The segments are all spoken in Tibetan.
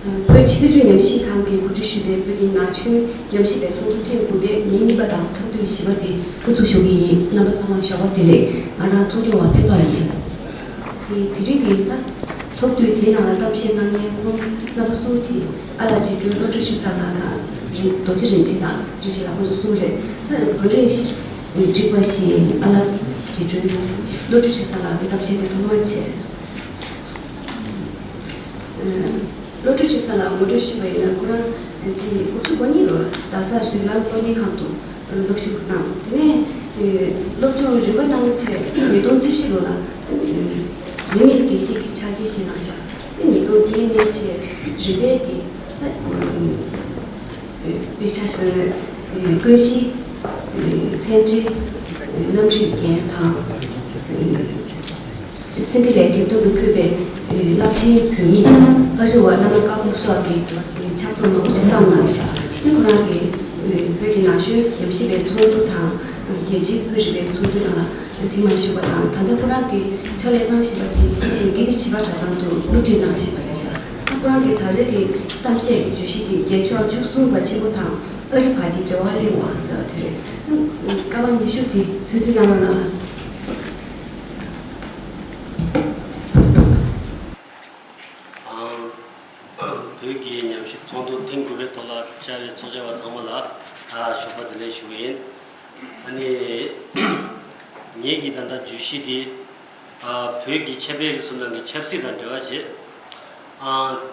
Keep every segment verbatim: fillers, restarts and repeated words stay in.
བོད་ཕྱི་སྲིད་ཉམས་ཞིབ་ཁང་གིས་གོ་སྒྲིག་ཞུས་པའི་བོད་ཀྱི་ན་གཞོན་ཉམས་ཞིབ་པའི་ཚོགས་འདུ་ཐེངས་དགུ་པའི་ཉིན་གཉིས་པ་དང་ཚོགས་དུས་བཞི་པ་དེ་འགོ་ཚུགས་ཞུ་གི་ཡིན། རྣམ་པ་ཚང་མ་ཞོགས་པ་བདེ་ལེགས། ང་རང་ཚོགས་ཆུང་བ་ཕན་པ་ཡིན། དེ་དེ་རིང་གི་ད་ཚོགས་དུས་དེའི་ནང་ལ་གཏམ་བཤད་གནང་མཁན་ཁོང་རྣམ་པ་གསུམ་དེ་ཨ་ལགས་རྗེ་སྒྲོལ། བློ་གྲོས་ཆོས་བཟང་ལགས་དང་རི་རྡོ་རྗེ་རིན་ཆེན་དང་བཀྲ་ཤིས་ལགས། ཁོང་ཚོ་གསུམ་རེད། ད་བོད་རིགས་འགྲིག་པ་ཞིག་ཨ་ལགས་རྗེ་སྒྲོལ། བློ་གྲོས་ཆོས་བཟང་ལགས་ཀྱི་གཏམ་བཤད་དེ་ཐོག་མར་བྱས། བློ་གྲོས་ཆོས་བཟང་ལགས་ངོ་སྤྲོད་ཞུས་པ་ཡིན་ན། ཁོ་རང་གི་སྐུ་ཚེ་ལོ་གཉིས་ལོར་རྡ་སར་སུད་ལན་སློབ་གཉེར་ཁང་དུ་སློབ་ཞུགས་གནང་། དེ་ནས་སློབ་སྦྱོང་རིམ་པ་གནང་ཚེ་ཉིས་སྟོང་བཅུ་བཞི་ལོ་ལ་རིག་གནས་དགེ་བཤེས་ཀྱི་ཕྱག་འཁྱེར་ཞིག་གནང་བཞག་དེ་ཉིས་སྟོང་བརྒྱད་ནས་ཆེད་རིམ་པས་ཀྱི་དཔེ་ཆ་བཟོས། ཀུན་གཞི་ཚན་རིག་གནམ་གཤིས་རྒྱན་དང་། སེམས་སྡེ་ལས་དེབ་ཐེར་དུ་འཁོད་པའི་རླབས་ཆེན་བོད་མི་ཨ་རི་བ་བླ་མ་དཀར་པོ་སོགས་ཀྱི་ཕྱག་རྩོམ་མང་པོ་ཅིག་བརྩམས་གནང་ཤག་དེ་ཁོ་རང་གིས་བོད་ཀྱི་ན་གཞོན་ཉམས་ཞིབ་པའི་ཚོགས་འདུ་དང་རྒྱལ་སྤྱིའི་བོད་རིག་པའི་ཚོགས་འདུ་ནང་ལ་ཐེངས་མང་ཞུགས་པ་དང་། ད་ལྟ་ཁོ་རང་གིས་ཕྱག་ལས་གནང་བཞིན་པ་དེ་དགེ་ལྡན་བྱིས་པ་གྲྭ་ཚང་དུ་སློབ་ཁྲིད་གནང་བཞིན་པ་རེད་ཤག་ད་ཁོ་རང་གི་ད་རེས་ཀྱི་གཏམ་བཤད་ཀྱི་བརྗོད་གཞི་དེ་རྒྱལ་མཆོག་བཅུ་གསུམ་པ་ཆེན་པོ་དང་ཨ་རི་བར་གྱི་འབྲེལ་བ་གླེང་བ་ཟེར་བ་དེ་རེད། སྐར་མ་ཉི་ཤུ་དེ་ཚོད་འཛིན་གནང་རོགས་གནང་། བོད་ཀྱི་ཉམས་ཞིབ་ཚོགས་འདུ་ཐེངས་དགུ་པའི་ཐོག་ལ་བཅར་བའི་ཚོགས་བཅར་བ་ཚང་མ་ལ་ཞོགས་པ་བདེ་ལེགས་ཞུ་གི་ཡིན། ཨ་ནི་ངེད་ཀྱི་ད་ལྟ་བརྗོད་གཞི་འདི་བོད་ཀྱི་ཆབ་དཔལ་རིག་གསུམ་ནང་གི་ཆབ་སྲིད་དང་འབྲེལ་བ་བྱེད།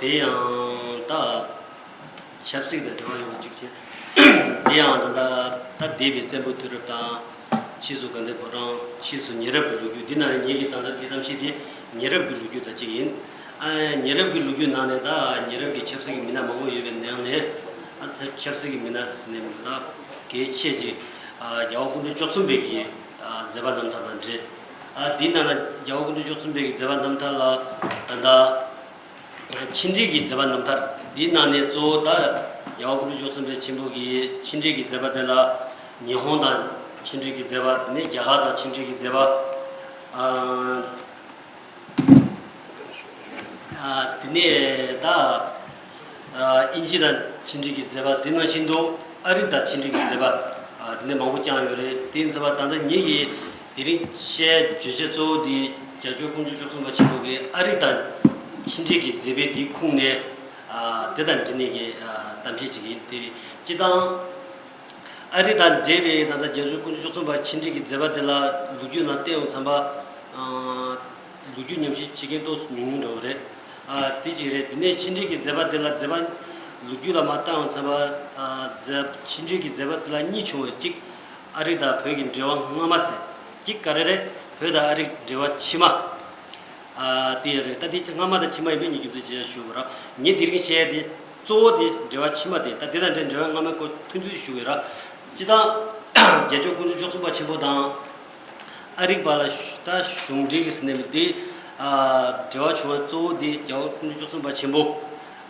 དེ་ཡང་ད་ཆབ་སྲིད་དང་འབྲེལ་བ་ཡོད་པ་གཅིག་བྱས། དེ་ཡང་ད་ལྟ་ད་འདས་པའི་བཙན་པོའི་དུས་རབས་དང་། ཕྱིས་སུ་དགའ་ལྡན་ཕོ་བྲང་། ཕྱིས་སུ་ཉེ་རབས་ཀྱི་ལོ་རྒྱུས། འདི་ནང་ནས་ངེད་ཀྱི་ད་ལྟ་འདི་གཏམ་བཤད་དེ་ཉེ་རབས་ཀྱི་ལོ་རྒྱུས་དང་གཅིག་ཡིན། ཨ་ཉེ་རབས་ཀྱི་ལོ་རྒྱུས་ནང་ནས་ད་ཉེ་རབས་ཀྱི་ཆབ་སྲིད་ཀྱི་མི་སྣ་མང་པོ་ཡོད་པའི་ནང་ནས། ཨ་ཆབ་སྲིད་ཀྱི་མི་སྣ་ཟེར་ནས་མི་ད་གལ་ཆེ་ཅིག་ཨ་རྒྱལ་བ་སྐུ་ཕྲེང་བཅུ་གསུམ་པའི་གི་ཨ་མཛད་པ་རྣམ་ཐར་དང་འབྲེལ། ཨ་འདི་ནང་ན་རྒྱལ་བ་སྐུ་ཕྲེང་བཅུ་གསུམ་པའི་གི་མཛད་པ་རྣམ་ཐར་ལ་ད་ལྟ། ཆིག་འགྲིལ་གྱི་མཛད་པ་རྣམ་ཐར། འདིའི་ནང་ནས་གཙོ་བོ་ད་རྒྱལ་བ་སྐུ་ཕྲེང་བཅུ་གསུམ་པའི་ཆེན་པོ་གི་ཆིག་འགྲིལ་གྱི་མཛད་པ་དེ་ལ་ཉི་ཧོང་དང་ཆིག་འགྲིལ་གྱི་མཛད་པ། དེ་ནས་རྒྱ་གར་དང་ཆིག་འགྲིལ་གྱི་མཛད་པ། ཨ་ཨ་དེ་ནས་ད་ཨ་དབྱིན་ཇི་དང་ཆིག་འགྲིལ་གྱི་མཛད་པ། དེ་ནང་བཞིན་དུ་ཨ་རི་དང་ཆིག་འགྲིལ་གྱི་མཛད་པ། ཨ་དེ་ནས་མང་པོ་བསྐྱངས་ཡོད་རེད། དེ་ཡིན་ཙང་ད་ལྟ་ངེད་ཀྱིས་དེ་རིང་བཤད་བརྗོད་བྱ་གཙོ་བོ་དེ་རྒྱལ་མཆོག་དཀོན་མཆོག་མཆོག་གསུམ་པ་ཆེན་པོ་གིས་ཨ་རི་དང་ཆིག་འགྲིལ་གྱི་མཛད་པའི་དེའི་ཁུངས་ནས། ཨ་དེ་དང་འབྲེལ་ནས་ཀྱི་ཨ་གཏམ་བཤད་ཅིག་ཡིན། དེ་སྤྱིར་བཏང་ཨ་རི་དང་འབྲེལ་བའི་ད་ལྟ་རྒྱལ་མཆོག་དཀོན་མཆོག་མཆོག་གསུམ་པ་ཆིག་འགྲིལ་གྱི་མཛད་པ་དེ་ལ་ལོ་རྒྱུས་ནང་བལྟས་ཡོང་ཙམ་པ། ཨ་ལོ་རྒྱུས་ཉམས་ཞིབ་བྱེད་མཁན་ཏོག་ཙམ་ཉུང་ཉུང་འདྲ་བོ་རེད། ཨ་དེ་གཅིག་རེད། དེ་ནས་ཆིག་འགྲིལ་གྱི་མཛད་པ་དེ་ལ་མཛད་པ་ལོ་རྒྱུས་ལ་མར་བལྟས་ཡོང་ཙམ་པ། ཨ་མཛད་ཆིག་འགྲིལ་གྱི་མཛད་པ་དེ་ལ་གཉིས་བྱུང་བས། གཅིག་ཨ་རི་དང་བོད་ཀྱི་འབྲེལ་བ་སྔ་མ་ཟེར། གཅིག་ག་རེ་རེད། བོད་དང་ཨ་རིའི་འབྲེལ་བ་ཕྱི་མ། ཨ་དེ་རེད། ད་དེ་སྔ་མ་དང་ཕྱི་མ་ཡིན་པས་ཉིས་ཀྱི་མཚོན་བྱེད་ཞུ་བ་ར། ངས་དེ་རིང་བཤད་ཡ་དེ་གཙོ་བོ་དེ་འབྲེལ་བ་ཕྱི་མ་དེ། ད་དེ་དང་འབྲེལ་འབྲེལ་བ་སྔ་མའི་སྐོར་ཐུང་ཐུང་ཞུ་གི་ར། སྤྱིར་བཏང་རྒྱལ་མཆོག་དཀོན་མཆོག་མཆོག་གསུམ་པ་ཆེན་པོ་དང་ཨ་རིའི་བར་ལ་ད་གཞུང་འབྲེལ་གྱི་ཟེར་ནས་མི་དེ། ཨ་འབྲེལ་བ་བྱུང་བ་གཙོ་བོ་དེ་རྒྱལ་བ་དཀོན་མཆོག་མཆོག་གསུམ་པ་ཆེན་པོ།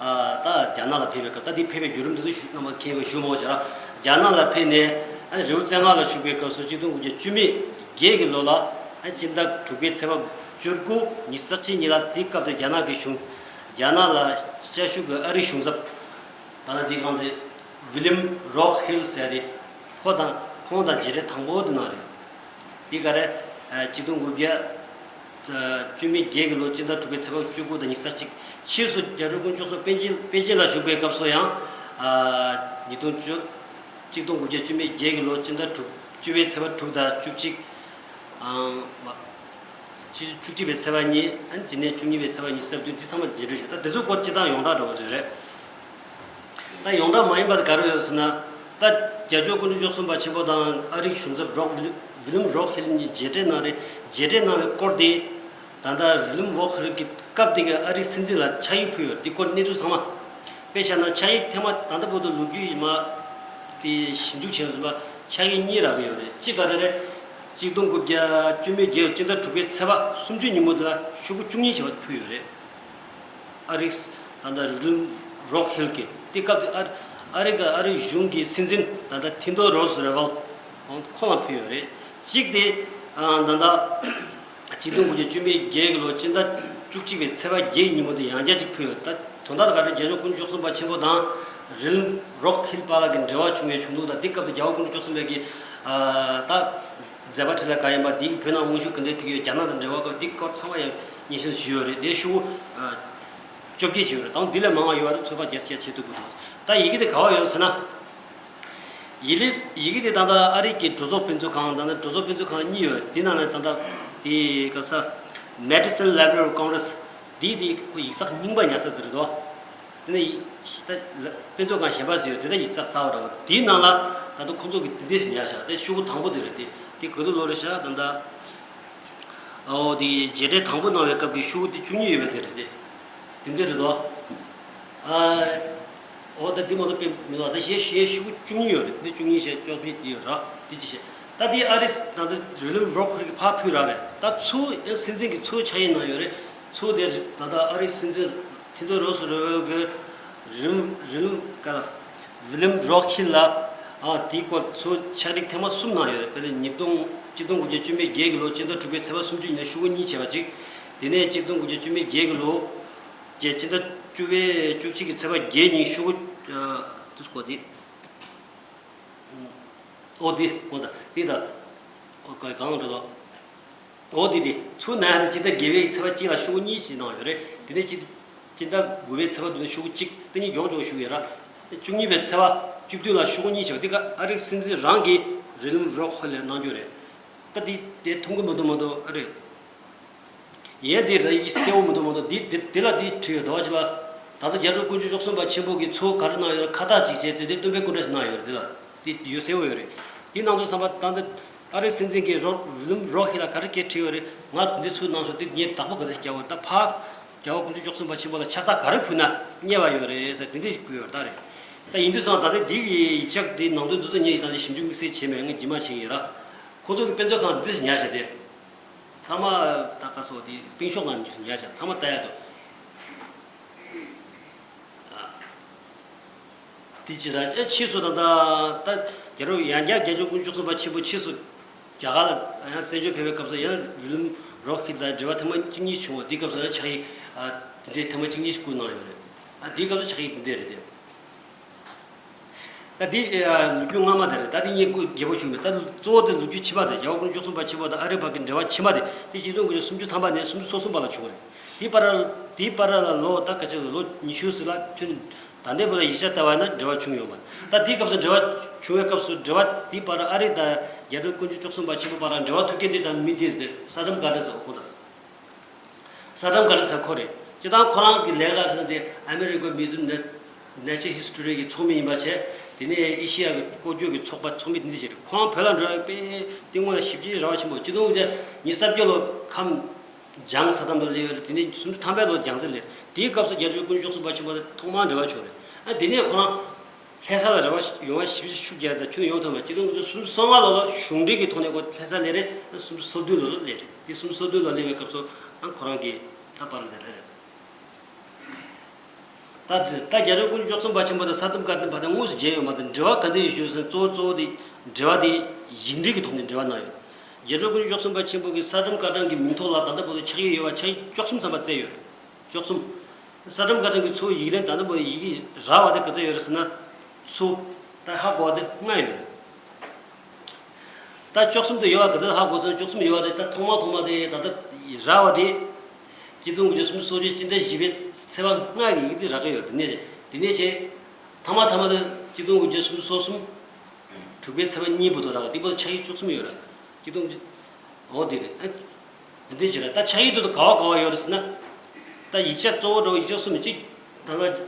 ཨ་ད་རྒྱ་ནག་ལ་ཕེབས་པའི་སྐབས། ད་དེ་ཕེབས་པའི་བརྒྱུད་རིམ་དེ་ཚོ་ཞུ་རྣམ་པ་མཁྱེན་པས་ཞུ་མ་དགོས་བྱ་ར། རྒྱ་ནག་ལ་ཕེབས་ནས་ཨ་ནི་རི་བོ་རྩེ་ལྔ་ལ་བཞུགས་པའི་སྐབས་སུ་གཅིག་སྟོང་དགུ་བརྒྱ་བཅུ་མེད་བརྒྱད་ཀྱི་ལོ་ལ་ཨ་ནི་སྤྱི་ཟླ་དྲུག་པའི་ཚེས་པ་བཅུ་དགུ་ཉི་ཤུ་རྩ་གཅིག་ཉིན་ལ། དེའི་སྐབས་དེ་རྒྱ་ནག་གི་གཞུང་། རྒྱ་ནག་ལ་བཅའ་བཞུགས་ཀྱི་ཨ་རིའི་གཞུང་ཚབ། ད་ལྟ་འདི་གང་དེ་ཝི་ལིམ་རོག་ཧིལ་ཟེར་ཏེ། ཁོ་དང་ཁོང་དང་མཇལ་འཕྲད་དང་པོ་དེ་གནང་རེད། འདི་ག་རེ། ཨ་གཅིག་སྟོང་དགུ་བརྒྱ་བཅུ་མེད་བརྒྱད་ཀྱི་ལོ་སྤྱི་ཟླ་དྲུག་པའི་ཚེས་པ་བཅུ་དགུ་དང་ཉི་ཤུ་རྩ་གཅིག་ཕྱིས་སུ་རྒྱལ་མཆོག་དཀོན་མཆོག་གསུམ་པེ་ཅིན་པེ་ཅིན་ལ་བཞུགས་པའི་སྐབས་སུ་ཡང་། ཨ་ཉིས་སྟོང་བཅུ། གཅིག་སྟོང་དགུ་བརྒྱ་བཅུ་མེད་བརྒྱད་ཀྱི་ལོ་སྤྱི་ཟླ་དྲུག་བཅུ་པའི་ཚེས་པ་དྲུག་དང་བཅུ་གཅིག་ཨང་། བཅུ་བཅུ་གཅིག་པའི་ཚེས་པ་གཉིས། ཨ་ནི་དེ་ནས་བཅུ་གཉིས་པའི་ཚེས་པ་ཉི་ཤུ་རྩ་བདུན། འདི་ཚང་མ་མཇལ་འཕྲད་ཞུ། ད་འདི་ཚོའི་སྐོར་སྤྱིར་བཏང་ཡོངས་གྲགས་འདྲ་བོ་ཞིག་རེད། ད་ཡོངས་གྲགས་མ་ཡིན་པ་དེ་ག་རེ་ཡོད་ཟེར་ན། ད་རྒྱལ་མཆོག་དཀོན་མཆོག་མཆོག་གསུམ་པ་ཆེན་པོ་དང་ཨ་རིའི་གཞུང་ཚབ་རོག་ཝི་ལི་ཝི་ལིམ་རོག་ཧིལ་གཉིས་མཇལ་འཕྲད་གནང་རེད། མཇལ་འཕྲད་གནང་བའི་སྐོར་དེ། ད་ལྟ་ཝི་ལིམ་རོག་ཧིལ་གྱིས་སྐབས་དེ་གའི་ཨ་རིའི་སྲིད་འཛིན་ལ་ཕྱག་ཡིག་ཕུལ་ཡོད། དེ་སྐོར་གནས་ཚུལ་ཚང་མ། དཔེ་བཞག་ན་ཕྱག་ཡིག་ཐེངས་མ། ད་ལྟ་བར་དུ་ལོ་རྒྱུས་ཡིན་མ་དེ་ཞིབ་འཇུག་བྱས་ཡོད་པ། ཕྱག་ཡིག་གཉིས་རག་གི་ཡོད་རེད། གཅིག་ག་རེ་རེད། གཅིག་སྟོང་དགུ་བརྒྱ་བཅུ་མེད་བརྒྱད་སྤྱི་ཟླ་དྲུག་པའི་ཚེས་པ་སུམ་ཅུ་ཉིན་མོ་དེ་ལ་ཤོག་གུ་བཅུ་གཉིས་བྱས་པ་ཕུལ་ཡོད་རེད། ཨ་རིག་ད་ལྟ་ཝི་ལིམ་རོག་ཧིལ་གྱིས། དེ་སྐབས་དེ་ཨ་ཨ་རི་ག་ཨ་རིའི་གཞུང་གི་སྲིད་འཛིན་ད་ལྟ་ཐི་ཌོ་རོ་སི་ཝེལ་ཁོང་ལ་ཕུལ་ཡོད་རེད། གཅིག་དེ་ཨ་ད་ལྟ་གཅིག་སྟོང་དགུ་བརྒྱ་བཅུ་མེད་བརྒྱད་ཀྱི་ལོ་སྤྱི་ཟླ་བཅུ་གཅིག་པའི་ཚེས་པ་བརྒྱད་ཉིན་མོ་དེ་ཡང་བསྐྱར་གཅིག་ཕུལ་ཡོད། ད་ དོན་དག་ག་རེ། རྒྱལ་མཆོག་དཀོན་མཆོག་གསུམ་པ་ཆེན་པོ་དང་རི་ལིམ་རོག་ཧིལ་པཱ་ལགས་ཀྱི་འབྲེལ་བ་བྱུང་བའི་བྱུང་ལུགས་དང་། འདི་སྐབས་དུ་རྒྱལ་བ་དཀོན་མཆོག་གསུམ་པའི་གི་ད་མཛད་པ་འཕྲིན་ལས་ག་ཡིན་པ། འདིའི་བོད་ནང་དབང་ཤུགས་ག་འདྲས་ཐེབས་ཡོད། རྒྱ་ནག་དང་འབྲེལ་བ་སྐབས། འདི་སྐོར་ཚང་མ་ཡང་སྙན་སེང་ཞུས་ཡོད་རེད། དེ་ཤོག་བཅོ་བརྒྱད་ཅིག་ཡོད་རེད། ད་འདི་ལས་མང་བ་ཡོད་པ་རེད། ཚོད་དཔག་རྒྱ་ཆེ་ཆེ་ཐུབ་ཀྱི་འདུག་ད་ཡི་གེ་དེ་ག་བ་ཡོད་ཟེར་ན། ཡི་ལི་ཡི་གེ་དེ་ད་ལྟ་ཨ་རི་གི་གྲོས་ཚོགས་དཔེ་མཛོད་ཁང་། ད་ལྟ་གྲོས་ཚོགས་དཔེ་མཛོད་ཁང་གཉིས་ཡོད། དེ་ནང་ནས་ད་ལྟ་དེ་ག་ས་Madison Library of Congress། དེ་དེ་ཁོ་ཡིག་ཚགས་རྙིང་པ་ཉར་ས་དེ་རེད་དོ། དེ་ནས་ཡི་ད་དཔེ་མཛོད་ཁང་གཞན་པ་ཟེར་ཡོད། དེ་ད་ཡིག་ཚགས་གསར་པ་འདྲ་བོ། དེའི་ནང་ལ་ད་ལྟ་ཁོ་ཚོ་གི་དེ་འདྲས་ཉར་བཞག་དེ་ཤོག་གུ་དང་པོ་དེ་རེད། དེ་དེ་ག་དུས་ལོ་རེད་ཤག་ད་ལྟ། ཨོ་དེ་མཇལ་འཕྲད་དང་པོ་གནང་བའི་སྐབས་ཀྱི་ཤོག་གུ་དེ་བཅུ་གཉིས་ཡོད་པ་དེ་རེད། དེ་དེ་འདྲས་རེད་དོ། ཨ་ཨོ་ད་འདི་མ་གཏོགས་དཔེ་མི་འདུག་ད་གཞན་གཞན་ཤོག་གུ་བཅུ་གཉིས་ཡོད་རེད། འདི་བཅུ་གཉིས་བྱས་བཅོ་བརྒྱད་འདི་ཡོད་ར། འདི་ཅི་བྱས། ད་འདི་ཨ་རིས་ད་ལྟ་རི་ལིམ་རོག་ཧིལ་གྱི་ཕར་ཕུལ་ར་རེད། ད་ཚུར་ཨེ་སྲིད་འཛིན་གྱི་ཚུར་ཕྱག་ཡིག་གནང་ཡོད་རེད། ཚུར་དེ་ད་ལྟ་ཨ་རིའི་སྲིད་འཛིན་ཐེ་དོ་རོ་སི་རུ་ཝེལ་གྱིས་རིམ་རིམ་ཀ་ཝི་ལིམ་རོག་ཧིལ་ལ་ཨ་དེའི་སྐོར་ཚུར་ཕྱག་བྲིས་ཐེངས་མ་གསུམ་གནང་ཡོད་རེད། དཔེར་ན་ཉིས་སྟོང་ཆིག་སྟོང་དགུ་བརྒྱ་བཅུ་མེད་བརྒྱད་ཀྱི་ལོ་སྤྱི་ཟླ་དྲུག་པའི་ཚེས་པ་སུམ་ཅུ་ཉིན་ཤོག་གུ་གཉིས་བྱས་པ་གཅིག་དེ་ནས་ཆིག་སྟོང་དགུ་བརྒྱ་བཅུ་མེད་བརྒྱད་ཀྱི་ལོ་བརྒྱད་སྤྱི་ཟླ་བཅུ་པའི་བཅུ་གཅིག་གི་ཚེས་པ་བརྒྱད་ཉིན་ཤོག་གུ་ཨ་དུས་སྐོར་དེ། ཨོ་དེ་ཨོ་ད་དེ་ད་ཨོ་ག་གང་འགྲོ་ད། ཨོ་དེ་དེ་ཚུར་ན་ཡང་ད་སྤྱི་ཟླ་བརྒྱད་པའི་ཚེས་པ་གཅིག་ལ་ཤོག་གུ་གཉིས་ཤིག་གནང་ཡོད་རེད། དེ་ནས་སྤྱི་སྤྱི་ཟླ་དགུ་པའི་ཚེས་པ་བདུན་ལ་ཤོག་གུ་གཅིག་དེ་གཉིས་མགྱོགས་མགྱོགས་ཞུ་གི་ཡོད་ར། བཅུ་གཉིས་པའི་ཚེས་པ་བཅུ་བདུན་ལ་ཤོག་གུ་གཉིས་བྱས་པ་དེ་ག་ཨ་རིའི་སྲིད་འཛིན་རང་གིས་རི་ལིམ་རོག་ཧིལ་ལ་གནང་རྒྱུ་རེད། ད་དེ་དེ་མཐོང་གི་མི་འདུག་མ་གཏོགས་ཨ་རེད། ཡས་འདི་ར་ཡི་གསལ་བོ་མི་འདུག་མ་གཏོགས་འདི་འདི་འདི་ལ་འདི་བྲིས་ཡོད། ཟླ་བ་གཅིག་ལ་ད་ལྟ་རྒྱལ་སྲས་དཀོན་མཆོག་བཅུ་གསུམ་པ་ཆེན་པོ་གིས་ཚུར་ག་རེ་གནང་ཡོད་ར། ཁ་བཏགས་གཅིག་བྱས་དེ་དེ་སྟོན་པའི་སྐུ་འདྲ་ཞིག་གནང་ཡོད་རེད། འདི་ལ་འདི་ཡོད་གསལ་བོ་ཡོད་རེད། འདི་ནང་དུ་ཚང་མ་ད་ལྟ་ཨ་རིའི་སྲིད་འཛིན་གྱིས་རོ་རི་ལིམ་རོག་ཧི་ལ་ག་རེ་སྐད་བྲིས་ཡོད་རེད། ང་འདི་ཚུར་གནང་སོང་། འདི་ངས་བདག་པོ་ག་ཚོད་རྒྱག་དགོས། ད་ཕ་རྒྱལ་བ་དཀོན་མཆོག་བཅུ་གསུམ་པ་ཆེན་པོ་ལ་ཕྱག་རྟགས་ག་རེ་ཕུལ་ན་ཉེ་བ་ཡོད་རེད་ཟེར་དེ་འདྲས་ཞིག་བསྐུར་ཡོད་རེད། ད་རེད། ད་ཡིན་དུས་ཙང་ད་ལྟ་འདི་གི་ཡིག་ཆ་འདི་ནང་དོན་འདི་ཚོ་ངས་ད་ལྟ་ཞིབ་འཇུག་དམིགས་བསལ་བྱས་མེད། ངས་རྗེས་མ་བྱེད་ཀྱི་ཡིན་ར། ཁོ་ཚོ་གི་དཔེ་མཛོད་ཁང་འདི་འདྲས་ཉར་བཞག་སྟེ། ཚང་མ་ད་ག་སོགས་དེ་སྟེང་ཤོག་ནང་ཉར་བཞག་ཚང་མ་ལྟ་ཡ་འདུག་དེ་ཅི་ར་ཨེ་ཕྱིས་སུ་ད་ལྟ་ད་རྒྱལ་རབས་ཡང་བསྐྱར་རྒྱལ་མཆོག་དཀོན་མཆོག་གསུམ་པ་ཆེན་པོ་ཕྱིས་སུ་རྒྱ་གར་ལ་ཡང་བཙན་བྱོལ་ཕེབས་པའི་སྐབས་སུ་ཡང་རི་ལིམ་རོག་ཧིལ་དང་འབྲེལ་བ་ཐེངས་མ་གཅིག་གཉིས་བྱུང་བ། དེའི་སྐབས་སུ་ཡང་ཕྱག་ཡིག་ཨ་དེ་འདྲའི་ཐེངས་མ་གཅིག་གཉིས་བསྐུར་གནང་ཡོད་རེད། ཨ་དེའི་སྐབས་སུ་ཕྱག་ཡིག་འདི་འདྲ་རེད་དེ། ད་འདི་ཨ་ལོ་རྒྱུས་སྔ་མ་དེ་རེད། ད་འདི་ངས་སྐུ་རྒྱལ་པོ་བྱུང་མེད། ད་གཙོ་བོ་དེ་ལོ་རྒྱུས་ཕྱི་མ་དེ། རྒྱལ་བ་དཀོན་མཆོག་གསུམ་པ་ཆེན་པོ་དང་ཨ་རི་བར་གྱི་འབྲེལ་བ་ཕྱི་མ་དེ་དེ་ཆིག་སྟོང་དགུ་བརྒྱ་སུམ་ཅུ་ཐམ་པ་ནས་སུམ་ཅུ་སོ་གསུམ་བར་ལ་བྱུང་བ་རེད། དེའི་བར་དེའི་བར་ལ་ལོ་ད་ག་ཚོད་ལོ་ཉི་ཤུ་ཟིག་ལ་ཁྱོན་ད་ལྟའི་བར་ལ་ཡིག་ཆ་ལྟ་བ་ན་འབྲེལ་བ་བྱུང་ཡོད་མ་རེད། ད་དེའི་སྐབས་སུ་འབྲེལ་བ་བྱུང་བའི་སྐབས་སུ་འབྲེལ་བ་དེའི་བར་ཨ་རི་དང་རྒྱལ་པོ་དཀོན་མཆོག་བཅུ་གསུམ་པ་ཆེན་པོ་བར་ལ་འབྲེལ་བ་མཐུད་མཁན་དེ་ད་མི་དེ་རེད། ས་ཏམ་གྷར་ཌན་ཟེར་བ་ཁོ་དང་། ས་ཏམ་གྷར་ཌན་ཟེར་ཁོ་རེད། སྤྱིར་བཏང་ཁོ་རང་གི་ལས་ཀ་ཟེར་ན་དེ་American Museum of Natural History གི་ཚོགས་མི་ཡིན་པ་བྱས། དེ་ནས་ཨེ་ཤི་ཡ་གི་ལྐོག་གྱུར་གྱི་ཚོགས་པ་ཚོགས་མི་དེ་འདྲ་ཞིག་རེད། ཁོ་རང་བོད་ལ་འགྲོ་ཡག་དཔེ་དེ་སྔོན་ལ་ཞེ་པོ་ཅིག་རེ་བ་ཆེན་པོ། ཆིག་སྟོང་དགུ་བརྒྱ་ཉི་ཤུ་རྩ་བརྒྱད་ལོ་ཁམས་འཇང་ས་ཏམ་ལ་སླེབས་ཡོད་རེད། དེ་ནས་སུམ་ཅུ་ཐམ་པའི་ལོ་འཇང་སར་སླེབས། དེའི་སྐབས་སུ་རྒྱལ་པོ་དཀོན་མཆོག་གསུམ་པ་ཆེན་པོ་དང་ཐོག་མར་འབྲེལ་བ་བྱུང་རེད། ཨ་དེ་ནས་ཁོ་རང་ལྷ་ས་ལ་རེ་བ་ཡོང་བ་ཞེ་པོ་ཅིག་ཤུགས་རྒྱག་དང་ཁྱོན་ནས་ཡོང་ཐུབ་མེད། ཆིག་སྟོང་དགུ་བརྒྱ་སུམ་ཅུ་སོ་ལྔ་ལོ་ལ་གཞུང་འབྲེལ་གྱི་ཐོག་ནས་ཁོ་ལྷ་ས་སླེབས་རེད། སུམ་ཅུ་སོ་བདུན་ལོ་ལ་སླེབས་རེད། དེ་སུམ་ཅུ་སོ་བདུན་ལོ་སླེབས་པའི་སྐབས་སུ་ཨ་ཁོ་རང་གི་ད་པར་ལ་དེ་རེད། ད་དེ་ད་རྒྱལ་པོ་དཀོན་མཆོག་གསུམ་པ་ཆེན་པོ་དང་ས་ཏམ་བཀའ་དྲིན་པ་དང་དངོས་སུ་མཇལ་ཡོད་མ་རེད། འབྲེལ་བ་ག་འདྲ་ཞིག་ཞུས་ཟེར་ན། གཙོ་བོ་གཙོ་བོ་དེ་འབྲེལ་བ་དེ་ཡིག་འབྲེལ་གྱི་ཐོག་ནས་འབྲེལ་བ་གནང་ཡོད། རྒྱལ་པོ་དཀོན་མཆོག་གསུམ་པ་ཆེན་པོ་གིས་ས་ཏམ་བཀའ་དྲིན་གྱི་མིང་ཐོག་ལ་ད་ལྟ་བར་དུ་ཕྱག་ཡིག་ཡོད་པ་ཕྱག་ཡིག་བཅུ་གསུམ་ཙམ་པ་བསྩལ་ཡོད་རེད། བཅུ་གསུམ། ས་ཏམ་བཀའ་དྲིན་གྱི་ཚུར་ཡིག་ལན་ད་ལྟ་བར་ཡི་གེ་རག་པ་དེ་ག་ཚོད་ཡོད་རེད་ཟེར་ན། ཚུར་ད་ཧ་གོ་བ་དེ་ལྔ་ཡོད་རེད། ད་བཅུ་གསུམ་དེ་ཡོད་པ་ག་ཚོད་ཧ་གོ་སོང་། བཅུ་གསུམ་ཡོད་པ་དེ་ད་ཐོག་མ་ཐོག་མ་དེ་ད་ལྟ་རག་པ་དེ་ཆིག་སྟོང་དགུ་བརྒྱ་སུམ་ཅུ་སོ་བརྒྱད་སྤྱི་ཟླ་བཞི་པའི་ཚེས་པ་ལྔ་གི་ཡི་གེ་དེ་རག་གི་ཡོད། དེ་ནས་དེ་ནས་བྱས་ཐ་མ་ཐ་མ་དེ་ཆིག་སྟོང་དགུ་བརྒྱ་སུམ་ཅུ་སོ་གསུམ་དྲུག་པའི་ཚེས་པ་གཉིས་བར་དུ་རག་གི། དེ་བར་དུ་ཕྱག་ཡིག་བཅུ་གསུམ་ཡོད་རེད། ཆིག་སྟོང་དགུ་བརྒྱ། འོ་དེ་རེད། ཨ་འདི་འདྲ་ཅིག་རེད། ད་ཕྱག་ཡིག་དེ་ཚོ་ག་བ་ག་བ་ཡོད་རེད་ཟེར་ན། ད་ཡིག་ཆ་གཙོ་བོ་འདྲ་བོ་ཡིག་ཆ་གསུམ་གཅིག་ད་ལྟ་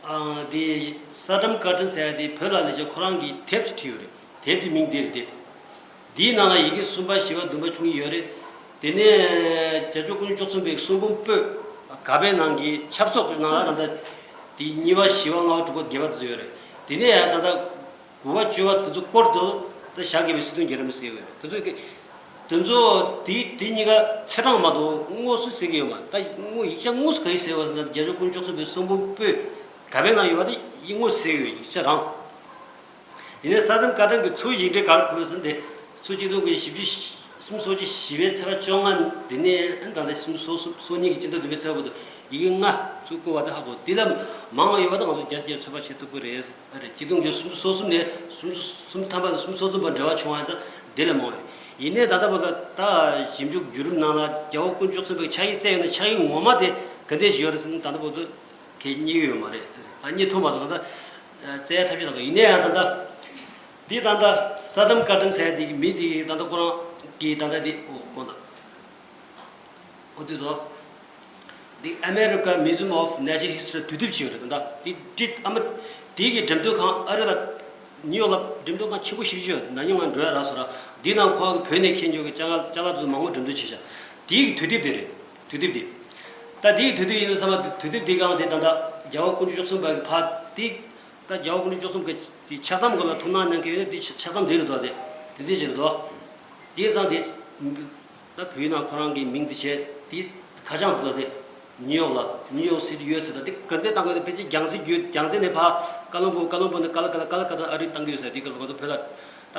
ཨ་དེ་ས་ཏམ་བཀའ་དྲིན་ཟེར་ཡ་དེ་བོད་ལ་སླེབས་རྗེས་ཁོ་རང་གིས་དེབ་ཅིག་བྲིས་ཡོད་རེད། དེབ་དེ་མིང་འདི་རེད་དེ། འདིའི་ནང་ལ་ཡི་གེ་གསུམ་པ་བཞི་པ་བདུན་པ་བཅུ་གཉིས་ཡོད་རེད། དེ་ནས་རྒྱལ་མཆོག་དཀོན་མཆོག་གསུམ་པའི་གསུང་འབུམ་པོད་ག་པའི་ནང་གི་ཆབ་སྲིད་ཀྱི་ནང་ལ་ད་ལྟ་དེ་གཉིས་པ་བཞི་པ་ལྔ་པ་དྲུག་པ་བརྒྱད་པ་དེ་ཚོ་ཡོད་རེད། དེ་ནས་ཡང་ད་ལྟ་དགུ་པ་བཅུ་པ་དེ་ཚོ་སྐོར་དུ་ད་ཞྭ་སྒབ་པའི་སྲིད་དོན་བརྒྱུད་རིམ་ཟེར་བའི་དེ་ཚོ་གི་དེ་ཚོ་དེ་དེ་གཉིས་ཀ་ཚེས་གྲངས་མ་གཏོགས་དངོས་སུ་གཟིགས་ཀྱི་ཡོད་མ་རེད། ད་དངོས་ཡིག་ཆ་དངོས་སུ་ག་གིས་བཟོས་པ་ཟེར་ན། རྒྱལ་མཆོག་དཀོན་མཆོག་གསུམ་པའི་གསུང་འབུམ་པོད་ག་པའི་ནང་ཡོད་པ་དེ་དངོས་སུ་གཟིགས་ཡོད། ཡིག་ཆ་རང་། དེ་ནས་ས་ཏམ་བཀའ་དྲིན་གྱིས་ཚུར་ཡིག་འབྲེལ་ག་རེ་ཕུལ་ཟེར་ན། དེ་ཚུར་ཆིག་སྟོང་དགུ་བརྒྱ་བཞི་བཅུ་སུམ་ཅུ་སོ་བཞི་པའི་ཚེས་པ་བཅོ་ལྔ། དེ་ནས་ད་ལྟ་སུམ་ཅུ་སོ་གཉིས་ཀྱི་སྤྱི་ཟླ་བདུན་པའི་ཚེས་པ་བར་དུ། ཡི་གེ་ལྔ་ཚུར་བཀོད་པ་དེ་ཧ་གོ། འདི་ལས་མང་བ་ཡོད་པ་དེ་ང་ཚོ་བརྒྱ་ཆ་བརྒྱ་ཚོད་དཔག་བྱེད་ཐུབ་ཀྱི་རེད། ཨ་རེད། སྤྱི་སྟོང་བརྒྱད་སུམ་ཅུ་སོ་གསུམ་ནས་སུམ་ཅུ་སུམ་ཅུ་ཐམ་པ་དང་སུམ་ཅུ་སོ་གསུམ་བར་འབྲེལ་བ་བྱུང་བ་ཡིན་ད་འདི་ལས་མང་བ་ཡིན། ཡིན་ནའི་ད་ལྟ་བར་དུ་ད་ཞིབ་འཇུག་བརྒྱུད་རིམ་ནང་ལ་རྒྱལ་བ་དཀོན་མཆོག་གསུམ་པའི་ཕྱག་ཡིག་བཙལ་ཡོང་ན་ཕྱག་ཡིག་ངོ་མ་དེ་ག་འདྲས་ཞིག་ཡོད་རེད་ཟེར་ན་ད་ལྟ་བར་དུ་གས་རྙེད་ཀྱི་ཡོད་མ་རེད། ད་རྙེད་ཐུབ་མ་སོང་། ད་ལྟ་བཙལ་ཡ་ཐབས་ཤེས་གནང་གི། ཡིན་ནའི་ཡང་ད་ལྟ་འདི་ད་ལྟ་སཱ་ཏམ་ཀར་ཏན་ཟེར་ཡ་འདི་གི་མི་འདི་གི་ད་ལྟ་ཁོ་རང་གི་ད་ལྟ་འདི་ཨོ་ཁོང་དང་། འོ་དེ་ཚོ། The American Museum of Natural History དུས་དེབ་ཅིག་ཡོད་རེད་ད། དེ་ཏི་ཨ་མ་དེ་གི་འགྲེམས་སྟོན་ཁང་ཨ་རི་ལ་ནིའུ་ཡོག་ལ་འགྲེམས་སྟོན་ཁང་ཆེན་པོ་ཞེ་པོ་ཅིག་ཡོད། ན་ནིང་ང་འགྲོ་ཡ་རག་སོང་ར། འདི་ནང་ཁོ་རང་གི་བོད་ནས་མཁྱེན་ཆོག་གི་ཅ་ལག་ཅ་ལག་དེ་ཚོ་མང་པོ་འགྲེམས་སྟོན་བྱས་ཤག་དེ་གི་དུས་དེབ་དེ་རེད། དུས་དེབ་དེ། ད་དེ་གི་དུས་དེབ་ཡིན་དུས་ཙམ་པ་དུས་དེབ་དེ་སྒང་དེ་ད་ལྟ་རྒྱལ་བ་དཀོན་མཆོག་གསུམ་པ་གི་ཕ་དེ། ད་རྒྱལ་བ་དཀོན་མཆོག་གསུམ་གྱི་དེ་ཕྱག་དམ་སྐོར་ལ་ཐུགས་སྣང་གནང་མཁན་ཡོད་ན་དེ་ཕྱག་དམ་དེ་རེད་དོ། དེ་དེ་འདྲ་ཞིག་རེད་དོ། དེ་ཙང་དེ་ད་བོད་ནང་ཁོ་རང་གི་མིང་དེ་བྱས་དེ་ཁ་བྱང་དེ་ཚོ་དེ་ནིའུ་ཡོག་ལ་ནིའུ་ཡོག་སི་ཊི་ཡུ་ཨེས་ཨེ་ད་དེ་ག་འདྲས་བཏང་གི་ཡོད་ད། ཕལ་ཆེར་རྒྱལ་རྩེ་བརྒྱུད་རྒྱལ་རྩེ་ནས་ཕར་ཀ་ལོན་སྦུག་ཀ་ལོན་སྦུག་ནས་ཀ་ལ་ཀ་ལ་ཀ་ལ་ཀ་ད་ཨ་རི་བཏང་གི་ཡོད་ས་དེ་ག་ལ་ང་ཚོ་བོད་ལ་ད་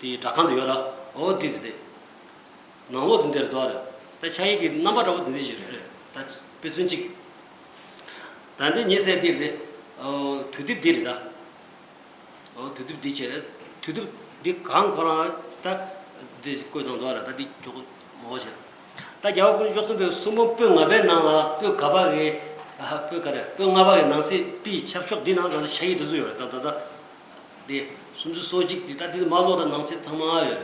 དེ་སྦྲག་ཁང་དུ་ཡོད་ར། འོ་དེ་དེ་དེ། ནང་ལོགས་དེ་འདྲ་རེད་དོ། རེད། ད་ཕྱག་ཡིག་གི་རྣམ་པ་འདྲ་པོ་དེ་འདྲ་ཞིག་རེད། རེད། ད་དཔེ་མཚོན་གཅིག་ད་འདི་ཉེ་སའི་འདི་རེད། ཨོ། དུས་དེབ་འདི་རེད་ད། ཨོ། དུས་དེབ་འདི་བྱས་རེད། དུས་དེབ་འདི་གང་ཁོ་རང་ད་འདི་བཀོད་བཏང་འདུག་ར། ད་འདི་ཀྱོག་མོ་བྱས། ད་རྒྱལ་བ་དཀོན་མཆོག་གསུམ་པའི་གསུང་འབུམ་པོད་ལྔ་པའི་ནང་ལ་པོད་ག་པ་གི་ཨ་པོད་ག་རེ་པོད་ལྔ་པ་གི་ནང་གསེས་པའི་ཆབ་ཤོག་འདི་ནང་ད་ཕྱག་ཡིག་འདི་ཚོ་ཡོད་རེད། ད་ད་ད་འདི་སུམ་ཅུ་སོ་གཅིག་འདི་ད་འདི་མ་ཀློག་ད་ནང་གསེས་ཚང་མ་ཡོད་རེད།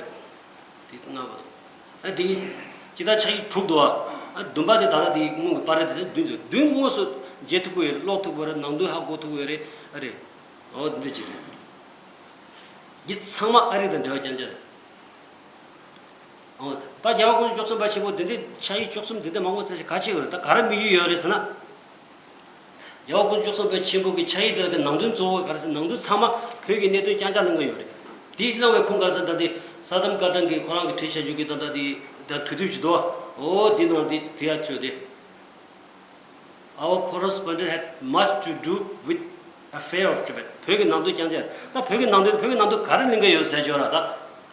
དེ་ལྔ་པ། ཨ་དེ་ཇི་ལྟར་ཕྱག་ཡིག་དྲུག་འདུག་ཨ། བདུན་པ་དེ་ད་ལྟ་དེ་དངོས་ཀྱི་པར་རེད། དེ་བདུན་ཚོ་བདུན་དངོས་སུ་མཇལ་ཐུབ་ཀྱི་ཡོད་རེད། ཀློག་ཐུབ་ཀྱི་ཡོད་རེད། ནང་དོན་ཧ་གོ་ཐུབ་ཀྱི་ཡོད་རེད། ཨ་རེད། འོ་འདི་ཅི་རེད། འདི་ཚང་མ་ཨ་རི་དང་འབྲེལ་བ་རྐྱང་རྐྱང་རེད། འོ་ད་རྒྱལ་བ་དཀོན་མཆོག་གསུམ་པ་ཆེན་པོ་འདི་འདྲའི་ཕྱག་ཡིག་བཅུ་གསུམ་འདི་འདྲ་མང་པོ་བཙལ་ཞིག་ག་ཅི་ཡོད་རེད། ད་ག་རེ་དམིགས་ཡུལ་ཡོད་རེད་ཟེར་ན། རྒྱལ་བ་དཀོན་མཆོག་གསུམ་པའི་ཆེན་པོ་གི་ཕྱག་ཡིག་དེ་ལ་གི་ནང་དོན་གཙོ་བོ་ག་རེ་ཟེར། ནང་དོན་ཚང་མ་བོད་ཀྱི་གནད་དོན་རྐྱང་རྐྱང་གླེང་གི་ཡོད་རེད། དེ་གླེང་བའི་ཁུངས་ག་རེ་ཟེར་ན་ད་ལྟའི་སཱ་ཏམ་ཀར་ཏན་གྱིས་ཁོ་རང་གིས་བྲིས་བཞག་རྒྱུ་གི་ད་ལྟ་དེ་ད་དུས་དེབ་ཅིག་འདུག་འོ་དེ་ནང་དེ་དེ་ཡ་ཚོད་དེ། Our correspondent had much to do with affair of Tibet. བོད་ཀྱི་ནང་དོན་རྐྱང་རྐྱང་། ད་བོད་ཀྱི་ནང་དོན་བོད་ཀྱི་ནང་དོན་ག་རེ་གླེང་གི་ཡོད་ཟེར་ཅོག་ར་ད།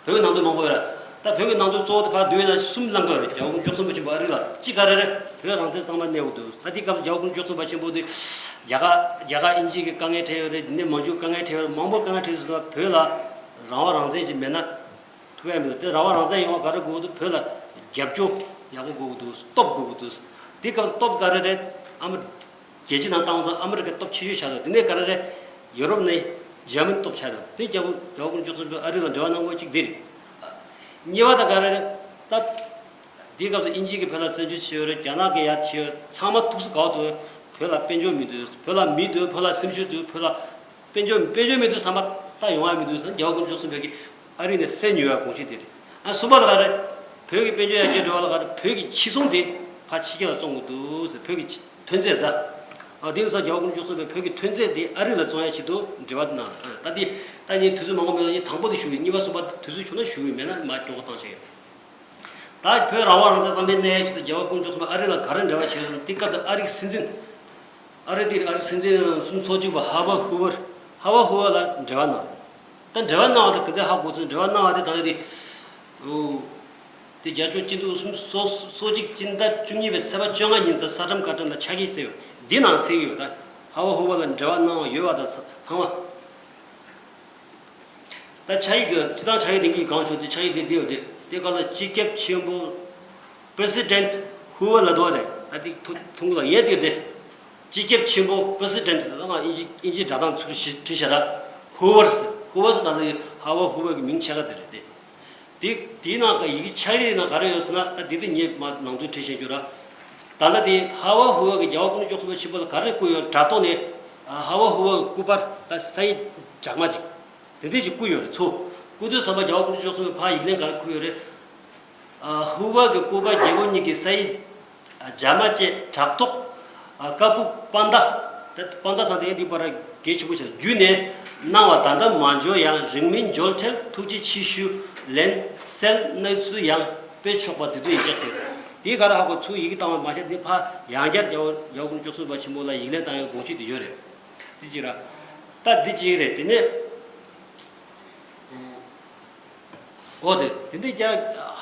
བོད་ཀྱི་ནང་དོན་མང་པོ་ཡོད་ར། ད་བོད་ཀྱི་ནང་དོན་གཙོ་བོ་དེ་ཕར་བསྡུས་ན་གསུམ་གླེང་གི་ཡོད་རེད། རྒྱལ་བ་དཀོན་མཆོག་གསུམ་པ་ཆེན་པོ་ཨ་རི་ལ་གཅིག་ག་རེ་རེད། བོད་རང་བཙན་གཙང་མ་གནས་དགོས་འདུག་ད་དེ་སྐབས་རྒྱལ་བ་དཀོན་མཆོག་གསུམ་པ་ཆེན་པོ་དེ་རྒྱ་གར་རྒྱ་གར་དབྱིན་ཇི་གི་དཀའ་ངལ་འཕྲད་ཡོད་རེད། འདི་ནས་མང་ཆུང་དཀའ་ངལ་འཕྲད་ཡོད་རེད། མང་པོ་དཀའ་ངལ་འཕྲད་ཡོད་ཟེར་བ། བོད་ལ་རང་དབང་རང་བཙན་ཅིག་མེད་ན་ཐུབ་ཡ་མི་འདུག་དེ་རང་དབང་རང་བཙན་ཡོང་བ་ག་རེ་དགོས་འདུག་བོད་ལ་རྒྱབ་སྐྱོར་ཡག་པོ་དགོས་ཀྱི་འདུག་སྟོབས་དགོས་ཀྱི་འདུག་དེ་སྐབས་སྟོབས་ག་རེ་རེད། ཨ་མི་རྒྱལ་སྤྱི་ནང་བཏང་ཙང་ཨ་མི་རི་ཀའི་སྟོབས་ཆེ་ཤོས་ཆགས་འདུག་དེ་ནས་ག་རེ་རེད། ཡུ་རོབ་ནས་འཇར་མན་སྟོབས་ཆགས་འདུག་དེ་རྒྱལ་པོ་རྒྱལ་བ་དཀོན་མཆོག་གསུམ་པོས་ཨ་རི་ལ་འབྲེལ་བ་གནང་དགོས་གཅིག་འདི་རེད། གཉིས་པ་ད་ག་རེ་རེད། ད་དེའི་སྐབས་སུ་དབྱིན་ཇི་གིས་བོད་ལ་བཙན་བྱོལ་བྱས་ཡོད་རེད། རྒྱ་ནག་གིས་ཡར་བྱས་ཡོད་རེད། ཚང་མ་ཐུགས་སུ་དགའ་འདུག་བོད་ལ་དཔལ་འབྱོར་མི་འདུག་བོད་ལ་མི་འདུག་བོད་ལ་སེམས་ཤུགས་འདུག་བོད་ལ་དཔལ་འབྱོར་དཔལ་འབྱོར་མི་འདུག་བསམ་པ་ད་ཡོང་ཡ་མི་འདུག་ཟེར་ན་རྒྱལ་བ་དཀོན་མཆོག་གསུམ་པོ་གིས་ཨ་རི་ནས་བསད་ཉོ་ཡ་དགོངས་གཞི་དེ་རེད། ཨ་གསུམ་པ་ལ་ག་རེ། བོད་ཀྱི་དཔལ་འབྱོར་ཡར་རྒྱས་འགྲོ་བ་ལ་ག་རེ། བོད་ཀྱི་ཕྱི་ཚོང་དེ་ཕར་ཕྱི་རྒྱལ་ལ་བཙོང་དགོས་འདུག་ཟེར། བོད་ཀྱི་ཕྱི་ཐོན་རྫས་ད། ཨ་དེ་ཡིན་ཙང་རྒྱལ་བ་དཀོན་མཆོག་གསུམ་པོས་བོད་ཀྱི་ཐོན་རྫས་དེ་ཨ་རི་ལ་བཙོང་ཡ་ཆེད་དུ་འབྲེལ་བ་གནང་། ད་དེ་ད་ངས་དུས་ཚོད་མང་པོ་མེད་ལ་ངས་དང་པོ་དེ་ཞུ་གི། གཉིས་པ་གསུམ་པ་དུས་ཚོད་བྱུང་ན་ཞུ་གི། མེད་ན་མར་མགྱོགས་པོ་བཏང་བྱས་ཡོད། ད་བོད་རང་དབང་རང་བཙན་གཙང་མའི་གནས་ཆེད་དུ་རྒྱལ་བ་དཀོན་མཆོག་གསུམ་པོས་ཨ་རི་ལ་ག་རེ་འབྲེལ་བ་བྱས་སོང་། དེ་སྐབས་དུ་ཨ་རིའི་སྲིད་འཛིན། ཨ་རི་དེ་ཨ་རིའི་སྲིད་འཛིན་སུམ་ཅུ་སོ་གཅིག་པ་ཧ་བ་ཧུ་ཝར། ཧ་བ་ཧུ་ཝར་ལ་འབྲེལ་བ་གནང་། ད་འབྲེལ་བ་གནང་བ་དེ་ག་འདྲ་ཧ་གོ་སོང་། འབྲེལ་བ་གནང་བ་དེ་ད་ལྟ་དེ། ཨོ། དེ་རྒྱལ་སྐྱོང་སྤྱི་ཟླ་སུམ་ཅུ་སོ་གཅིག་སྤྱི་ཟླ་བཅུ་གཉིས་པའི་ཚེས་པ་བཅོ་ལྔ་ཉིན་དུ་སཱ་ཏམ་ཀར་ཏན་ལ་ཕྱག་ཡིག་བསྩལ་ཡོད། འདི་ནང་གསལ་གྱི་ཡོད། ད་ཧ་བ་ཧུ་ཝར་ལ་འབྲེལ་བ་གནང་བ་ཡོད་པ་དང་ཚང་མ། ད་ཕྱག་ཡིག་དེ་སྤྱིར་བཏང་ཕྱག་ཡིག་དེ་གི་གང་བྱུང་དེ་ཕྱག་ཡིག་དེ་འདི་ཡོད་དེ། དེ་ག་ལ་སྤྱི་ཁྱབ་ཆེན་པོ་President Hoover ལ་འདུག་རེད། ད་དེ་ཐུང་ཐུང་གི་ལ་ཡས་དེ་དེ། སྤྱི་ཁྱབ་ཆེན་པོ་President ད་ང་དབྱིན་ཇི་དབྱིན་ཇི་སྒྲ་གདངས་ཚུར་བྲིས་བྲིས་བྱས་ར། Hoover ཟེར། Hoover ཟེར་ད་ལྟ་ཧ་བ་ཧུ་ཝར་གི་མིང་ཆེ་ཁ་དེ་རེད་དེ། དེ་དེའི་ནང་ག་ཡི་གེ་ཕྱག་ཡིག་ནང་ག་རེ་ཡོད་ཟེར་ན། ད་དེ་དེ་ངས་མ་ནང་དོན་བྲིས་བཞག་རྒྱུ་ར། ད་ལྟ་དེ་ཧ་བ་ཧུ་ཝར་གི་རྒྱལ་བ་དཀོན་མཆོག་གསུམ་པོ་ཆེན་པོ་ལ་ག་རེ་བསྐུར་ཡོད། དྲ་ཐོག་ནས་ཧ་བ་ཧུ་ཝར་གི་སྐུ་པར་ད་ས་ཡི་འཇག་མ་ཅིག་དེ་འདྲས་ཅིག་བསྐུར་ཡོད་རེད། ཚུར་བསྐུར་དུས་ཙམ་པ་རྒྱལ་བ་དཀོན་མཆོག་གསུམ་པོས་ཕར་ཡིག་ལན་ག་རེ་བསྐུར་ཡོད་རེད། ཨ་ཧུ་ཝར་གྱི་སྐུ་པར་རྒྱལ་པོ་གཉིས་ཀྱི་ས་ཡི་རྒྱ་མ་བཅས་དྲ་ཐོག་ཨ་ཀ་ཕུག་པཱན་ཏ། ད་པཱན་ཏ་ཚང་དེ་འདི་པར་གལ་ཆེན་པོ་ཆགས་བརྒྱུད་ནས་གནང་བ་ད་ལྟ་མ་འབྱོར་ཡང་རིང་མིན་འབྱོར་འཕྲལ་ཐུགས་རྗེ་ཆེ་ཞུ་ལན་གསལ་གནང་ཚུལ་ཡང་སྤེལ་ཆོག་པ་དེ་དུས་ཡིག་ཆ་བྱས་ཟེར། དེ་ག་རེ་ཧ་གོ། ཚུར་ཡི་གེ་བཏང་བ་མ་ཤེས། དེ་ཕར་ཡང་བསྐྱར་རྒྱལ་བ་རྒྱལ་བ་དཀོན་མཆོག་གསུམ་པ་ཆེན་པོ་ལ་ཡིག་ལན་བཏང་ཡའི་དགོངས་གཞི་དེ་ཡོད་རེད། དེ་གཅིག་ར། ད་འདི་གཅིག་རེད། དེ་ནས། འོ་དེ་དེ་འདྲའི་རྒྱ་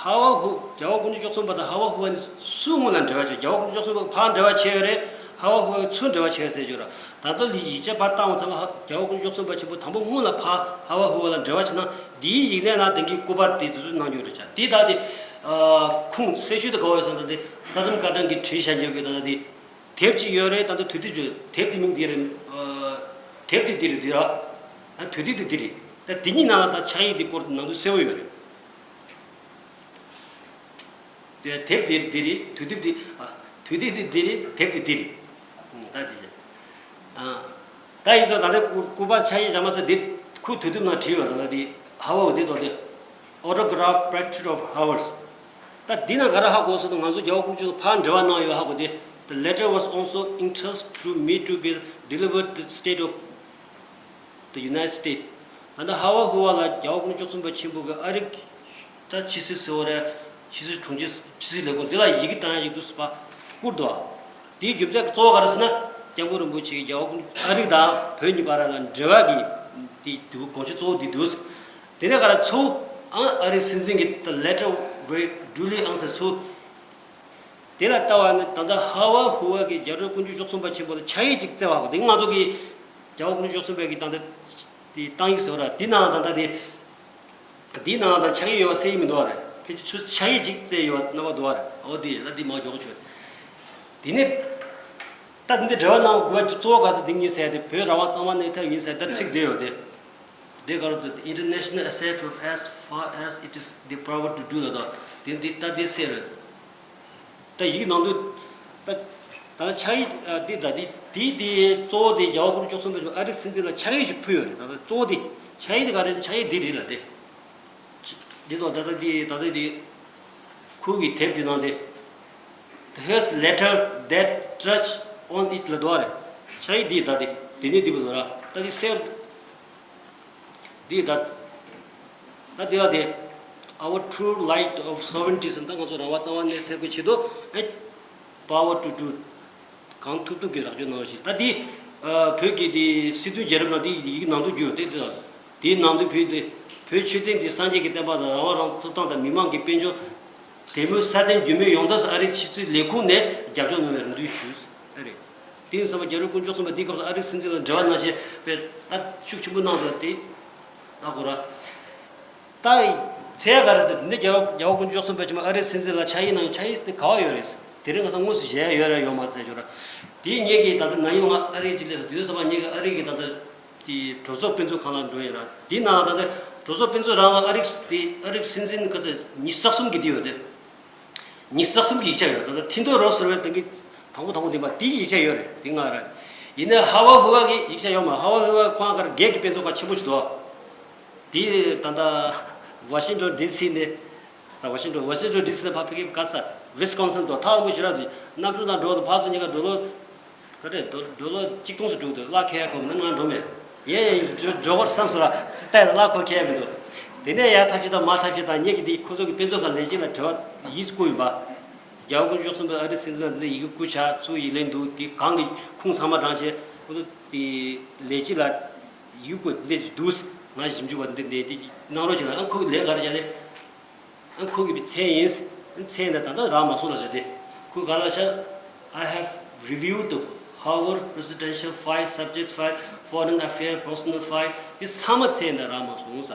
ཧ་ཝ་ཧུ། རྒྱལ་བ་དཀོན་མཆོག་གསུམ་པ་དང་ཧ་ཝ་ཧུ་ཝ་ནི་སུ་སྔོན་ལ་འབྲེལ་བ་བྱས། རྒྱལ་བ་དཀོན་མཆོག་གསུམ་པ་ཕར་འབྲེལ་བ་བྱས་ཡོད་རེད། ཧ་ཝ་ཧུ་ཝ་ཚུར་འབྲེལ་བ་བྱས་ཟེར་གྱི་ཡོད་ར། ད་ལྟ་ལི་ཡིག་ཆ་ཕར་བཏང་བ་ཚང་མ་ཧ། རྒྱལ་བ་དཀོན་མཆོག་གསུམ་པ་ཆེན་པོ་དང་པོ་སྔོན་ལ་ཕར་ཧ་ཝ་ཧུ་ཝ་ལ་འབྲེལ་བ་བྱས་ན། འདིའི་ཡིག་ལན་ལ་དེང་གི་སྐུ་པར་དེ་དུས་ཚོད་གནང་རྒྱུ་རེད་ཆ། དེ་ད་དེ་ཨ་ཁུངས་གསལ་ཤོས་དེ་ག་བ་ཡོད་ཟེར་ན། ད་དེ་ས་ཏམ་ཀ་ཏན་གྱིས་བྲིས་བཞག་རྒྱུ་གི་ད་ད་དེ་དེབ་ཅིག་ཡོད་རེད། ད་ལྟ་དུས་དེབ་ཅིག་དེབ་དེ་མིང་དེ་རེད། ཨ་དེབ་དེ་དེ་རེད་དེ་ར། ཨ་དུས་དེབ་དེ་དེ་རེད། ད་དེ་གཉིས་ནང་ལ་ད་ཕྱག་ཡིག་དེ་སྐོར་དེ་ནང་དུ་གསལ་བོ་ཡོད་རེད། དེ་དེབ་དེ་དེ་རེད། དུས་དེབ་དེ། ཨ་དུས་དེབ་དེ་དེ་རེད། དེབ་དེ་དེ་རེད། ཨ་ད་དེ་བྱས། ཨ་ད་ཡིན་ཙང་ད་ལྟ་སྐུ་སྐུ་པར་ཕྱག་ཡིག་བཞག་མ་ཚད་དེ་ཁོའི་དུས་དེབ་ནང་བྲིས་ཡོད། ད་ལྟ་དེ་ཧ་ཝ་ཝུ་དེ་དོ་དེ། Autograph portrait of Howard། ད་འདི་ན་ག་རེ་ཧ་གོ་སོང་ན། ང་ཚོ་རྒྱལ་བ་དཀོན་མཆོག་ཕར་འབྲེལ་བ་གནང་ཡོད་ཧ་གོ་དེ། The letter was also entrusted to me to be delivered to the state of the United States. ད་ལྟ་ཧ་ཝ་ཧུ་ཝ་ལ་རྒྱལ་བ་དཀོན་མཆོག་གསུམ་པ་ཆེན་པོ་གི་ཨ་རིག་ད་ཕྱི་སྲིད་ཟེར་བ་རེད། ཕྱི་སྲིད་དྲུང་ཆེ། ཕྱི་སྲིད་ལས་ཁུངས་འདི་ལ་ཡི་གེ་བཏང་ཡ་ཞིག་འདུག་ཟེར་བ་བསྐུར་འདུག་དེའི་རྒྱུ་མཚན་གཙོ་བོ་ག་རེ་ཟེར་ན། སྐྱབས་མགོན་རིན་པོ་ཆེ་གིས་རྒྱལ་བ་དཀོན་ཨ་རིག་དང་བོད་གཉིས་བར་ལ་འབྲེལ་བ་གི་དེ་འདུག་དགོངས་གཞི་གཙོ་བོ་འདི་འདུག་དེ་ནས་ག་རེ་ཚུར་ཨང་ཨ་རིའི་སྲིད་འཛིན་གྱི་the letter was duly answered ཚུར། དེ་ལ་ལྟ་བ་ནི་ད་ལྟ་ཧ་ཝ་ཧུ་ཝ་གིས་རྒྱལ་བ་དཀོན་མཆོག་གསུམ་པ་ཆེན་པོ་ལ་ཕྱག་ཡིག་ཅིག་བསྩལ་བ་གོ། དེ་ང་ཚོ་གིས་རྒྱལ་བ་དཀོན་མཆོག་གསུམ་པ་གིས་ད་ལྟ་དེ་བཏང་ཡིག་ཟེར་བ་ར། དེ་ནང་ད་ལྟ་དེ། དེའི་ནང་ལ་ད་ཕྱག་ཡིག་ཡོད་པ་གསལ་གྱི་མི་འདུག་བ་རེད། ཕལ་ཆེར་ཚུར་ཕྱག་ཡིག་ཅིག་བསྩལ་ཡོད་པ་རྣམ་པ་འདུག་བ་རེད། འོ་དེ་ལ་དེ་མར་མགྱོགས་ཆོད། དེ་ནས་ད་འདི་འབྲེལ་བ་གནང་དགོས་པ་གཙོ་བོ་ག་ཚོད་འདི་ཉིད་ཟེར་ཏེ། བོད་རང་དབང་གཙང་མ་གནས་ཐབས་ཡིན་ཟེར་ད་ཚིག་བསྡད་ཡོད་དེ། དེ་ག་རེ་འདུག International asset of as far as it is the power to do ལ་ད་དེ་འདི་ལྟ་དེ་གསལ་རེད། ད་ཡིག་ནང་དུ་ད་ད་ཕྱག་ཡིག་ཨ་འདི་ད་འདི་འདི་འདི་གཙོ་བོ་དེ་རྒྱལ་བ་དཀོན་མཆོག་གསུམ་པོ་ཨ་རིའི་སྲིད་འཛིན་ལ་ཕྱག་ཡིག་ཅིག་ཕུལ་ཡོད་རེད། ད་ད་གཙོ་བོ་དེ་ཕྱག་ཡིག་དེ་ག་རེ། ཕྱག་ཡིག་འདི་རེད་ལ་དེ། འདི་དང་ད་ལྟ་འདི་ད་ལྟ་འདི་ཁོ་གི་དེབ་འདི་ནང་དེ། His letter that touch on it ལ་འདུག་བ་རེད། ཕྱག་ཡིག་འདི་ད་འདི་འདི་ནི་འདི་བུ་ཟེར་ར། ད་འདི་གསལ། འདི་ད་ད་འདི་ལ་དེ། Our true right of sovereignty ཟེར། ད་ང་ཚོ་རང་དབང་གཙང་མ་གནས་ཐབས་ཀྱི་ཆེད་དུ་ཨེ་power to do གང་ཐུབ་ཐུབ་ཀྱིས་རོགས་སྐྱོར་གནང་རོགས་ཞེས། ད་འདི་ཨ་བོད་ཀྱི་འདི་སྲིད་དོན་རྒྱལ་རབས་ནང་འདི་ཡིག་ནང་དུ་བརྗོད་དེ། འདི་དང་འདིའི་ནང་དུ་བོད་དེ་བོད་ཆོས་ལྡན་གྱི་སངས་རྒྱས་ཀྱི་བསྟན་པ་དང་རང་དབང་རང་ཐོབ་ཐང་དང་མི་མང་གི་དཔལ་འབྱོར་དད་མོས་སྲ་བརྟན་རྒྱུས་མེད་ཡོང་ཐབས་སུ་ཨ་རིའི་ཕྱི་སྲིད་ལས་ཁུངས་ནས་རྒྱབ་སྐྱོར་གནང་བའི་རེ་འདུན་ཞུས། ཨ་རེད། དེ་ཡིན་ཙང་རྒྱལ་བ་དཀོན་མཆོག་གསུམ་པ་འདིའི་སྐབས་སུ་ཨ་རིའི་སྲིད་འཛིན་ལ་འབྲེལ་བ་གནང་བྱས་པའི་ད་ཤུགས་ཆེན་པོ་གནང་ཟེར་དེ་ལ་གོ་ར། ད་ཚེ་ག་རེ་ཟེར་འདི་རྒྱལ་བ་རྒྱལ་བ་དཀོན་མཆོག་གསུམ་པ་ཆེན་པོ་ཨ་རིའི་སྲིད་འཛིན་ལ་ཕྱག་ཡིག་གནང་། ཕྱག་ཡིག་དེ་ག་བ་ཡོད་རེད། དེ་རིང་ང་ཚོ་དངོས་སུ་མཇལ་ཡ་ཡོད་ར་ཡོད་མ་ཟེར་ཞོར། དེ་ངེད་ཀྱིས་ད་ལྟ་ན་ཡོང་ང་ཨ་རིའི་སྤྱི་ལས་སུ་དུས་ཚོད་ང་ངེད་ཀྱི་ཨ་རི་གི་ད་ལྟ་དེ་གྲོས་ཚོགས་དཔེ་མཛོད་ཁང་ལ་འགྲོ་ཡིན་ར། དེའི་ནང་ད་ལྟ་གྲོས་ཚོགས་དཔེ་མཛོད་རང་ལ་ཨ་རིག་དེ་ཨ་རིག་སྲིད་འཛིན་ག་ཚོད་ཉི་ཤུ་རྩ་གསུམ་གྱི་དེ་ཡོད་དེ། ཉི་ཤུ་རྩ་གསུམ་གྱི་ཡིག་ཆ་ཡོད་ར། ད་ལྟ་ཐིན་དོ་རོ་ཟེར་བའི་དེང་གི་དང་པོ་དང་པོ་འདི་མ་དེའི་ཡིག་ཆ་ཡོད་རེད། དེ་ང་ར་ཡིན་ན་ཧ་ཝ་ཧུ་ཝ་གི་ཡིག་ཆ་ཡོད་མ། ཧ་ཝ་ཧུ་ཝ་ཁོང་གར་སྒེར་གྱི་དཔེ་མཛོད་ཁང་ཆེན་པོ་ཞིག་འདུག་དེ་ད་ལྟ་ཝ་ཤིང་ཊོན་ཌི་སི་ནས། ད་ཝ་ཤིང་ཊོན་ཝ་ཤིང་ཊོན་ཌི་སི་ནས་ཕར་ཕ་གི་ག་ས་ཝི་སི་ཀོན་སིན་དུ་ཐག་རིང་པོ་ཞེ་དྲག་འདུག་གནམ་གྲུ་དང་འགྲོ་དུ་ཕར་ཚུར་གཉིས་ཀ་འགྲོ་ལོ་ག་རེ་འགྲོ་འགྲོ་ལོ་གཅིག་སྟོང་ཙམ་འགྲོ་གི་འདུག་གླ་ཁེ་ཡ་གོ་མིན་ན་ང་འགྲོ་མེད། ཡེ་ཡེ་འགྲོ་འགྲོ་གོ་བསམ་སོང་ར། ཙི་ཏའི་ལ་གླ་ཁོ་ཁེ་ཡ་མི་འདུག་དེ་ནས་ཡ་ཐབས་ཤེས་དང་མ་ཐབས་ཤེས་དང་ངེད་ཀྱི་དེ་ཁོ་ཚོ་གི་དཔེ་མཛོད་ཁང་ལས་བྱེད་ལ་དྲི་བ་ཡིད་བསྐུར་ཡིན་པ། རྒྱལ་བ་དཀོན་མཆོག་གསུམ་པོས་ཨ་རིའི་སྲིད་འཛིན་ལ་འདི་ལ་ཡི་གེ་བསྐུར་བྱ་ཚུར་ཡིག་ལན་འདུག་དེ་གང་གི་ཁུངས་ཚང་མ་དྲངས་བྱས་ཁོ་ཚོ་དེ་ལས་བྱེད་ལ་ཡི་གེ་བསྐུར་འདི་འདུག་ང་ཞིབ་འཇུག་པ་འདི་འདི་འདི་གནང་རོགས་བྱེད་ལ། ཨ་ཁོ་གི་ལས་ག་རེ་བྱ་ལས། ཨ་ཁོ་གི་མཚན་ཡིན། མཚན་ད་ད་ལྟ་རག་མ་སོང་ལ་བྱ་སྟེ། ཁོ་ག་ལ་བྱ། I have reviewed the Howard presidential file, subject file, foreign affair, personal file. འདི་ཚང་མ་མཚན་ད་རག་མ་སོང་ས།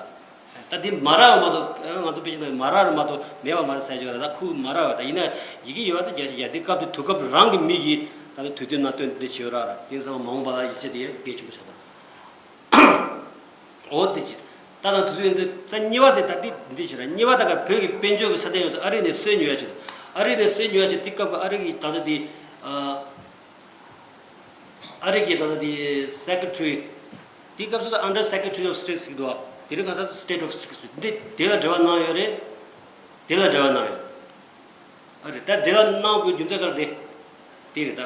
ད་འདི་མ་རག་མ་གཏོགས་ང་ཚོ་དཔེ་ཆ་ནང་མ་རག་མ་གཏོགས་མེད་པ་མ་རེད་ཟེར་གྱི་ཡོད་རེད། ད་ཁོ་མ་རག་བ་ད་ཡིན་ན་ཡི་གེ་ཡོད་བ་ད་རྒྱ་ཆེ་རྒྱ་འདི་སྐབས་དེ་དུས་སྐབས་རང་གི་མི་གིས་ད་ལྟ་དུས་སྟོན་ན་སྟོན་འདི་བྱེད་ཡོད་ར་ར། དེ་ཚང་མ་མ་འོངས་པ་ལ་ཡིག་ཆ་དེ་གལ་ཆེན་པོ་ཆགས་ད། འོ་དེ་ཅི། ད་ལྟ་དུས་ཚོད་འདི་ད་གཉིས་པ་དེ་ད་འདི་འདི་བྱེད་ར། གཉིས་པ་ད་ག་བོད་ཀྱི་དཔལ་འབྱོར་གྱི་ས་སྟེང་ཡོད་ཚད་ཨ་རི་ནས་བསད་ཉོ་ཡ་ཅིག་ཨ་རི་ནས་བསད་ཉོ་ཡ་ཅིག་དེ་སྐབས་ཀྱི་ཨ་རི་གི་ད་ལྟ་འདི་ཨ་རི་གི་ད་ལྟ་འདི་Secretary དེ་སྐབས་སུ་ད་Under Secretary of State ཟེར་གྱི་འདུག་དེ་རིང་ཁ་ད་State of State འདི་དེ་ལ་འབྲེལ་བ་གནང་ཡོད་རེད། དེ་ལ་འབྲེལ་བ་གནང་ཡོད། ཨ་རེད། ད་དེ་ལ་གནང་དགོས་རྒྱུ་མཚན་ག་རེ་དེ། དེ་རེད་ད།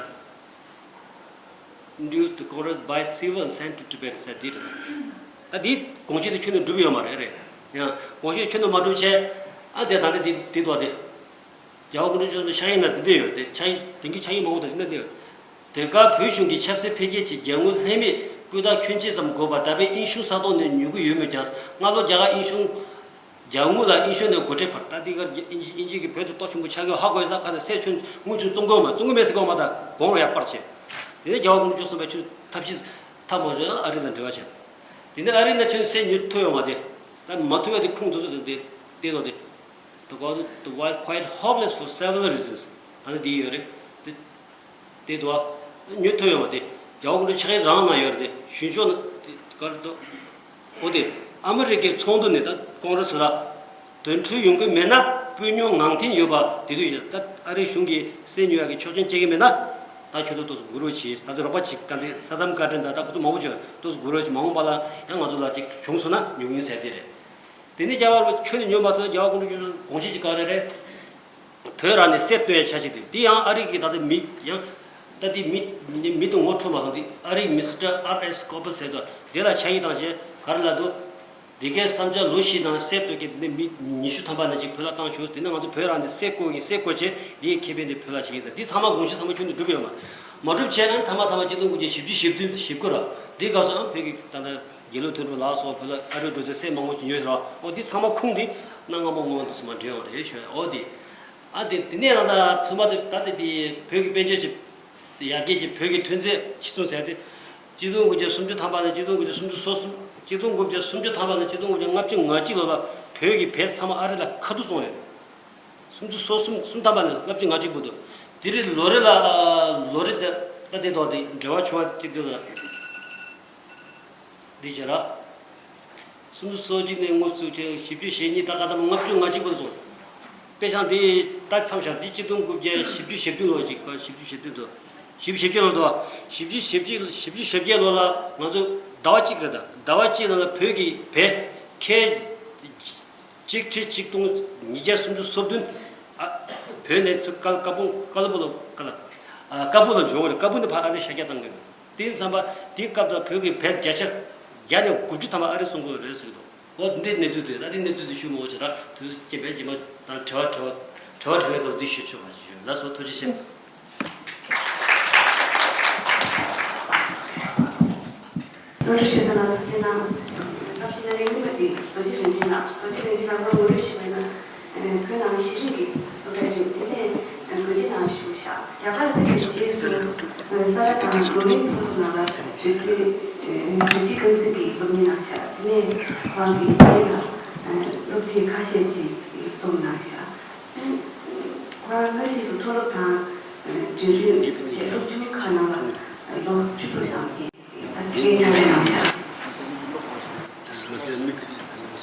Induced the Congress by civil and sent to Tibet ཟེར་དེ་རེད་ད། ད་དེ་དགོངས་གཞི་དེ་ཁྱོན་ནས་འགྲུབ་ཡོད་མ་རེད། རེད། ཡང་དགོངས་གཞི་ཁྱོན་ནས་མ་འགྲུབ་བྱས། ཨ་དེ་ད་ལྟ་དེ་དེ་དོ་དེ། རྒྱལ་བ་དཀོན་མཆོག་གསུམ་ཕྱག་ཡིག་ན་དེ་འདྲ་ཡོད་དེ། ཕྱག་ཡིག་དེང་གི་ཕྱག་ཡིག་མང་པོ་དང་དེ་འདྲ་ཡོད། དེ་ག་བོད་གཞུང་གི་ཆབ་སྲིད་འཕེལ་རྒྱས་ཀྱི་རྒྱལ་དངུལ་ལྷད་མེད་སྤུས་དག་ཁྱོན་ཆེ་ཙམ་དགོས་པ། ད་ཕན་དབྱིན་གཞུང་ས་ཐོག་ནས་ཉོ་གི་ཡོད་མོད་ཀྱང་སྔ་ལོ་རྒྱ་གར་དབྱིན་གཞུང་ རྒྱ་དངུལ་ལ་དབྱིན་ཞོན་ནས་སྒོ་ཁྲལ་འཕར། ད་འདི་གར་དབྱིན་ཇི་དབྱིན་ཇི་གི་བོད་དུ་གཏོགས་ཆེན་པོ་ཆགས་ཀྱི་ཧ་གོ་ཡོད་ས། ག་ཚོད་སེ་ཁྱོན་དངུལ་ཆུ་བཙོང་གི་ཡོད་མ། བཙོང་གི་མེད་ཟེར་གི་ཡོད་མ། ད་གོང་རུ་ཡར་སྤར་བྱས། དེ་ནས་རྒྱལ་བ་དགུང་ལོ་བཅུ་གསུམ་པའི་ཆུ་ཐབས་ཤེས་ཐབས་མ་བཟོས་ཨ་རི་ལ་འབྲེལ་བ་བྱས། དེ་ནས་ཨ་རི་ནས་ཁྱོན་སེ་ཉོས་ཐུབ་ཡོད་མ་རེད། ད་མ་ཐུབ་ཡ་དེ་ཁུངས་དེ་ཚོ་དེ་དེ་ལོ་དེ། The world, the world quite hopeless for several reasons. ད་ནི་འདི་ཡོད་རེད། དེ་དེ་དུ་ཉོ་ཐུབ་ཡོད་པ་དེ། རྒྱ་བོད་ཀུན་ཕྱག་རང་ནང་ཡོད་རེད་དེ། གཞུང་ཕྱོགས་ནང་དེ་ག་རེ་འདུག་འོ་དེ། ཨ་མི་རི་ཀའི་ཚོགས་འདུ་ནས་ད་ཀོང་རེ་སི་ལ་དོན་འཁྲུལ་ཡོང་གི་མེད་ན་སྤུས་ཉུང་ངང་འཐེན་ཡོད་པ་དེ་དུས་ཡོད། ད་ཨ་རིའི་གཞུང་གིས་སེ་ཉོ་ཡག་གི་ཆོག་མཆན་སྤྲད་ཀྱི་མེད་ན། ད་ཁྱོད་ཚོ་ཏོག་ཙམ་སྒུག་རོགས་བྱེད། ད་ལྟ་རོགས་པ་ཅིག་ད་ལྟ་ས་དམ་བཀའ་དྲིན་ད་ད་ཁོ་ཚོ་མང་པོ་བྱོས། ཏོག་ཙམ་སྒུག་རོགས་བྱེད། མ་འོངས་པ་ལ་ཡང་ང་ཚོ་ལ་ཅིག་བྱུང་སོང་ན་ཉོ་གི་ཡིན་ཟེར་དེ་རེད། དེ་ནས་རྒྱ་བོད་ཁྱོན་ནས་ཉོ་མ་ཐུབ། རྒྱ་བོད་ཀུན་ཕྱོགས་དགོངས་གཞི་ཅིག་ག་རེ་རེད། བོད་རང་ནས་གསེར་བཏོན་ཡ་ཆ་ཅིག་དེ། དེ་ཡང་ཨ་རི་གི་ད་ལྟ་མི་ཡང་ད་ལྟའི་མི་མི་དང་ངོ་འཕྲོད་མ་སོང་དེ། ཨ་རིའི་མི་སི་ཊར་ཨར་ཨེས་ཀོ་པལ་ཟེར་དུས་དེ་ལ་ཆ་ཡིག་བཏང་བྱས་ག་རེ་ལབ་འདུག་འདི་གའི་བསམ་འཆར་ལོ་བཞི་ནང་གསེར་བཏོན་མཁན་དེ་མི་ཉི་ཤུ་ཐམ་པ་ནང་གཅིག་བོད་ལ་བཏང་ཤོག་དེ་ནས་ང་ཚོ་བོད་རང་ནས་གསེར་བརྐོ་གིན་གསེར་བརྐོ་བྱས་དེའི་ཁེ་ཕན་དེ་བོད་ལ་བྱེད་ཀྱི་ཡིན་ཟེར། འདི་ཚང་མ་དགོངས་གཞི་ཚང་མ་ཁྱོན་ནས་འགྲུབ་ཡོད་མ། མ་གྲུབ་བྱས་ན་མཐའ་མ་མཐའ་མ་ཆིག་སྟོང་དགུ་བརྒྱ་བཞི་བཅུ་ཞེ་བདུན་ཞེ་དགུ་ར། འདི་སྐབས་སུ་ཨང་བོད་ཀྱི་ད་ལྟ་དགེ་ལུགས་དོན་གྲུབ་ལགས་སོགས་བོད་ལ་ཨ་རིར་འགྲོ་དུས་གསེར་མང་པོ་ཞིག་ཉོས་ཡོད་ར། འོ་འདི་ཚང་མ་ཁུངས་འདི་གནའ་སྔ་མོ་སྔོན་མ་དུ་ཚང་མ་འདྲེན་ཡོད་རེད་ཞུ། འོ་འདི། ཨ་དེ་དེ་ནས་ང་ད་ཚོད་མ་དེ་ད་དེ་དེ་བོད་ཀྱི་དཔལ་འབྱོར་གྱི་ཡར་རྒྱས་ཀྱི་བོད་ཀྱི་ཐོན་རྫས་ཕྱིར་ཚོང་ཟེར་ཏེ། གཅིག་སྟོང་དགུ་བརྒྱ་སུམ་ཅུ་ཐམ་པ་ནས་གཅིག་སྟོང་དགུ་བརྒྱ་སུམ་ཅུ་སོ་གསུམ། གཅིག་སྟོང་དགུ་བརྒྱ་སུམ་ཅུ་ཐམ་པ་ནས་གཅིག་སྟོང་དགུ་བརྒྱ་ལྔ་བཅུ་ང་གཅིག་ལོ་ལ་བོད་ཀྱི་བལ་ཚང་མ་ཨ་རི་ལ་ཁ་ཐུག་བཙོང་ཡོད། སུམ་ཅུ་སོ་གསུམ་གསུམ་ཐམ་པ་ནས་ལྔ་བཅུ་ང་གཅིག་བར་དུ། དེ་རིང་ལོ་རེ་ལ་ལོ་རེ་ད་ད་དེ་ཐོག་དེ་འབྲེལ་བ་བྱུང་བ་གཅིག་དེ་ལ། འདི་བྱས་ར། སུམ་ཅུ་སོ་གཅིག་ནས་དངུལ་བཙུགས་བྱས་བཞི་བཅུ་ཞེ་གཉིས། ད་ག་ད་ལྔ་བཅུ་ང་གཅིག་བར་སོང་། དཔེ་བཞག་འདི་ད་མཚམས་བཞག་འདི་གཅིག་སྟོང་དགུ་བརྒྱ་བཞི་བཅུ་ཞེ་བདུན་ལོ་ཅིག་བཞི་བཅུ་ཞེ་བདུན་དུ། བཞི་བཅུ་ཞེ་བརྒྱད་ལོ་དུ། བཞི་བཅུ་ཞེ་བརྒྱད་བཞི་བཅུ་ཞེ་བརྒྱད་ལོ་ལ་ང་ཚོ་ཟླ་བ་གཅིག་རེད། ད་ཟླ་བ་གཅིག་ནང་ལ་བོད་ཀྱི་བལ་ཁལ་གཅིག་ཁྲི་གཅིག་སྟོང་ཉིས་བརྒྱ་སུམ་ཅུ་སོ་བདུན། ཨ། བོད་ནས་ཚུར་ཀ་ཀ་པོང་ཀ་ལ་པོ་ལ་ཀ་ལ། ཨ། ཀ་པོ་ལ་འབྱོར་བ་རེད། ཀ་པོ་ནས་ཕར་ཨ་རིར་ཤར་རྒྱག་བཏང་གི་རེད། དེ་ཡིན་བསམ་པ་དེའི་སྐབས་དང་བོད་ཀྱི་བལ་བརྒྱ་ཆ་བརྒྱ་ནས་དགུ་བཅུ་ཐམ་པ་ཨ་རིར་བཙོང་དགོས་རེད་ཟེར་གི་འདུག་འོ་འདི་གནས་ཚུལ་དེ་ད་དེ་གནས་ཚུལ་དེ་ཞུ་མ་འོ་བྱས་ད་དུས་ཚོད་སྐྱེལ་བས་རྗེས་མ་དང་དྲི་བ་དྲི་བ་དྲི་བ་དྲིས་ལན་སྐབས་དུས་ཞུ་ཆོག་པ་ཞུ། ལགས་སོ། ཐུགས་རྗེ་ཆེ། བློ་གྲོས་ཆོས་དང་ལགས་སོ། ཁྱེད་རང་སྐབས་ཤིག་ན་རེ་གཉིས་པ་དེ་རྡོ་རྗེ་རིན་ཆེན་ལགས། རྡོ་རྗེ་རིན་ཆེན་ལགས་ངོ་རེ་ཞུ་བ་ན། བོད་ནང་གི་ཤེས་རིག་གི་སློབ་གྲྭ་ཅིག་དེ་ནས་དགོན་སྡེ་ནང་བཞུགས་ཤག་རྒྱ་གར་ཕེབས་པའི་རྗེས་སུ་ས་ར་དང་འགྲོ་བའི་ཕུག་ནང་ལ་བོད་ཀྱི་བོད་སྤྱི་རྐང་འཛིན་གྱི་སློབ་གཉེར་གནང་ཤག་དེ་ནས་ཁོ་རང་གི་རྗེས་ལ་སློབ་དེབ་ཁ་ཤས་ཅིག་རྩོམ་གནང་ཤག་ཁོ་རང་སྔ་རྗེས་སུ་མཐོ་སློབ་དང་འབྲེལ་ཡོད་ཆེད་སློབ་ཆུང་ཁག་ནང་ལ་ལོ་བཅུ་དྲུག་ཙམ་ཡིན།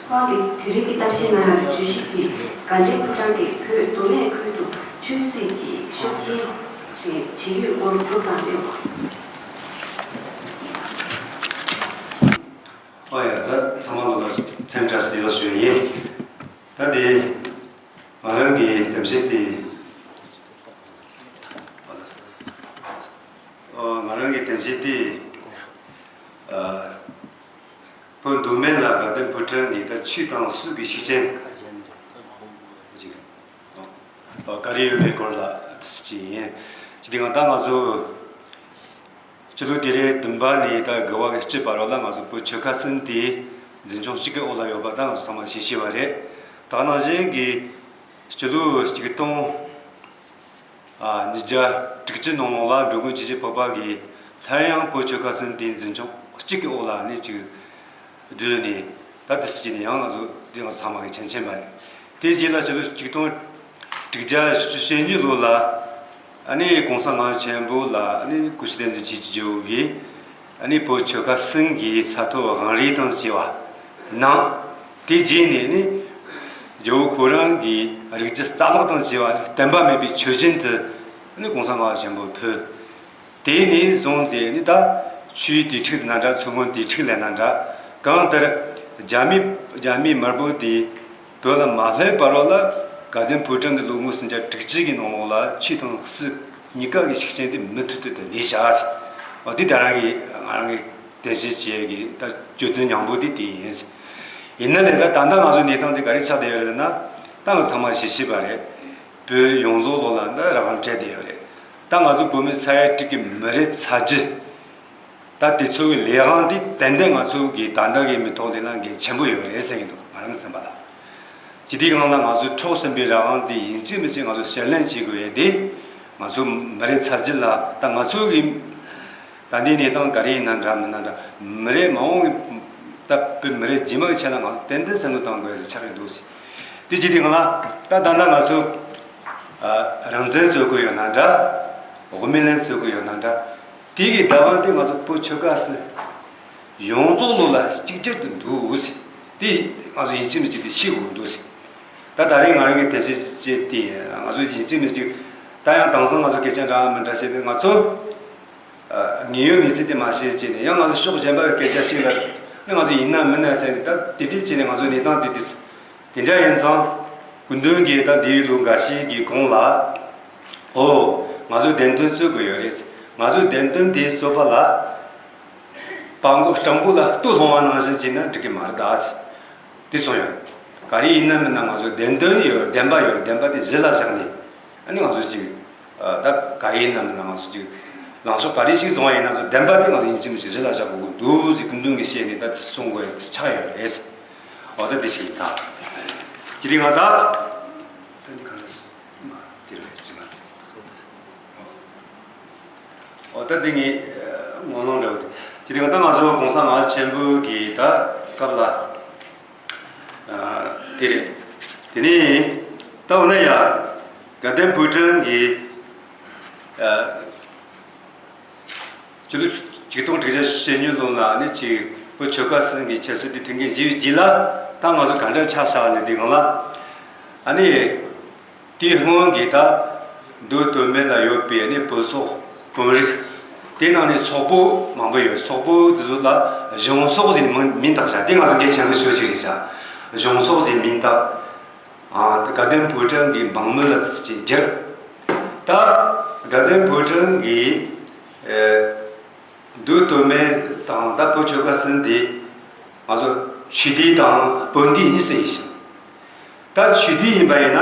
ཁོང་གིས་དེ་རིང་གི་གཏམ་བཤད་གནང་ཡག་གི་བརྗོད་གཞི་དེ་དགའ་ལྡན་ཕོ་བྲང་གི་བོད་མདོ་སྨད་ཁུལ་དུ་ཆོས་སྲིད་ཀྱི་ཤུགས་རྐྱེན་བྱེད་ཡུལ་སྐོར་བསྡུར་དང་སྤེལ་བ། ཨོ་ཡ། ད་ཚང་མ་ལོ་ལ་མཚན་བཀྲ་ཤིས་བདེ་ལེགས་ཞུ་ཡ་ཡིན། ད་དེ་ང་རང་གི་གཏམ་བཤད་དེ། ཨོ། ང་རང་གི་གཏམ་བཤད་དེ། ཨ། བོད་མདོ་སྨད་ལ་དགའ་ལྡན་ཕོ་བྲང་གི་ད་ཆོས་དང་སྲིད་ཀྱི་ཤུགས་རྐྱེན་ཅིག་ཨོ། ག་རེ་ཡོད་མེད་སྐོར་ལ་དེ་ཅིག་ཡིན། ཅི་སྟེ་ང་ད་ང་ཚོ་སྤྱི་ལོ་དུས་རབས་བདུན་པ་ནས་ད་དགུ་བ་གི་དཀྱིལ་བར་ལ་ང་ཚོ་བོད་ཆོལ་ཁ་གསུམ་དེ་འཛིན་སྐྱོང་གཅིག་གི་འོག་ལ་ཡོད་པ་ད་ང་ཚོ་ཚང་མ་ཤེས་ཤེས་པ་རེད། ད་ག་ནང་བཞིན་གྱི་སྤྱི་ལོ་གཅིག་སྟོང་ཨ། ཉིས་བརྒྱ་དྲུག་ཅུ་ནང་ལོགས་ལ་འགྲོ་མགོན་ཆོས་རྒྱལ་འཕགས་པ་གིས་སླར་ཡང་བོད་ཆོལ་ཁ་གསུམ་དེའི་འཛིན་སྐྱོང་གཅིག་གི་འོག་ལ་ནི་ཅིག་བསྡུས་ནས། ད་དེ་སྲིད་ཀྱི་ནི་ཡང་ང་ཚོ་འདི་ང་ཚོ་ཚང་མ་གི་མཁྱེན་མཁྱེན་པ་རེད། དེ་རྗེས་ལ་ཕྱི་ལོ་ཆིག་སྟོང་དྲུག་བརྒྱ་བཞི་བཅུ་ཞེ་གཉིས་ལོ་ལ་ཨ་ནི་གོང་ས་ལྔ་པ་ཆེན་པོ་ལ་ཨ་ནི་སྐུ་ཞབས་བསྟན་འཛིན་ཆོས་ཀྱི་རྒྱལ་པོ་གིས་ཨ་ནི་བོད་ཆོལ་ཁ་གསུམ་གྱི་ས་ཐོབ་དབང་རིས་དང་བཅས་པ་གནང་། དེ་རྗེས་ནས་ནི་ཇོ་བོ་ཁོ་རང་གི་རིགས་རྒྱུད་རྩ་ལག་དང་བཅས་པ་བསྟན་པ་མེད་པའི་ཆོས་བཞིན་དུ་ནི་གོང་ས་ལྔ་པ་ཆེན་པོར་ཕུལ། དེ་ནས་བཟུང་སྟེ་ནི་ད་ཆོས་དེ་ཁྲིད་ཟེར་ན་འདྲ། མཚོ་སྔོན་དེ་ཁྲིད་ལབ་ན་འདྲ། གང་ལྟར་རྒྱ་མི་རྒྱ་མི་དམར་པོ་དེ་བོད་ལ་མ་སླེབས་བར་ལ་དགའ་ལྡན་ཕོ་བྲང་གི་ལོ་ངོ་སུམ་བརྒྱ་དྲུག་ཅུ་གི་ནང་ལོགས་ལ་ཆོས་དང་སྲིད་གཉིས་ཀ་གི་ཤུགས་རྐྱེན་དེ་མུ་མཐུད་དུ་གནས་བཞག་ཟེར། འོ་དེ་ད་རང་གི་ང་རང་གི་གཏམ་བཤད་བྱེད་ཀྱི་ད་བརྗོད་དོན་སྙིང་པོ་དེ་དེ་ཡིན། ཡིན་ན་ལས་ད་ད་ལྟ་ང་ཚོའི་གནས་སྟངས་དེ་ག་རེ་ཆགས་བསྡད་ཡོད་རེད་ན། ད་ང་ཚང་མ་ཤེས་ཤེས་པ་རེད། བོད་ཡོངས་རྫོགས་ལོགས་ལ་ད་རང་དབང་སྤྲད་བསྡད་ཡོད་རེད། ད་ང་ཚོ་བོད་མི་ས་ཡ་དྲུག་གི་མི་རེད་ཚར་རྗེས། ད་དེ་ཚོ་གི་ལས་དབང་དེ་ཏན་ཏན་ང་ཚོ་གི་ད་ལྟ་གི་མི་ཐོག་ལས་ལ་འགན་ཆེན་པོ་ཡོད་རེད་ཟེར་གྱི་འདུག་ང་རང་སེམས་པ་ལ། སྤྱི་དེའི་སྒང་ལ་ང་ཚོའི་འཕྲོག་ཟིན་པའི་རང་དབང་དེ་ཡིན་གཅིག་མིན་གཅིག་ང་ཚོས་ཕྱིར་ལེན་བྱེད་དགོས་ཡས་དེ། ང་ཚོ་མི་རིགས་ཚར་གཅིག་ལ་ད་ང་ཚོ་གི་ད་ལྟའི་གནས་སྟངས་ག་རེ་ཡིན་ན་འདྲ་མིན་ན་འདྲ། མི་རིགས་མ་འོངས་ཀྱི་ད་བོད་མི་རིགས་རྗེས་མ་གི་ཆེད་ལ་ང་ཚོ་ཏན་ཏན་བསམ་བློ་གཏོང་དགོས་ཡས་ཆགས་ཀྱི་འདུག་ཟེར། དེ་བྱེད་དུས་སྒང་ལ་ད་ད་ལྟ་ང་ཚོ་ཨ་རང་བཙན་རྩོད་དགོས་ཡོད་ན་འདྲ། དབུ་མའི་ལམ་རྩོད་དགོས་ཡོད་ན་འདྲ། དེ་གི་བདག་དབང་དེ་ང་ཚོ་བོད་ཆོལ་ཁ་གསུམ་ཡོངས་རྫོགས་ལོ་ལ་གཅིག་གྱུར་དུ་འདུག་ཟེར། དེ་ང་ཚོ་ཡིན་གཅིག་མིན་གཅིག་དེ་ཤེས་དགོས་འདུག་ཟེར། ད་ད་རེས་ང་རང་གི་དེ་བཤད་ཅེས་དེ་ང་ཚོ་ཡིན་གཅིག་མིན་གཅིག་ད་ཡང་དེང་སང་ང་ཚོ་སྐད་ཆ་འདྲ་མི་འདྲ་བཤད་དུས་ང་ཚོ་ཨ་ངེས་ཡོད་མི་ཚེ་དེ་མ་བཤད་ཅེས་ནས་ཡང་ང་ཚོ་ཕྱོགས་གཞན་པ་གི་སྐད་ཆ་ཞིག་ལ་ནི་ང་ཚོ་ཡིན་ན་མིན་ན་ཟེར་ནས་ད་དེ་འདྲས་བྱས་ནས་ང་ཚོ་གནས་སྟངས་དེ་དེ་དེ་འདྲ་ཡིན་ཙང་སྐུ་མདུན་གྱིས་ད་འདིའི་ལོ་འགའ་ཤས་ཀྱི་གོང་ལ་ཨོ་ང་ཚོ་བདེན་དོན་རྩོད་དགོས་ཡོད་རེད། ང་ཚོ་བདེན་དོན་དེ་རྩོད་པ་ལ་སྤྲང་པོ་སྤྲང་པོ་ལ་སྟོད་ལྷུང་བ་ནང་བཞིན་བྱས་ན་འགྲིག་གི་མ་རེད་ད་ཟེར། དེ་གསུངས་ཡོད། ག་རེ་ཡིན་ན་མིན་ན་ང་ཚོ་བདེན་དོན་ཡོད་བདེན་པ་ཡོད་བདེན་པ་དེ་གཞི་ལ་བཞག་ནས་ཨ་ནི་ང་ཚོ་ཅིག་ཨ་ད་ག་རེ་ཡིན་ན་མིན་ན་ང་ཚོ་ཅིག་ལངས་ཕྱོགས་ག་རེ་ཞིག་བཟུང་བ་ཡིན་ན་ཚོ་བདེན་པ་དེ་ང་ཚོ་ཡིན་གཅིག་མིན་གཅིག་གཞི་ལ་བཞག་དགོས་འདུག་ཟེར་སྐུ་མདུན་གྱིས་བཤད་ནས་ད་གསུང་དགོས་ཆགས་ཡོད་རེད། འོ་ད་དེ་ཞིག་ཡིན་ད། དེ་རིང་ང་ད་ད་འདི་ག་ལ་མ་དེ་རེད་ཅི་ལ། འོ་ད་དེ་ངས་ངོ་ལོང་འདྲ་བོ་དེ་དེ་རིང་ད་ང་ཚོ་གོང་ས་ལྔ་པ་ཆེན་པོ་གི་ད་སྐབས་ལ། ཨ་དེ་རེད། དེ་ནས་ད་འོ་ན་ཡ་དགའ་ལྡན་ཕོ་བྲང་གི་ཨ་ཕྱི་ལོ་ཆིག་སྟོང་དྲུག་བརྒྱ་ཞེ་གཉིས་ལོ་ལ་ནི་ཅིག་བོད་ཆོལ་ཁ་གསུམ་གྱི་ཆབ་སྲིད་དེ་ཐོན་མཁན་བཞི་བའི་རྗེས་ལ་ད་ང་ཚོ་ག་འདྲ་ཆགས་བཞག་ནས་དེ་སྒང་ལ་ཨ་ནི། དེའི་སྔོན་གྱི་ད་མདོ་སྟོད་སྨད་ལ་ཡོད་པའི་ནི་བོད་སོག་བོད་རིགས། དེ་ནང་ནས་སོག་པོ་མང་པོ་ཡོད། སོག་པོ་དེ་ཚོ་ལ་གཞུང་སོག་ཟེར་ནས་མིང་མིང་བཏགས་བཞག་དེ་ང་ཚོ་གལ་ཆེན་པོ་ཤོས་ཤིག་རེད་བཞག་གཞུང་སོག་ཟེར་མིང་བཏགས། ཨ་དགའ་ལྡན་ཕོ་བྲང་གི་འབངས་མི་ལ་ཅིག་སྒྱུར། ད་དགའ་ལྡན་ཕོ་བྲང་གི་ཨེ། མདོ་སྟོད་སྨད་དང་ད་བོད་ཆོལ་ཁ་གསུམ་དེ་ང་ཚོ་ཆོས་སྡེ་དང་དཔོན་སྡེ་གཉིས་སུ་ཡིན་ཞིང་། ད་ཆོས་སྡེ་ཡིན་པ་ཡིན་ན་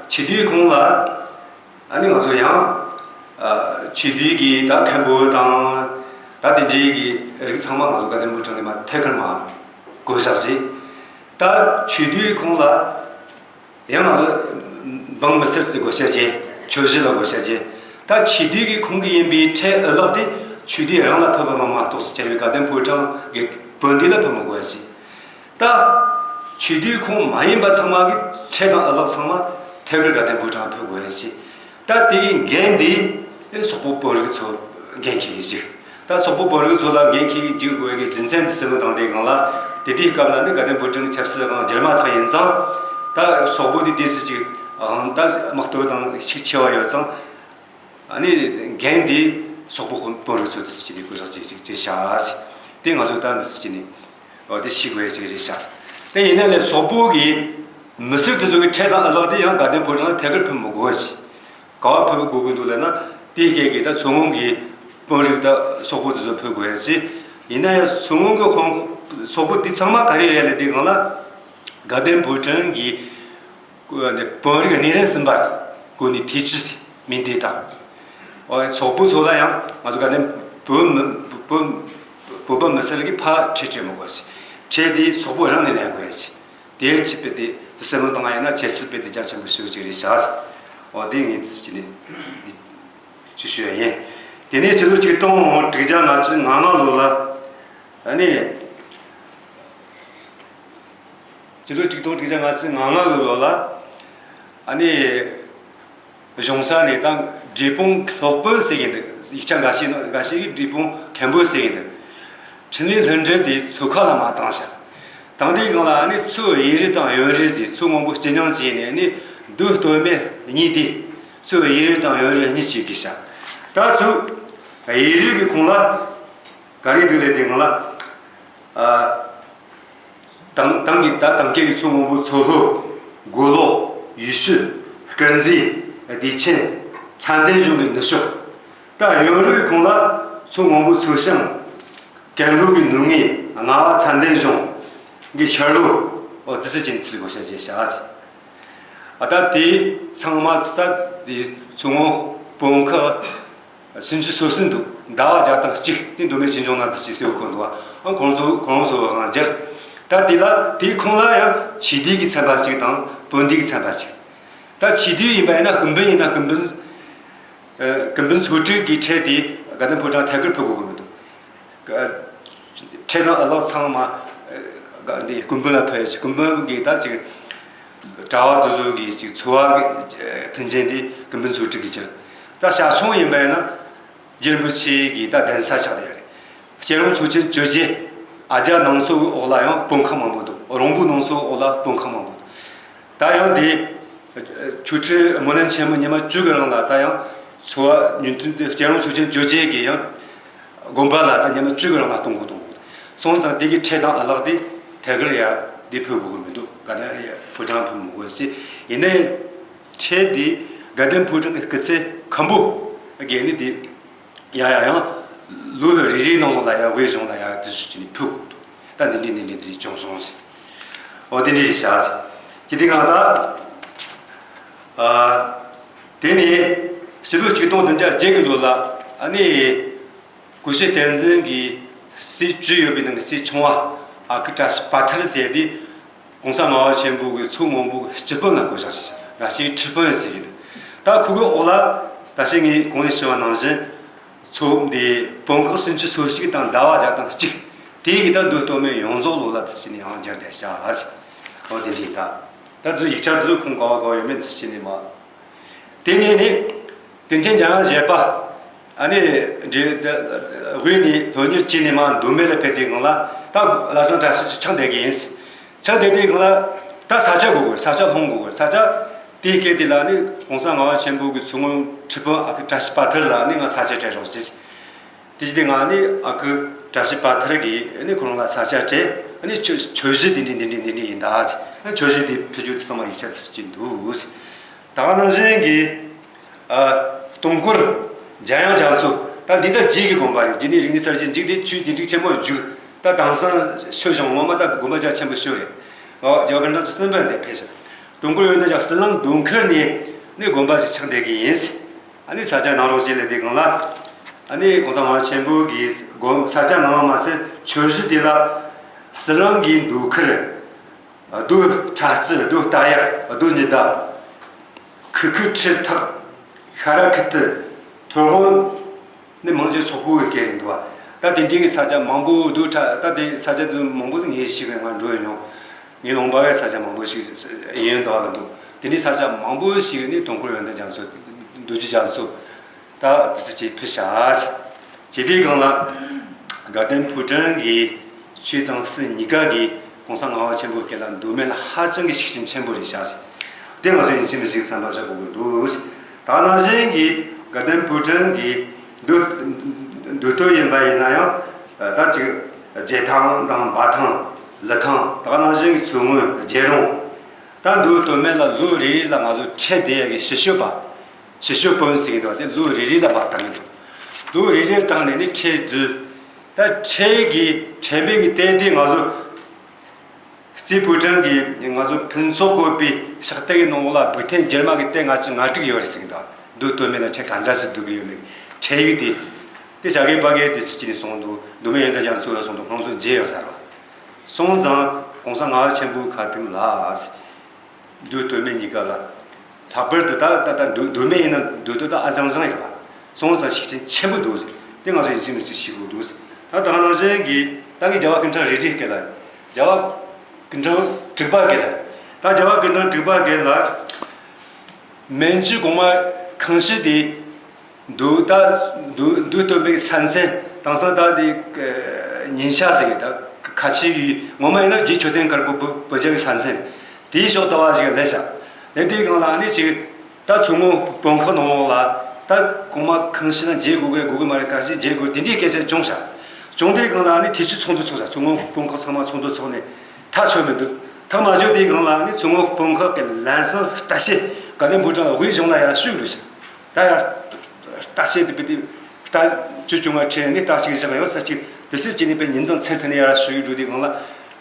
ཆོས་སྡེའི་ཁོངས་ལ་ཨ་ནི་ང་ཚོ་ཡང་ཨ་ཆོས་སྡེ་གི་ད་མཁན་པོ་དང་ད་དེ་འདྲའི་གི་རིགས་ཚང་མ་ང་ཚོ་དགའ་ལྡན་ཕོ་བྲང་གི་མ་ཐད་ཀར་མ་བགོ་བཤའ་བྱས། ད་ཆོས་སྡེའི་ཁོངས་ལ། ཡང་ང་ཚོ་འབངས་མི་སེར་གྱི་བགོ་བཤའ་བྱས། ཆོས་གཞི་ལ་བགོ་བཤའ་བྱས། ད་ཆོས་སྡེ་གི་ཁོངས་ཀྱི་ཡིན་པའི་ཁྲལ་ཨ་ལག་དེ་ཆོས་སྡེ་རང་ལ་ཕུད་པ་མ་མ་གཏོགས་སུ་གྱུར་པའི་དགའ་ལྡན་ཕོ་བྲང་གི་དཔོན་སྡེ་ལ་ཕུད་མི་དགོས་ཡ་ཞིག་ད་ཆོས་སྡེའི་ཁོངས་མ་ཡིན་པ་ཚང་མ་གི་ཁྲལ་དང་ཨ་ལག་ཚང་མ་ཐད་ཀར་དགའ་ལྡན་ཕོ་བྲང་ཕུད་དགོས་ཡ་ཞིག་ད་དེ་གི་འགན་དེ་སོག་པོ་བོད་རིགས་ཚོ་འགན་འཁྱེར་གྱི་ཞིག་ད་སོག་པོ་བོད་རིགས་ཚོ་ལ་འགན་འཁྱེར་རྒྱུག་དགོས་ཀྱི་རྒྱུ་མཚན་དེ་སེམས་ལ་བཏང་དེ་སྒང་ལ་དེ་དུས་སྐབས་ལ་ནི་དགའ་ལྡན་ཕོ་བྲང་གི་ཆབ་སྲིད་དབང་སྒྱུར་མ་ཐག་ཡིན་ཙང་ད་སོག་པོ་དེ་དུས་སུ་ཅིག་དབང་ད་དམག་སྟོབས་དང་ཤུགས་ཆེ་བ་ཡོད་ཙང་ཨ་ནི་འགན་དེ་སོག་པོ་བོད་རིགས་ཚོ་དུས་སུ་ཅིག་ནས་བགོ་བཤའ་ཅིག་ཅིག་ཅིག་བྱ་དེ་ང་ཚོ་ད་དུས་སུ་ཅིག་ནས་འོ་དེ་ཤེས་དགོས་ཅིག་རེད་ཤག་དེ་ཡིན་ན་ལས་སོག་པོ་གི་མི་སེར་དེ་ཚོ་གི་ཁྲལ་དང་ཨ་ལག་དེ་ཡང་དགའ་ལྡན་ཕོ་བྲང་ལ་ཐད་ཀར་ཕུད་མི་དགོས་ཅིག་ག་བ་ཕུད་དགོས་ཀྱི་འདུག་ལབ་ན་དེའི་སྐད་ཀྱི་ད་མཚོ་སྔོན་གྱི་དཔོན་རིགས་ད་སོག་པོ་དེ་ཚོ་ཕུད་དགོས་ཡ་ཅི། ཡིན་ན་ཡང་མཚོ་སྔོན་གྱི་ཁོངས་སོག་པོ་དེ་ཚང་མ་ག་རེ་རེད་ལབ་དུས་སྒང་ལ་དགའ་ལྡན་ཕོ་བྲང་གི་དཔོན་རིགས་གནས་རིམ་གསུམ་པ་རེད། གོ་ནི་ཐེ་ཅི་ཟེར་མིང་དེ་དང་། འོ་སོག་པོ་ཚོ་ལ་ཡང་ང་ཚོ་དགའ་ལྡན་བོད་མི་བོད་བོད་པ་མི་སེར་གྱི་ཕར་ཁྲལ་སྤྲད་མི་དགོས་ཟེར། ཁྲལ་དེ་སོག་པོ་རང་ནས་ལེན་དགོས་ཟེར། དེའི་ཆེད་དཔེ་དེ་སེམས་ལ་བཏང་བ་ཡིན་ན་ཆབ་སྲིད་དཔེ་དེ་རྒྱ་ཆེན་པོ་ཤོས་ཅིག་རེད་ཤག་འོ་དེ་ངས་དེ་ཅི་ནས་ཞུ་ཞུ་ཡ་ཡིན། དེ་ནས་ཕྱི་ལོ་ཆིག་སྟོང་དྲུག་བརྒྱ་ང་གཅིག་ང་ལྔ་ལོ་ལ་ཨ་ནི་ཕྱི་ལོ་ཆིག་སྟོང་དྲུག་བརྒྱ་ང་གཅིག་ང་ལྔ་གི་ལོ་ལ་ཨ་ནི། གཞུང་ས་ནས་ད་འབྲས་སྤུངས་སློབ་དཔོན་ཟེར་གྱི་འདུག་ཡིག་ཆ་འགའ་ཤས་ནང་འགའ་ཤས་ཀྱིས་འབྲས་སྤུངས་མཁན་པོ་ཟེར་གྱི་འདུག་འཕྲིན་ལས་ལྷུན་གྲུབ་དེ་མཚོ་ཁ་ལ་མར་བཏང་ཤག་བཏང་དུས་སྒང་ལ་ཨ་ནི་མཚོ་གཡས་རུ་དང་གཡོན་རུ་ཟེར་མཚོ་སྔོན་པོ་ཅི་ཉང་བྱས་ནས་ཨ་ནི་མདོ་སྟོད་སྨད་གཉིས་དེ་མཚོ་གཡས་རུ་དང་གཡོན་རུ་གཉིས་བྱས་ཀྱི་ཤག་ད་མཚོ་གཡས་རུ་གི་ཁོངས་ལ་ག་རེ་འདུག་ལབ་དུས་སྒང་ལ་ཨ། དང་དང་གི་ད་དང་སྐད་ཀྱི་མཚོ་སྔོན་པོ་མཚོ་ལྷོ། མགོ་ལོག་ཡུལ་ཤུལ། དཀར་མཛེས། བདེ་ཆེན། ཚ་འདན་གཞུང་གི་ནུབ་ཕྱོགས། ད་གཡོན་རུའི་ཁོངས་ལ་མཚོ་སྔོན་པོ་མཚོ་བྱང་། ཀན་ལྷོ་གི་ནུབ་ངོས་རྔ་བ་ཚ་འདན་གཞུང་གི་ཤར་ལྷོ། འོ་དེ་ཚོ་ཅན་ཚིག་གོ་ཤ་ཅེ་ཤ་ཨ་ད་དེ་ཚང་མ་ད་དེ་མཚོ་སྔོན་བོད་ཁག་སུམ་ཅུ་སོ་གསུམ་འདུག་ཟླ་བ་བརྒྱ་དང་གཅིག་དེ་མདོ་སྨད་ཆོས་འབྱུང་ནང་དུ་ཞིག་གསལ་བོ་འཁོད་འདུག་ཨང་ཁོང་ཚོ་ཁོང་ཚོ་དབང་སྒྱུར། ད་ ད་དེ་ལ་དེའི་ཁོངས་ལ་ཡང་ཆོས་སྡེ་གི་ཚན་པ་གཅིག་དང་བོན་སྡེ་གི་ཚན་པ་གཅིག་ད་ཆོས་སྡེ་ཡིན་པ་ཡིན་ན་ཀུན་ཕན་ཡིན་ན་ཀུན་ཕན། ཨ། ཀུན་ཕན་ཚོགས་སྒྲིག་གི་ཁྲལ་དེ་དགའ་ལྡན་ཕོ་བྲང་ཐད་ཀར་ཕུལ་དགོས་ཀྱི་མི་འདུག་ཁྲལ་དང་ཨ་ལགས་ཚང་མ་འདི་ཀུན་ཕན་ལ་ཕུལ་ཡ་ཅིག་ཀུན་ཕན་གྱི་ད་ཅིག་གྲྭ་བ་དེ་ཚོ་གི་ཅིག་འཚོ་བ་གི་མཐུན་རྐྱེན་དེ་ཀུན་ཕན་ཚོགས་སྒྲིག་གིས་བསྒྱུར། ད་ཞལ་ཆུང་ཡིན་པ་ཡིན་ན་རྗེ་རིན་པོ་ཆེ་གི་ད་གདན་ས་ཆགས་བསྡད་ཡ་རེད། སྐྱིད་རོང་ཚོགས་ཆེན་བཅོ་བརྒྱད། ཨ་ཇ་ནང་སོ་གི་འོག་ལ་ཡང་དཔོན་ཁག་མང་པོ་འདུག་རོང་པོ་ནང་སོ་གི་འོག་ལ་དཔོན་ཁག་མང་པོ་འདུག་ད་ཡང་དེ་ཆོས་ཁྲི་སྨོན་ལམ་ཆེན་མོ་ཉི་མ་བཅུ་གི་རིང་ལ་ད་ཡང་འཚོ་བ་ཉིན་ཐུན་དེ་སྐྱིད་རོང་ཚོགས་ཆེན་བཅོ་བརྒྱད་ཀྱི་ཡང་དགོན་པ་ལ་ད་ཉི་མ་བཅུ་གི་རིང་ལ་གཏོང་དགོས་གཏོང་དགོས། སོང་ཙང་དེ་གི་ཁྲལ་དང་ཨ་ལགས་དེ་ཐད་ཀར་ཡ་དེ་ཕུལ་དགོས་ཀྱི་མི་འདུག་ག་ད་ཕོ་བྲང་ཕུལ་མི་དགོས་ཟེར། ཡིན་ནའི་ཁྲལ་དེ་དགའ་ལྡན་ཕོ་བྲང་གི་སྐུ་ཚེ་མཁན་པོ་དགོས་ནི་དེ། ཡང་ཡང་ཡང་ལོ་རེ་རེའི་ནང་ལ་ཡང་དབུས་གཞུང་ལ་ཡང་དུས་སུ་བྱས་ནས་ཕུལ་དགོས་འདུག་ད་འདི་འདྲའི་འདི་འདྲའི་འདི་འདྲའི་བྱུང་སོང་ཟེར། འོ་དེ་འདྲའི་བྱ་ཟེར། ཇི་སྟེ་ང་ད། ཨ། དེ་ནས་སྤྱི་ལོ་ཆིག་སྟོང་བདུན་བརྒྱ་བརྒྱད་ཀྱི་ལོ་ལ་ཨ་ནི་ཀུ་ཤུ་བསྟན་འཛིན་གྱི་སྲས་བཅུ་ཡོད་པའི་ནང་གི་སྲས་ཆུང་བ་ཨ་ཁུ་བཀྲ་ཤིས་པ་ཐར་ཟེར་དེ། ༸གོང་ས་ལྔ་པ་ཆེན་པོ་གི་ཚོགས་མང་པོ་གི་སྤྱི་དཔོན་ལ་བསྐོ་བཞག་བྱས། ར་ཤི་ཁྲི་དཔོན་ཟེར་གྱི་འདུག་ད་ཁོ་གི་འོག་ལ་ད་ཤི་ངས་གོང་ནས་ཞུ་བ་ནང་བཞིན་ཚོགས་འདི་དཔོན་ཁག་སུམ་ཅུ་སོ་གཅིག་དང་ཟླ་བ་བརྒྱ་དང་གཅིག་དེ་གི་ད་མདོ་སྟོད་སྨད་ཡོངས་རྫོགས་ལོ་ལ་དུ་ཕྱིན་ནས་ཡང་སྦྱར་བསྡད་བྱ་ཟེར། འོ་དེ་འདྲའི་ད་ད་དུ་ཡིག་ཆ་དེ་ཚོ་ཁོང་ག་བ་ག་བ་ཡོད་མེད་དུ་ཕྱིན་ནས་མ། དེ་ནས་ནི། དྲིན་ཆེན་འཇམ་དབྱངས་བཞད་པ། ཨ་ནི། འདྲེ། དབུས་ནས་སློབ་གཉེར་བྱས་ནས་མར་མདོ་སྨད་ལ་ཕེབས་དུས་སྒང་ལ་ད་བླ་བྲང་བཀྲ་ཤིས་ཀྱི་ཆགས་བསྡད་ཀྱི་ཡིན། ཆགས་བསྡད་དུས་སྒང་ལ་ད་ས་ཆ་དགོས་དགོས། ས་ཆ་སློང་དགོས་དགོས། ས་ཆ་དེའི་སྐད་དེ་ལ་ནི་༸གོང་ས་ལྔ་པ་ཆེན་པོ་གི་ཚོགས་དངོས་ཁྲི་དཔོན་ཨ་ཁུ་བཀྲ་ཤིས་པ་ཐར་ལ་ནི་ང་ས་ཆ་སྤྲད་རོགས་གྱིས། དེ་བཞིན་དུ་ང་ནི་ཨ་ཁུ་བཀྲ་ཤིས་པ་ཐར་གྱིས་ནི་ཁོ་རང་ལ་ས་ཆ་སྤྲད། ནི་ཆོས་ཆོས་གཞི་འདི་འདྲ་འདི་འདྲ་འདི་འདྲ་ཡིན་ད་ཟེར། ཆོས་གཞི་འདི་ཕུལ་རྒྱུ་དེ་ཚང་མ་ཡིག་ཆ་དེ་ཚོ་ཅིག་འདུག་ཟེར། ད་ག་ནང་བཞིན་གྱི། ཨ། སྟོང་སྐོར་འཇམ་དབྱངས་རྒྱ་མཚོ། ད་འདི་ད་རྗེ་གི་དགོངས་པ་རེད། རྗེ་ནི་རིག་གནས་གསར་བརྗེ་མཇུག་སྟེ་ཆོས་དེ་འགྲིག་ཆེན་པོ་བཞུགས། ད་དེང་སང་ཆོས་གཞུང་ངོ་མ་ད་དགོངས་པ་རྒྱ་ཆེན་པོ་ཤོར་རེད། ཨོ་རྒྱལ་བ་པཎ་ཆེན་གསུམ་པ་འདི་ཕེབས་ཤིང་། སྟོང་སྐོར་ཡོན་ཏན་རྒྱ་ཟི་ལིང་མདོ་མཁར་ནས་ནི་དགོན་པ་ཞིག་ཆགས་བསྡད་ཀྱི་ཡིན། ཨ་ནི་ས་ཆ་གནང་རོགས་བྱེད་ལས་དེ་གང་ལ། ཨ་ནི་༸གོང་ས་ལྔ་པ་ཆེན་པོ་གིས་དགོན་ས་ཆ་གནང་བ་མ་ཟད་ཆོས་གཞི་དེ་ལ་ཟི་ལིང་གི་མདོ་མཁར། རྡོ་ཁྲ་རྩི། རྡོ་རྟ་ཡར། རྡོ་ཉི་ཟླ། ཁུ་ཁུ་ཁྲི་ཐག་ཤ་ར་ཁུ་ཏི། ཐོར་ཧོན་ནི་མང་ཆེ་སོག་པོའི་སྐད་རེད་འདུག་བ། ད་དེ་འདྲའི་ས་ཆ་མང་པོ་རྡོ་ཁྲ་ད་དེ་ས་ཆ་དེ་མང་པོ་ཞིག་ངས་ཤེས་གི། ང་འགྲོ་ཡི་མྱོང་། ངའི་ལུང་པ་བའི་ས་ཆ་མང་པོ་ཞིག་ཡིན་འདུག་བ་ལ་འདུག་དེ་འདྲའི་ས་ཆ་མང་པོ་ཞིག་ནི་སྟོང་སྐོར་ཡོན་ཏན་རྒྱ་མཚོ། རྡོ་རྗེ་རྒྱ་མཚོ། ད་དེ་ཚོ་ཅིག་ཕུལ་བྱ་ཟེར། ཇི་སྟེ་གང་ལ། དགའ་ལྡན་ཕོ་བྲང་གི་ཆོས་དང་སྲིད་གཉིས་ཀ་གིས་༸གོང་ས་ལྔ་པ་ཆེན་པོའི་སྐད་ལ་མདོ་སྨད་ལ་ཧ་ཅང་གི་ཤུགས་རྐྱེན་ཆེན་པོ་རེད་བྱ་ཟེར། དེ་ང་ཚོ་ཡིན་གཅིག་མིན་གཅིག་བསམ་པ་བཞག་དགོས་ཀྱི་འདུག་ད་ནང་བཞིན་གྱི་དགའ་ལྡན་ཕོ་བྲང་གི་མདོ་མདོ་སྟོད་ཡིན་པ་ཡིན་ན་ཡང་ད་ཅིག་རྗེ་ཐང་དང་འབའ་ཐང་ལི་ཐང་། ད་ནང་བཞིན་གྱི་མཚོ་སྔོན་རྒྱལ་རོང་། ད་མདོ་སྟོད་སྨད་ལ་ལོ་རེ་རེ་ལ་ང་ཚོ་ཁྲལ་བསྡུ་ཡ་གི་ཞུ་སྤྱོད་པ། ཞུ་སྤྱོད་དཔོན་ཟེར་གྱི་འདུག་དེ་ལོ་རེ་རེ་ལ་ཕར་བཏང་གི་འདུག་ལོ་རེ་རེ་བཏང་ནས་ནི་ཁྲལ་བསྡུ། ད་ཁྲལ་གྱི་ཁྲལ་འབེལ་གྱི་ཏན་ཏན་ང་ཚོ་རྩེ་ཕོ་བྲང་གི་ང་ཚོ་ཕུན་ཚོགས་བཀོད་པའི་ཕྱག་དེབ་ཀྱི་ནང་ལ་སྦུག་ཐེངས་བརྒྱད་མ་གི་ཏན་ལྔ་བཅུ་ང་དྲུག་ཡོད་རེད་ཟེར་གྱི་འདུག་མདོ་སྟོད་སྨད་ལ་ཁྲལ་ག་འདྲ་ཞིག་བསྡུ་གི་ཡོད་མེད་ཁྲལ་ཡིག་དེ། དེ་བྱ་དགའི་པ་གའི་དེ་ཚོ་ཅི་ནས་སོང་འདུག་མདོ་སྨད་ཡོན་ཏན་རྒྱ་མཚོ་ལ་སོང་འདུག་ཁོང་ཚོ་མཇལ་ཡོད་ས་རེད་བ། སོང་ཙང་༸གོང་ས་ལྔ་པ་ཆེན་པོའི་ཁ་ཐུག་ལ། མདོ་སྟོད་སྨད་གཉིས་ཀ་ལ། ལྷག་པར་དུ་ད་ད་ད་མདོ་མདོ་སྨད་ཡིན་ན་མདོ་སྟོད་ད་ཨ་ཅང་ཅང་ཡིན་པ། སོང་ཙང་ཤུགས་རྐྱེན་ཆེན་པོ་འདུག་ཟེར། དེ་ང་ཚོ་ཡིན་གཅིག་མིན་གཅིག་ཤེས་དགོས་འདུག་ཟེར། ད་ད་ག་ནང་བཞིན་གྱི་ད་གི་རྒྱལ་བ་སྐུ་ཕྲེང་རེ་རེའི་སྐད་ལ་ཡིན། རྒྱལ་བ་སྐུ་ཕྲེང་དྲུག་པ་སྐད་ལ་ཡིན། ད་རྒྱལ་བ་སྐུ་ཕྲེང་དྲུག་པ་སྐད་ལ། མན་ཇུ་གོང་མ་ཁང་ཤི་དེ། མདོ་ད་མདོ་མདོ་སྟོད་པའི་ས་མཚམས་དེང་སང་ད་དེ་ཉིན་ཤག་ཟེར་གི་ད་ཁ་ཆེ་གི་ངོ་མ་ཡིན་ན་རྗེ་མཆོད་རྟེན་དཀར་པོ་བོད་བོད་རྒྱ་གི་ས་མཚམས་དེའི་ཕྱོགས་ལྟ་བ་ཞིག་ལས་ཤག་ལས་དེའི་སྒང་ལ་ནི་ཅིག་ད་མཚོ་སྔོན་དཔོན་ཁག་ནང་ལོགས་ལ་ད་གོང་མ་ཁང་ཤི་ན་མཇལ་དགོས་གི་རེད་དགོས་གི་མ་རེད་ག་ཞིག་མཇལ་དགོས་དེ་འདྲའི་སྐད་ཆ་བྱུང་ཤག་བྱུང་དེའི་སྒང་ལ་ནི་དེ་ཕྱི་ཚོགས་འདུ་ཚོགས་ཤག་མཚོ་སྔོན་དཔོན་ཁག་ཚང་མ་ཚོགས་འདུ་ཚོགས་ནས་ཐག་ཆོད་མི་འདུག་ཐག་མ་ཆོད་དེའི་སྒང་ལ་ནི་མཚོ་སྔོན་དཔོན་ཁག་གི་ལམ་སང་ལྟ་བཤལ་དགའ་ལྡན་ཕོ་བྲང་ལ་དབུས་གཞུང་ལ་ཡར་ཞུས་འགྲོ་ཤག་ད་ཡར་ལྟ་བཤལ་དེ་བི་དེ་ལྟ་བཅུ་བཅོ་ལྔ་ཁྲི་ནི་ལྟ་ཞིག་བཞག་ཡོད་ས་ཅིག་དེ་སྲིད་ཀྱི་ནི་པའི་ཉིན་དང་མཚན་མཐུན་ནས་ཡར་ཞུ་ཡི་འགྲོ་དེ་སྒང་ལ་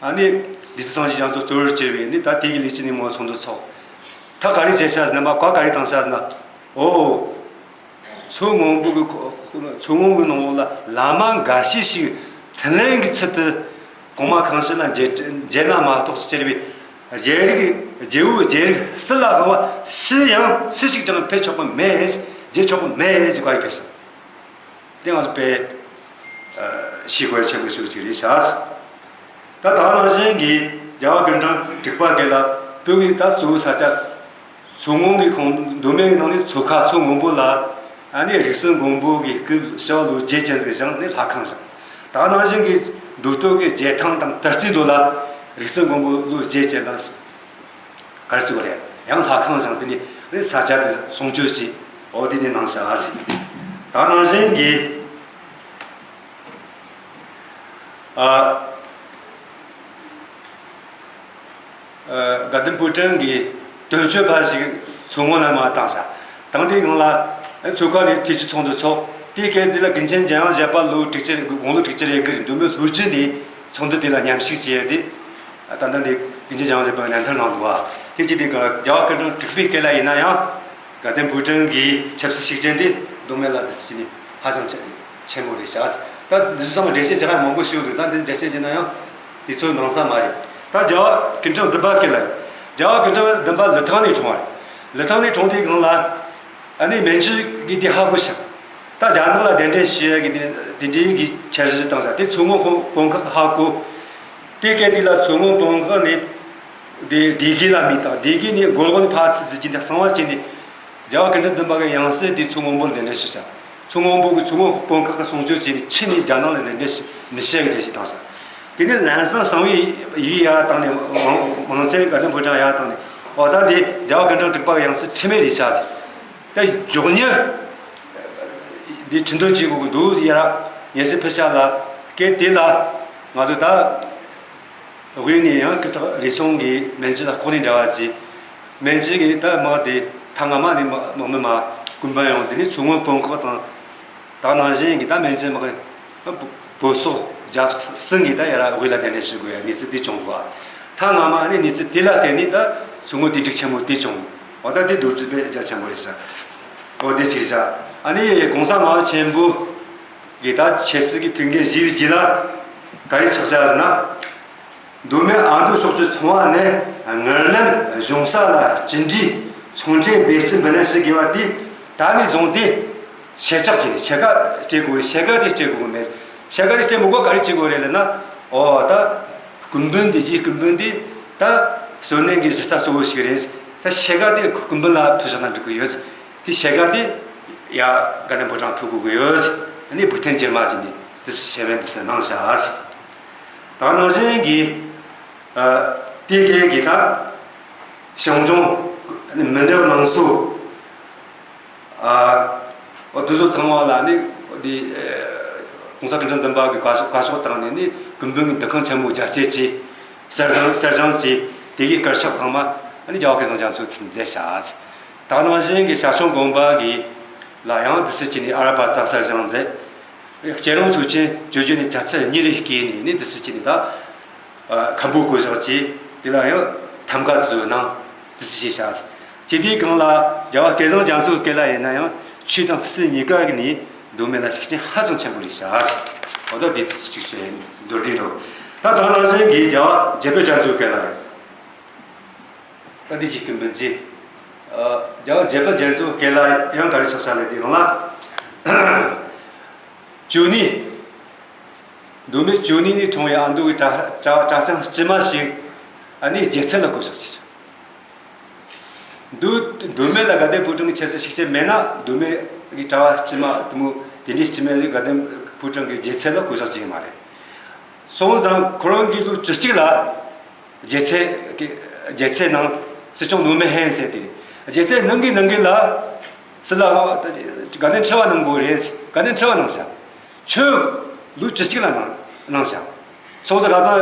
ཨ་ནི་སྡེ་སྲིད་སངས་རྒྱས་རྒྱ་མཚོ་གཙོ་བོར་བྱས་པའི་ནི་ད་དེ་གི་ལས་ཀྱི་ནི་མོ་ཚོགས་འདུ་ཚོགས་ཐག་ག་རེ་བྱས་ཤག་ཟེར་ན་མ་བཀའ་ག་རེ་བཏང་ཤག་ཟེར་ན་ཨོ། མཚོ་སྔོན་པོ་གི་ཁོ་མཚོ་སྔོན་གི་ནང་ལོགས་ལ་བླ་མ་འགའ་ཤས་ཤིག་མཐུན་ལམ་གི་ཚུལ་དུ། གོང་མ་གང་ཞིག་ལ་མཇལ་མཇལ་ན་མ་གཏོགས་ཟེར་བའི་རྒྱལ་རིགས་རྒྱལ་བོའི་རྒྱལ་རིགས་སུ་ལ་གང་བ་སུ་ཡང་སུ་ཞིག་ཀྱང་ཕེབས་ཆོག་པ་མེད། མཇལ་ཆོག་པ་མེད་ཟེར་བཀའ་ཡིག་ཕེབས་སོང་། དེ་ང་ཚོ་དཔེ་ཤེས་དགོས་ཆེན་པོ་ཤོས་ཅིག་རེད་ཤག། ད་ད་ནང་བཞིན་གྱི་རྒྱལ་བ་ཀུན་འཕྲང་དྲུག་པ་གི་ལ་བོད་ཀྱི་ད་གཙོ་བོ་ས་ཆ་མཚོ་སྔོན་གྱི་ཁོངས་མདོ་སྨད་ཀྱི་ནང་ནས་མཚོ་ཁ་མཚོ་སྔོན་པོ་ལ་ཨ་ནི་རིགས་གསུམ་མགོན་པོ་གི་སྐུ་ཞི་བ་ལྷོ་རྗེ་ཅན་ཟིག་བཞེངས་ནས་ལྷ་ཁང་བཞེངས། ད་ནང་བཞིན་གྱི་མདོ་སྟོད་ཀྱི་རྗེ་ཐང་དང་དར་རྩེ་མདོ་ལ་རིགས་གསུམ་མགོན་པོ་ལྷོ་རྗེ་ཅན་དང་། གར་སོགས་རེད། ཡང་ལྷ་ཁང་བཞེངས་དེ་ནི་རེད། ས་ཆ་དེ་སྲུང་སྐྱོབ་བྱས། འོ་དེ་ནི་གནང་བཞག་ཟིག། ད་ནང་བཞིན་གྱི་ཨ་ཨ་དགའ་ལྡན་ཕོ་བྲང་གི་དོན་གཅོད་པ་ཞིག་མཚོ་སྔོན་ལ་མར་བཏང་ས། དང་དེའི་སྒང་ལ་མཚོ་ཁ་ནས་དུས་ཅི་ཚོགས་འདུ་ཚོགས། དེའི་སྐད་དེ་ལ་ཀུན་མཁྱེན་འཇམ་དབྱངས་བཞད་པ་ལོ་དྲུག་ཅུ་རེ་དགུང་ལོ་དྲུག་ཅུ་རེ་དགུ་རེད། མདོ་སྨད་ལྷོ་རྒྱུད་ནས་ཚོགས་འདུ་དེ་ལ་མཉམ་ཞུགས་བྱས་ཏེ། ད་ལྟ་འདི་ཀུན་མཁྱེན་འཇམ་དབྱངས་བཞད་པ་ནན་ཐང་ནང་འདུག་བ། དེ་ཅི་སྟེ་རྒྱལ་བ་ཀུན་འཕྲང་དྲུག་པའི་སྐད་ལ་ཡིན་ན་ཡང་དགའ་ལྡན་ཕོ་བྲང་གི་ཆབ་སྲིད་ཤུགས་ཅན་དེ་མདོ་སྨད་ལ་དེ་ཅི་ནི་ཧ་ཅང་ཆེ་ཆེན་པོ་རེད་ཤག། ད་འདི་ཚོ་ཚང་མ་འགྲེལ་བཤད་བྱ་ག་མང་པོ་ཞིག་འདུག། ད་འདི་འགྲེལ་བཤད་བྱས་ན་ཡང་དེ་ཚོ་ནང་ས་མ་རེད། ད་རྒྱལ་བ་ཀུན་འཕྲང་བདུན་པ་སྐད་ལ་རྒྱལ་བ་ཀུན་འཕྲང་བདུན་པ་ལི་ཐང་ནས་འཁྲུངས་པ་རེད། ལི་ཐང་ནས་འཁྲུངས་དུས་སྒང་ལ། ཨ་ནི་མན་ཇུ་གིས་དེ་ཧ་གོ་ཤག། ད་རྒྱ་ནག་ལ་གདན་འདྲེན་ཞུ་ཡ་གི་དེ་དེ་འདྲའི་གི་འཆར་གཞི་བཏང་ས་དེ་མཚོ་སྔོན་དཔོན་དཔོན་ཁག་གིས་ཧ་གོ། དེ་སྐད་དེ་ལ་མཚོ་སྔོན་དཔོན་ཁག་ནས་དེ་སྡེ་དགེ་ལ་མི་དང་སྡེ་དགེ་ནས་མགོ་ལོག་ནས་ཕར་ཚུར་ཟིག་གི་འདི་གསང་བ་བྱས་ནས་རྒྱལ་བ་ཀུན་འཕྲང་བདུན་པ་གི་ཡང་སྲིད་དེ་མཚོ་སྔོན་པོ་ལ་གདན་འདྲེན་ཞུ་ཤག། མཚོ་སྔོན་པོ་གི་མཚོ་སྔོན་དཔོན་ཁག་གིས་སྲུང་སྐྱོབ་བྱས་ནས་ཕྱི་ནས་རྒྱ་ནག་ལ་གདན་འདྲེན་ཞུ་མི་ཤེས་གི་དེ་ཞིག་བཏང་ཤག། དེ་ནས་ལམ་སང་གསང་བའི་ཡིག་ཡར་བཏང་ནས་མང་མང་ཆེན་དགའ་ལྡན་ཕོ་བྲང་ཡར་བཏང་ནས། འོ་ད་དེ་རྒྱལ་བ་ཀུན་འཕྲང་དྲུག་པ་གི་ཡང་སྲིད་འཁྲུལ་མེད་རེད་ཤག་ཟེར། ད་མགྱོགས་མྱུར་འདི་ཁྲི་འདོན་བྱེད་དགོས་ཀྱི་འདུག་ཟེར་ཡར་སྙན་ཞུ་ཕུལ་ཤག་ལ། སྐད་དེ་ལ་ང་ཚོ་ད་དབུས་ནས་ཡང་སྐད་གྲགས་རེ་ཟུང་གིས་མན་ཇུ་ལ་ལྐོག་ནས་འབྲེལ་བ་བྱས། མན་ཇུ་གིས་ད་དམག་དེ་ཐ་ང་མ་ནས་དམག་མི་མ་སྐུ་འབུམ་ཡོང་། དེ་ནས་མཚོ་སྔོན་དཔོན་ཁག་དང་། ད་ནང་བཞིན་གྱི་ད་མན་ཇུ་དམག་གི་བོད་སོག་རྒྱ་སོག་གསུམ་གྱིས་ད་ཡར་དབུས་ལ་གདན་འདྲེན་ཞུ་དགོས་ཡ་གནས་ཚུལ་དེ་བྱུང་འདུག། ཐ་ང་མ་ནི་གནས་ཚུལ་དེ་ལ་བརྟེན་ནས་ད་མཚོ་སྔོན་དེ་འགྲིག་ཆེན་མོ་དེ་བྱུང་། འོ་ད་དེ་མདོར་བསྡུས་དཔེ་རྒྱ་ཆེན་པོ་རེད་ཤག། འོ་དེ་ཅིག་རེད་ཤག། ཨ་ནི་གོང་ས་ལྔ་པ་ཆེན་པོ་གི་ད་ཆབ་སྲིད་ཀྱི་ཐུགས་འགན་བཞེས་པའི་རྗེས་ལ་ག་རེ་ཆགས་ཤག་ཟེར་ན། མདོ་སྨད་ཨ་མདོ་ཕྱོགས་བཅུ་ཚོང་བ་ནས་དངུལ་ལམ་གཞུང་ས་ལ་སྤྱི་འགྲོས་ཚོང་འབྲེལ་འབད་བརྩོན་འབུལ་ལེན་ཞུ་དགོས་པ་དེ་ད་ནས་བཟུང་སྟེ་ཞེ་དྲག་བྱས་ནས་ཕྱེད་ཀ་སྤྲད་དགོས་རེད། ཕྱེད་ཀ་དེ་སྤྲད་དགོས་མེད། ཕྱེད་ཀ་དེ་སྤྲད་མི་དགོས། ག་རེ་བྱེད་དགོས་རེད་ལབ་ན། ཨོ་ད་སྐུ་འབུམ་དེ་རྗེ་སྐུ་འབུམ་དེ་ད་གསོལ་ནས་ཀྱི་གཞི་རྩ་གཙོ་བོ་ཞིག་རེད། ད་ཕྱེད་ཀ་དེ་སྐུ་འབུམ་ལ་ཕུལ་བཞག་ན་འགྲིག་གི་ཡོད། དེ་ཕྱེད་ཀ་དེ་ཡ་དགའ་ལྡན་ཕོ་བྲང་ཕུལ་དགོས་ཀྱི་ཡོད། ཨ་ནི་སྦུག་ཐེངས་རྗེས་མ་བྱས་ནས་དེ་ཕྱེད་བན་དེ་གནང་བཞག། ད་ནང་བཞིན་གྱི་ཨ་དེ་གའི་གི་ད་ཞིང་ལྗོངས་མི་འདྲ་ནང་སོ་ཨ་འོ་དེ་ཚོ་ཚང་མ་ལ་ནི་དེ་ཨ་གོང་ས་སྐུ་ཕྲེང་བདུན་པ་གི་བཀའ་ཤོག་བཀའ་ཤོག་བཏང་ནས་ནི་སྐུ་འབུམ་གྱི་འདུ་ཁང་ཆེན་མོ་རྒྱ་བསྐྱེད་ཀྱིས་གསར་བཞེངས་གསར་བཞེངས་ཀྱིས་དེ་གའི་དཀར་ཆག་ཚང་མ་ཨ་ནི་རྒྱལ་བ་སྐལ་བཟང་རྒྱ་མཚོ་དེ་མཛད་བཞག། ད་ནང་བཞིན་གྱི་ཤར་བྱང་དགོན་པ་གི་ལ་ཡང་དེ་ཚོ་བྱས་ནས་ཨ་ར་པ་ཙ་གསར་བཞེངས་མཛད། སྐྱེ་རིང་ཚོ་ཆེན་བཅོ་བརྒྱད་ནས་བརྒྱ་ཚར་གཉིས་རེ་བསྐྱེད་ནས་ནི་དེ་ཚོ་བྱས་ནས་ད་ཨ་མཁན་པོ་བསྐོ་བཞག་བྱས། དེ་ལ་ཡང་ཐམ་ཀ་དེ་ཚོ་གནང་། དེ་ཚོ་བྱས་བཞག། སྤྱི་དེའི་སྒང་ལ་རྒྱལ་བ་སྐལ་བཟང་རྒྱ་མཚོའི་སྐབས་ལ་ཡིན་ན་ཡང་ཆོས་དང་སྲིད་གཉིས་ཀ་གི་ནི་མདོ་སྨད་ལ་ཤུགས་རྐྱེན་ཧ་ཅང་ཆེན་པོ་རེད་བཞག། འོ་ད་དེ་དེ་ཚོ་གཅིག་བྱས་མདོར་བསྡུས་འགྲོ། ད་ད་ནང་བཞིན་གྱི་རྒྱལ་བ་བརྒྱད་པའི་རྒྱ་མཚོའི་སྐབས་ལ་རེད། ད་འདི་གི་སྐུ་འབུམ་གྱི། ཨ་རྒྱལ་བ་བརྒྱད་པ་རྒྱ་མཚོའི་སྐབས་ལ་ཡང་ག་རེ་ཆགས་ཆགས་ལས་དེ་རང་ལ། ཅོ་ནེ། མདོ་སྨད་ཅོ་ནེ་ནས་འཁྲུངས་པའི་ཨ་མདོ་གི་གྲྭ་གྲྭ་གྲྭ་རྐྱང་དཀྱུས་མ་ཞིག་ཨ་ནི་རྒྱལ་ཚད་ལ་བསྐོ་བཞག་བྱས། མདོ་མདོ་སྨད་ལ་དགའ་ལྡན་ཕོ་བྲང་གི་ཆབ་སྲིད་ཤུགས་རྐྱེན་མེད་ན་མདོ་སྨད་ཀྱི་གྲྭ་བ་དཀྱུས་མ་དེ་མོ་དེ་འདྲའི་དཀྱུས་མ་ཞིག་དགའ་ལྡན་ཕོ་བྲང་གི་རྒྱལ་ཚད་ལ་བསྐོ་བཞག་བྱས་ཀྱི་མ་རེད། སོང་ཙང་ཁོ་རང་གི་ལོ་བཅུ་གཅིག་ལ། རྒྱལ་ཚད་ཀྱི་རྒྱལ་ཚད་ནང་སྲིད་སྐྱོང་ནོར་མི་ཧན་ཟེར་དེ་རེད། རྒྱལ་ཚད་གནང་གི་གནང་གི་ལ། སི་ལ་དགའ་ལྡན་ཁྲི་པ་གནང་དགོས་རེད། དགའ་ལྡན་ཁྲི་པ་གནང་བཞག། ཁྱོད་ལོ་བཅུ་གཅིག་ལ་གནང་གནང་བཞག། སོང་ཙང་ཁ་སང་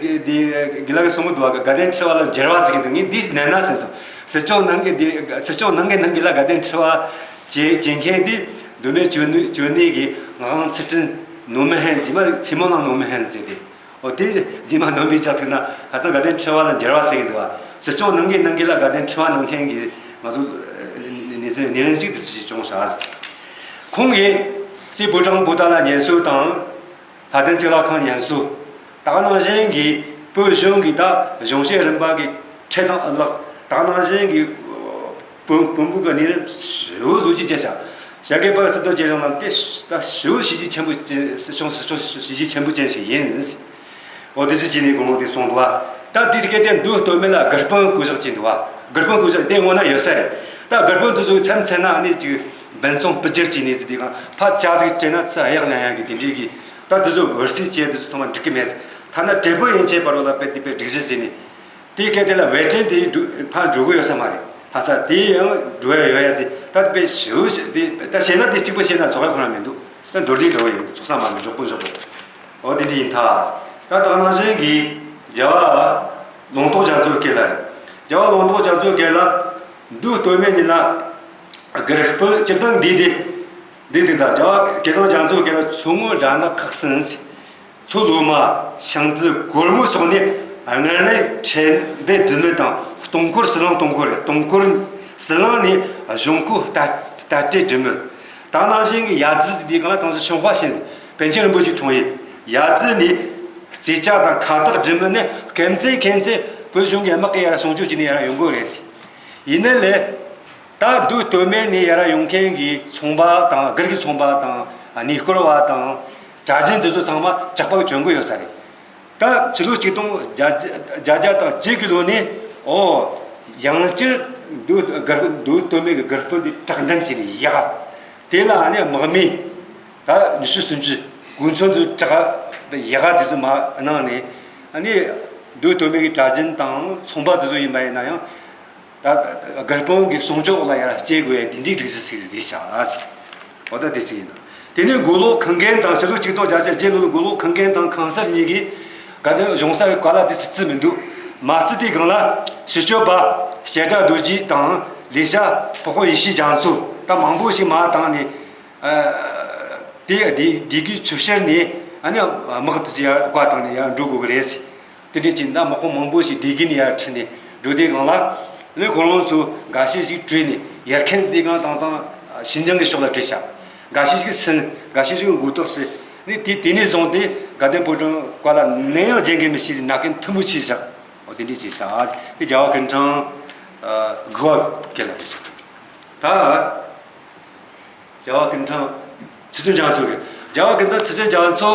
དེ་དགེ་ལགས་ཀྱིས་གསུང་གི་འདུག་ག། དགའ་ལྡན་ཁྲི་པ་ལ་འགྱུར་བ་ཟེར་གི་འདུག། ངས་འདི་ནན་ན་ཟེར་སོང་། སྲིད་སྐྱོང་གནང་གི་འདི་སྲིད་སྐྱོང་གནང་གི་གནང་གི་ལ་དགའ་ལྡན་ཁྲི་པ་བྱེད་བྱེད་མཁན་འདི་མདོ་སྨད་ཅོ་ནེ་ཅོ་ནེ་གི་ངག་དབང་ཚུལ་ཁྲིམས་ནོར་མི་ཧན་ཟེར་མ། ཚེ་སྨོན་གླིང་ནོར་མི་ཧན་ཟེར་དེ། འོ་དེ་རྗེས་མ་ནོར་བུས་བཅག་ཐུབ་ན་ད་ལྟ་དགའ་ལྡན་ཁྲི་པ་ལ་འགྱུར་བ་ཟེར་གྱི་འདུག་བ། སྲིད་སྐྱོང་གནང་གི་གནང་གི་ལ་དགའ་ལྡན་ཁྲི་པ་གནང་མཁན་གྱི་ང་ཚོ་ནི་ཚེ་ནི་རིང་གཅིག་ཏུ་སྲིད་སྐྱོང་བྱ། ཁོང་གིས་སྲས་བུ་ཀྲང་བུ་ཏ་ལ་ཉན་གསོ་དང་། ལྷ་ལྡན་གཙུག་ལག་ཁང་ཉན་གསོ། ད་ག་ནང་བཞིན་གྱི་བོད་གཞུང་གི་ད་གཞུང་བཤད་རིམ་པ་གི་ཁྲིད་དང་ཨ་ལགས། ད་ག་ནང་བཞིན་གྱི་བོན་བོན་པོ་གི་གནས་རིམ་ཧྲིལ་བོ་བཟོ་བཅོས་བྱས་ཤག་བྱ་རྒོད་པ་སྲིད་དོན་གྱི་རིང་ལ་དེ་ད་ཧྲིལ་བོ་བྱས་རྗེས་ཆེན་པོ་ཅན། སྲིད་སྐྱོང་སྲིད་སྐྱོང་བྱས་རྗེས་ཆེན་པོ་ཅན་ཞིག་ཡིན། འོ་དེ་ཚོ་བྱས་ནས་དགོངས་པ་དེ་གསུངས་འདུག་བ། ད་དེའི་སྐད་དེ་མདོ་སྟོད་སྨད་ལ་དགུ་སྤུན་བསྐོ་བཞག་བྱས་འདུག་བ། དགུ་སྤུན་བསྐོ་བཞག་དེ་སྔོན་ན་ཡོད་ས་རེད། ད་དགུ་སྤུན་དེ་ཚོའི་མཚམས་མཚམས་ན་ཨ་ནི་ཅིག་འབུམ་ཚོམ་སྤུ་སྒྱུར་བྱས་ནས་ཟེར་དུས་གང་ཕར་ཅག་ཟིག་བྱས་ན་ཚུར་གཡག་ལེན་ཡག་གི་དེ་འདྲའི་གི། ད་དེ་ཚོ་བོར་སྲིད་བྱས་དེ་ཚོ་ཚང་མ་འགྲིག་གི་མེད། ཐ་ན་བྲེ་སྤུན་ཡན་ཆད་བར་ལ་དཔེ་དེ་དཔེ་སྒྲིག་གཞི་བྱས་ནས། དེའི་སྐད་དེ་ལ་ཝེ་ཊན་དེ་འགྲོ་ཕར་འགྲོ་གི་ཡོད་ས་མ་རེད། ལྷ་ས་དེ་ཡང་འགྲོ་ཡ་ཡོད་ཡ་ཟེར། ད་དཔེ་ཞུ་ཞུ་དེ་ད་བཤད་ན་དེ་གཅིག་པུ་བཤད་ན་ཚོགས་ཡ་ཁོ་རང་མི་འདུག་ད་མདོར་བསྡུས་འདྲ་བོ་ཡིན། ཚོགས་ས་མ་རེད། མགྱོགས་པོ་མགྱོགས་པོ། འོ་དེ་འདྲ་ཡིན་ཐལ། ད་ད་ག་ནང་བཞིན་གྱི་རྒྱལ་བ་ལུང་རྟོགས་རྒྱ་མཚོའི་སྐད་ལ་རེད། རྒྱལ་བ་ལུང་རྟོགས་རྒྱ་མཚོའི་སྐད་ལ་མདོ་སྟོད་སྨད་གཉིས་ལ་དགུ་སྤུན་སྤྱིར་བཏང་འདི་འདི་འདི་འདི་ད་རྒྱལ་བ་སྐལ་བཟང་རྒྱ་མཚོའི་སྐད་ལ་མཚོ་སྔོན་ར་ནག་ཁག་གསུམ། མཚོ་ལྷོ་མ། ཤིང་རྟ་གོར་མོ་སོགས་ནས་སྔར་ལས་ཁྲལ་འབེལ་བསྡུ་མི་དང་སྟོང་འཁོར་ཟི་ལིང་སྟོང་འཁོར་རེད། སྟོང་འཁོར་ཟི་ལིང་ནས་གཞུང་སྐོར་རྟ་རྟ་དྲེལ་སྒྲིལ་མི། ད་ནང་བཞིན་གྱི་ཡ་རྫི་དེའི་སྒང་ལ་དེང་སང་ཤོང་ཧྭ་ཞིང་པཎ་ཆེན་རིན་པོ་ཆེ་འཁྲུངས་ཡུལ་ཡ་རྫི་ནས་རྩེ་ལྕག་དང་ཁ་བཏགས་སྒྲིལ་མི་ནི་སྐེམ་ཚེ་ཁེམ་ཚེ་བོད་གཞུང་གི་དམག་གིས་ཡར་སྲུང་སྐྱོབ་བྱས་ནས་ཡར་ཡོང་གི་རེད། ཡིན་ནའི་ལས། ད་མདོ་སྟོད་སྨད་ནས་ཡར་ཡོང་མཁན་གྱི་ཚོང་པ་དང་སྒེར་གྱི་ཚོང་པ་དང་གནས་སྐོར་བ་དང་གྲྭ་རྒྱུན་དེ་ཚོ་ཚང་མ་ཇག་པ་གིས་གྱོན་གི་ཡོད་ས་རེད། ད་ཕྱི་ལོ་ཆིག་སྟོང་བརྒྱད་བརྒྱ་དང་བརྒྱད་ཀྱི་ལོ་ནས་ཨོ་ཡང་བསྐྱར་མདོ་དགུ་མདོ་སྟོད་སྨད་ཀྱི་དགུ་སྤུན་དེ་དྲག་འཇམ་བྱས་ནས་ཡག་དེ་ལ་ཨ་ནི་དམག་མི་ད་ཉི་ཤུ་སུམ་ཅུ་གོ་མཚོན་དུ་དྲག་ཡག་དེ་ཚོ་མ་གནང་ནས་ཨ་ནི་མདོ་སྟོད་སྨད་ཀྱི་གྲྭ་རྒྱུན་དང་ཚོང་པ་དེ་ཚོ་ཡིན་པ་ཡིན་ན་ཡང་། ད་དགུ་སྤུན་གྱི་སྲུང་སྐྱོབ་འོག་ལ་ཡར་སྐྱེལ་དགོས་ཡ་དེ་འདྲའི་སྒྲིག་གཞི་ཞིག་བཟོས་ཤག་འོ་ད་དེ་ཅིག་ཡིན། དེ་ནས་མགོ་ལོག་ཁང་རྒན་དང་ཕྱི་ལོ་ཆིག་སྟོང་བརྒྱད་བརྒྱ་བརྒྱད་ལོ་ལ་མགོ་ལོག་ཁང་རྒན་དང་ཁང་གསར་གཉིས་ཀྱིས་དགའ་ལྡན་གཞུང་གསར་གྱི་བཀའ་སློབ་དེ་ཚོ་བརྩི་མི་འདུག་མ་བརྩི་དུས་སྒང་ལ་ཕྱི་སྐྱོབ་པ་བཤད་གྲྭ་རྡོ་རྗེ་དང་ལས་བྱ་འཕགས་པ་ཡེ་ཤེས་རྒྱ་མཚོ་ད་མང་པོ་ཞིག་མར་བཏང་ནས། དེ་སྡེ་སྡེ་དགེ་ཆུ་བཤལ་ནས་ཨ་ནི་དམག་དེ་ཚོ་ཡར་བཀའ་བཏང་ནས་ཡར་འགྲོ་དགོས་ཀྱི་རེད། དེ་འདྲ་བྱས་ན་དམག་དཔུང་མང་པོ་ཞིག་སྡེ་དགེ་ནས་ཡར་ཁྲིད་ནས་འགྲོ་དུས་སྒང་ལ་ནི་ཁོ་རང་ཚོ་འགའ་ཤས་ཤིག་བྲོས་ནས་ཡར་ཁན་ཟེར་དུས་སྒང་དེང་སང་ཞིན་ཅང་གི་ཕྱོགས་ལ་བྲོས་ཤག་འགའ་ཤས་ཤིག་སུན། འགའ་ཤས་ཤིག་མགོ་ཏོག་སི་ནི་དེ་དེ་ནས་བཟུང་སྟེ་དགའ་ལྡན་ཕོ་བྲང་བཀའ་སློབ་ནམ་ཡང་བརྗེད་གི་མི་ཤེས་ཟེར་ན་མཁན་མཐུ་མོ་ཆེ་ཤག་འོ་དེ་འདྲ་བྱས་ཤག་དེ་རྒྱལ་བ་ཀུན་ཁྲང་དགུ་བ་སྐད་ལ་བྲོས་ཤག་ད། རྒྱལ་བ་ཀུན་ཁྲང་ཚུལ་ཁྲིམས་རྒྱ་མཚོ་གི། རྒྱལ་བ་ཀུན་ཁྲང་ཚུལ་ཁྲིམས་རྒྱ་མཚོ་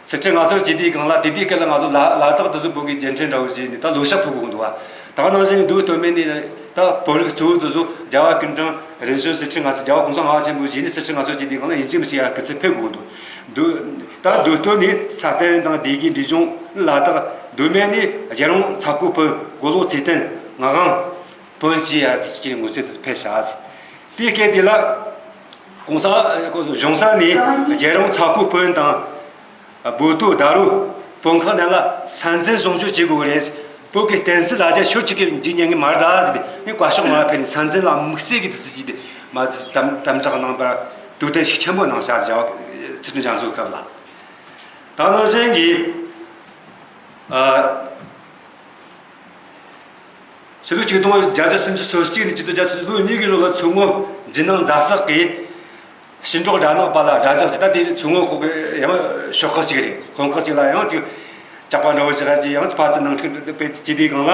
ཚུལ་ཁྲིམས་ང་ཚོར་བྱས་དུས་སྒང་ལ་དེ་དུས་སྐབས་ལ་ང་ཚོ་ལ་ལ་དྭགས་དེ་ཚོ་བོད་ཀྱི་རྒྱལ་ཕྲན་འདྲ་བོ་བྱས་ནས་ད་ལོ་ཤས་ཕུད་དགོས་འདུག་བ། ད་ག་ནང་བཞིན་མདོ་སྟོད་སྨད་ནས་ད་བོད་རིགས་གཙོ་བོ་དེ་ཚོ་རྒྱལ་བ་ཀུན་ཁྲང་རིམ་བྱོན་ཚུལ་ཁྲིམས་ང་ཚོ་རྒྱལ་བ་གོང་ས་ལྔ་པ་ཆེན་པོ་བཞེས་ནས་ཚུལ་ཁྲིམས་ང་ཚོར་བྱས་དུས་སྒང་ལ་ཡིན་གཅིག་མིན་གཅིག་ཡར་སྐུ་ཚེ་ཕེབས་དགོས་འདུག་མདོ་ད་མདོ་སྟོད་ནས་ས་སྟེང་དང་སྡེ་དགེ་འབྲས་ལྗོངས་ལ་དྭགས། མདོ་སྨད་ནས་རྒྱལ་རོང་ཚ་ཁུ་བོན་མགོ་ལོག་ཚེ་བརྟན་ངག་དབང་བོན་བཅས་ཡར་དུ་སྐྱེས་ངོ་ཚེ་དུ་ཕེབས་ཤག་དེའི་སྐད་དེ་ལ་གོང་ས་གཞུང་ས་ནས་རྒྱལ་རོང་ཚ་ཁུ་བོན་དང་བོད་དོ་ད་རུ་བོན་ཁང་ནང་ལ་ས་འཛིན་སྲུང་སྐྱོབ་བྱེད་དགོས་རེད། བོད་ཀྱི་བསྟན་སྲིད་ལ་རྒྱ་ཤོར་ཅིག་གི་འཇིག་ཉེན་གི་མར་ད་ཟེར་ཏེ་ངས་བཀའ་ཤོག་མར་ཕེབས་ནས་ས་འཛིན་ལ་དམིགས་བསལ་གྱི་དུ་སྲིད་ཀྱི་དེ་མ་དམ་དམ་དྲག་གནང་བར་དུ་བསྟན་ཤུགས་ཆེན་པོ་གནང་བཞག་རྒྱལ་བ་ཚུལ་ཁྲིམས་རྒྱ་མཚོའི་སྐབས་ལ། ད་ནང་བཞིན་གྱི། ཕྱི་ལོ་ཆིག་སྟོང་བརྒྱད་བརྒྱ་སུམ་ཅུ་སོ་གཅིག་ནས་ཆིག་སྟོང་བརྒྱད་བརྒྱ་སུམ་ཅུ་ལོ་གཉིས་ཀྱི་ལོ་ལ་མཚོ་སྔོན་འཇིགས་སྣང་རྫ་སག་གིས་ཞིང་འབྲོག་དགྲ་ནག་པ་ལ་དགྲ་ཇག་ཅིག་ད་དེ་མཚོ་སྔོན་ཁོག་གི་ཡང་ཤོག་ཁག་ཅིག་རེད། དཔོན་ཁག་ཅིག་ལ་ཡང་ཅིག་ཇག་པ་འདྲ་བོ་ཅིག་ལ་ཅིག་ཡང་ཅིག་ཕར་ཚུར་ནང་འཁྲུག་དཔེ་ཅིག་དེའི་སྒང་ལ་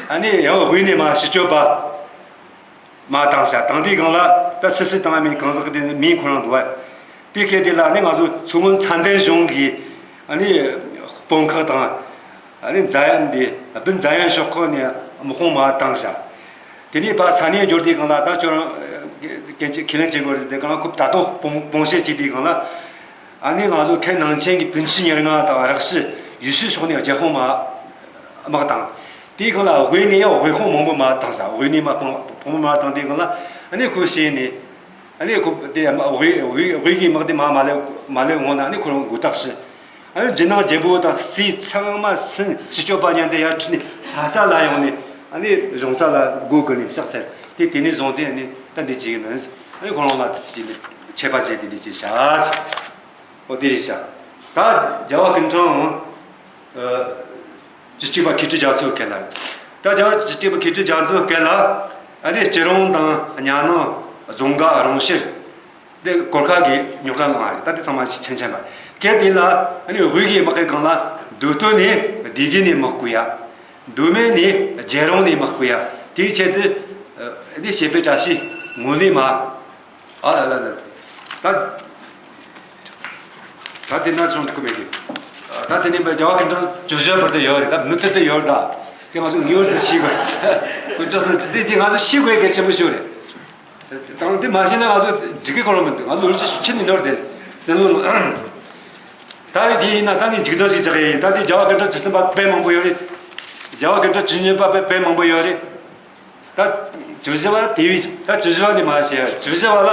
ཨ་ནི་ཡང་དབུས་ནས་མར་ཕྱི་སྐྱོབ་པ། མ་བཏང་ཤག་བཏང་དུས་སྒང་ལ་ད་སུ་སུ་བཏང་མིན་གང་ཟག་གི་དེ་མིང་ཁོ་རང་འདུག་བ། དེ་སྐད་དེ་ལ་ནི་ང་ཚོ་མཚོ་སྔོན་ཚ་འདན་གཞུང་གི་ཨ་ནི་དཔོན་ཁག་དང་ཨ་ནི་རྫ་ཡན་འདི་བུ་རྫ་ཡན་ཤོག་ཁག་ནས་དམག་དཔུང་མ་བཏང་ཤག་དེ་ནས་ཕར་ས་གནས་འབྱོར་དུས་སྒང་ལ་ད་ཁྱོད་རང་སྐད་ཆ་ཁས་ལེན་བྱེད་དགོས་རེད། དེ་སྒང་ཁོ་ད་དུང་དཔུང་དཔུང་བཤེར་བྱེད་དུས་སྒང་ལ། ཨ་ནི་ང་ཚོ་ཁེ་ནང་ཆེན་གྱི་བདུན་ཅུ་ཉེར་ལྔ་དང་རག་ཤི་ཡུལ་ཤུལ་ཕྱོགས་ནས་རྒྱལ་དཔུང་མ་དམག་དང་། དེའི་སྒང་ལ་དབུས་ནས་ཡང་དབུས་དཔུང་མང་པོ་མ་བཏང་ཤག་དབུས་ནས་མ་དཔུང་དཔུང་མ་བཏང་དུས་སྒང་ལ་ཨ་ནི་ཁོ་ཤེས་ནས་ཨ་ནི་ཁོ་དེ་དབུས་དབུས་དབུས་ཀྱི་དམག་དེ་མ་མ་ལེ་མ་ལེ་འོང་ན་ཨ་ནི་ཁོ་རང་མགོ་བཏགས་ཤི། ཨ་ནི་འཇིགས་སྣང་རྒྱལ་པོ་དང་སྲས་ཚང་མ་སུན་ཕྱི་སྐྱོབ་པ་མཉམ་དུ་ཡར་ཁྲིད་ནས་ལྷ་ས་ལ་ཡོང་ནས་ཨ་ནི་གཞུང་ས་ལ་སྒོ་བསྒུར་ནས་གཤེགས་ཚར། དེ་དེ་ནས་བཟུང་སྟེ་ཨ་ནི་ད་འདི་བྱེད་ཀྱི་མིན། ཨ་ནི་ཁོ་རང་ལ་དེ་ཟེར་གྱི་ཆད་པ་བཅད་དེ་འདི་བྱེད་ཤག་འོ་དེ་རེད་ཤག་ད་རྒྱལ་བ་ཀུན་འཕྲང་། ཨ། བཅུ་གཅིག་པ་མཁས་གྲུབ་རྒྱ་མཚོའི་སྐད་ལ། ད་རྒྱལ་བ་བཅུ་གཅིག་པ་མཁས་གྲུབ་རྒྱ་མཚོའི་སྐད་ལ། ཨ་ནི་སྐྱིད་རོང་དང་གཉའ་ནང་རྫོང་དགའ་རོང་ཤར། དེ་གོར་ཁ་གི་རྙོག་དྲ་ལངས་པ་རེད། ད་དེ་ཚང་མ་ཤེས་མཁན་ཆེན་པ། སྐད་དེ་ལ་ཨ་ནི་དབུས་ཀྱི་དམག་གི་སྒང་ལ་ མདོ་སྟོད་ནས་སྡེ་དགེ་ནས་དམག་བསྐོར་ཡ། མདོ་སྨད་ནས་རྒྱལ་རོང་ནས་དམག་བསྐོར་ཡ། དེའི་ཆེད་དུ་ཨ་ནི་བྱེད་པའི་བཀྲ་ཤིས་ངོས་ལས་མ། ཨ་ལ་ལ་ལ། ད་ད་དེ་ན་སོང་ཐུབ་མེད་གི། ད་དེ་ནས་རྒྱལ་བ་སྐུ་ཕྲེང་བཅུ་བཞི་བར་དུ་ཡོད་རེད། ད་མུ་མཐུད་དུ་ཡོད་རེད། ད་དེ་ང་ཚོ་ངེས་པར་དུ་ཤེས་དགོས། དཀོན་མཆོག་གསུམ་དེ་དེ་ང་ཚོ་ཤེས་དགོས་གལ་ཆེན་པོ་ཞིག་རེད། དང་དེ་མ་ཤེས་ན་ང་ཚོ་འགྲིག་གི་གོ་ར་མི་འདུག་ང་ཚོ་ལོ་རྒྱུས་ཕྱི་ནས་ནོར་དེ་སེམས་ལོ། ད་རེས་དེ་ཡིན་ན་ད་ངས་འཇིགས་སྣང་ཞིག་ཆགས་ཡིན། ད་དེ་རྒྱལ་བ་སྐུ་ཕྲེང་བཅུ་གསུམ་པ་དཔེ་མང་པོ་ཡོད་རེད། རྒྱལ་བ་སྐུ་ཕྲེང་བཅུ་གཉིས་པ་དཔེ་དཔེ་མང་པོ་ཡོད་རེད། ད་བཅུ་བཞི་བ་དེ་བས་ད་བཅུ་བཞི་བ་ནས་མ་བཤད། བཅུ་བཞི་བ་ལ་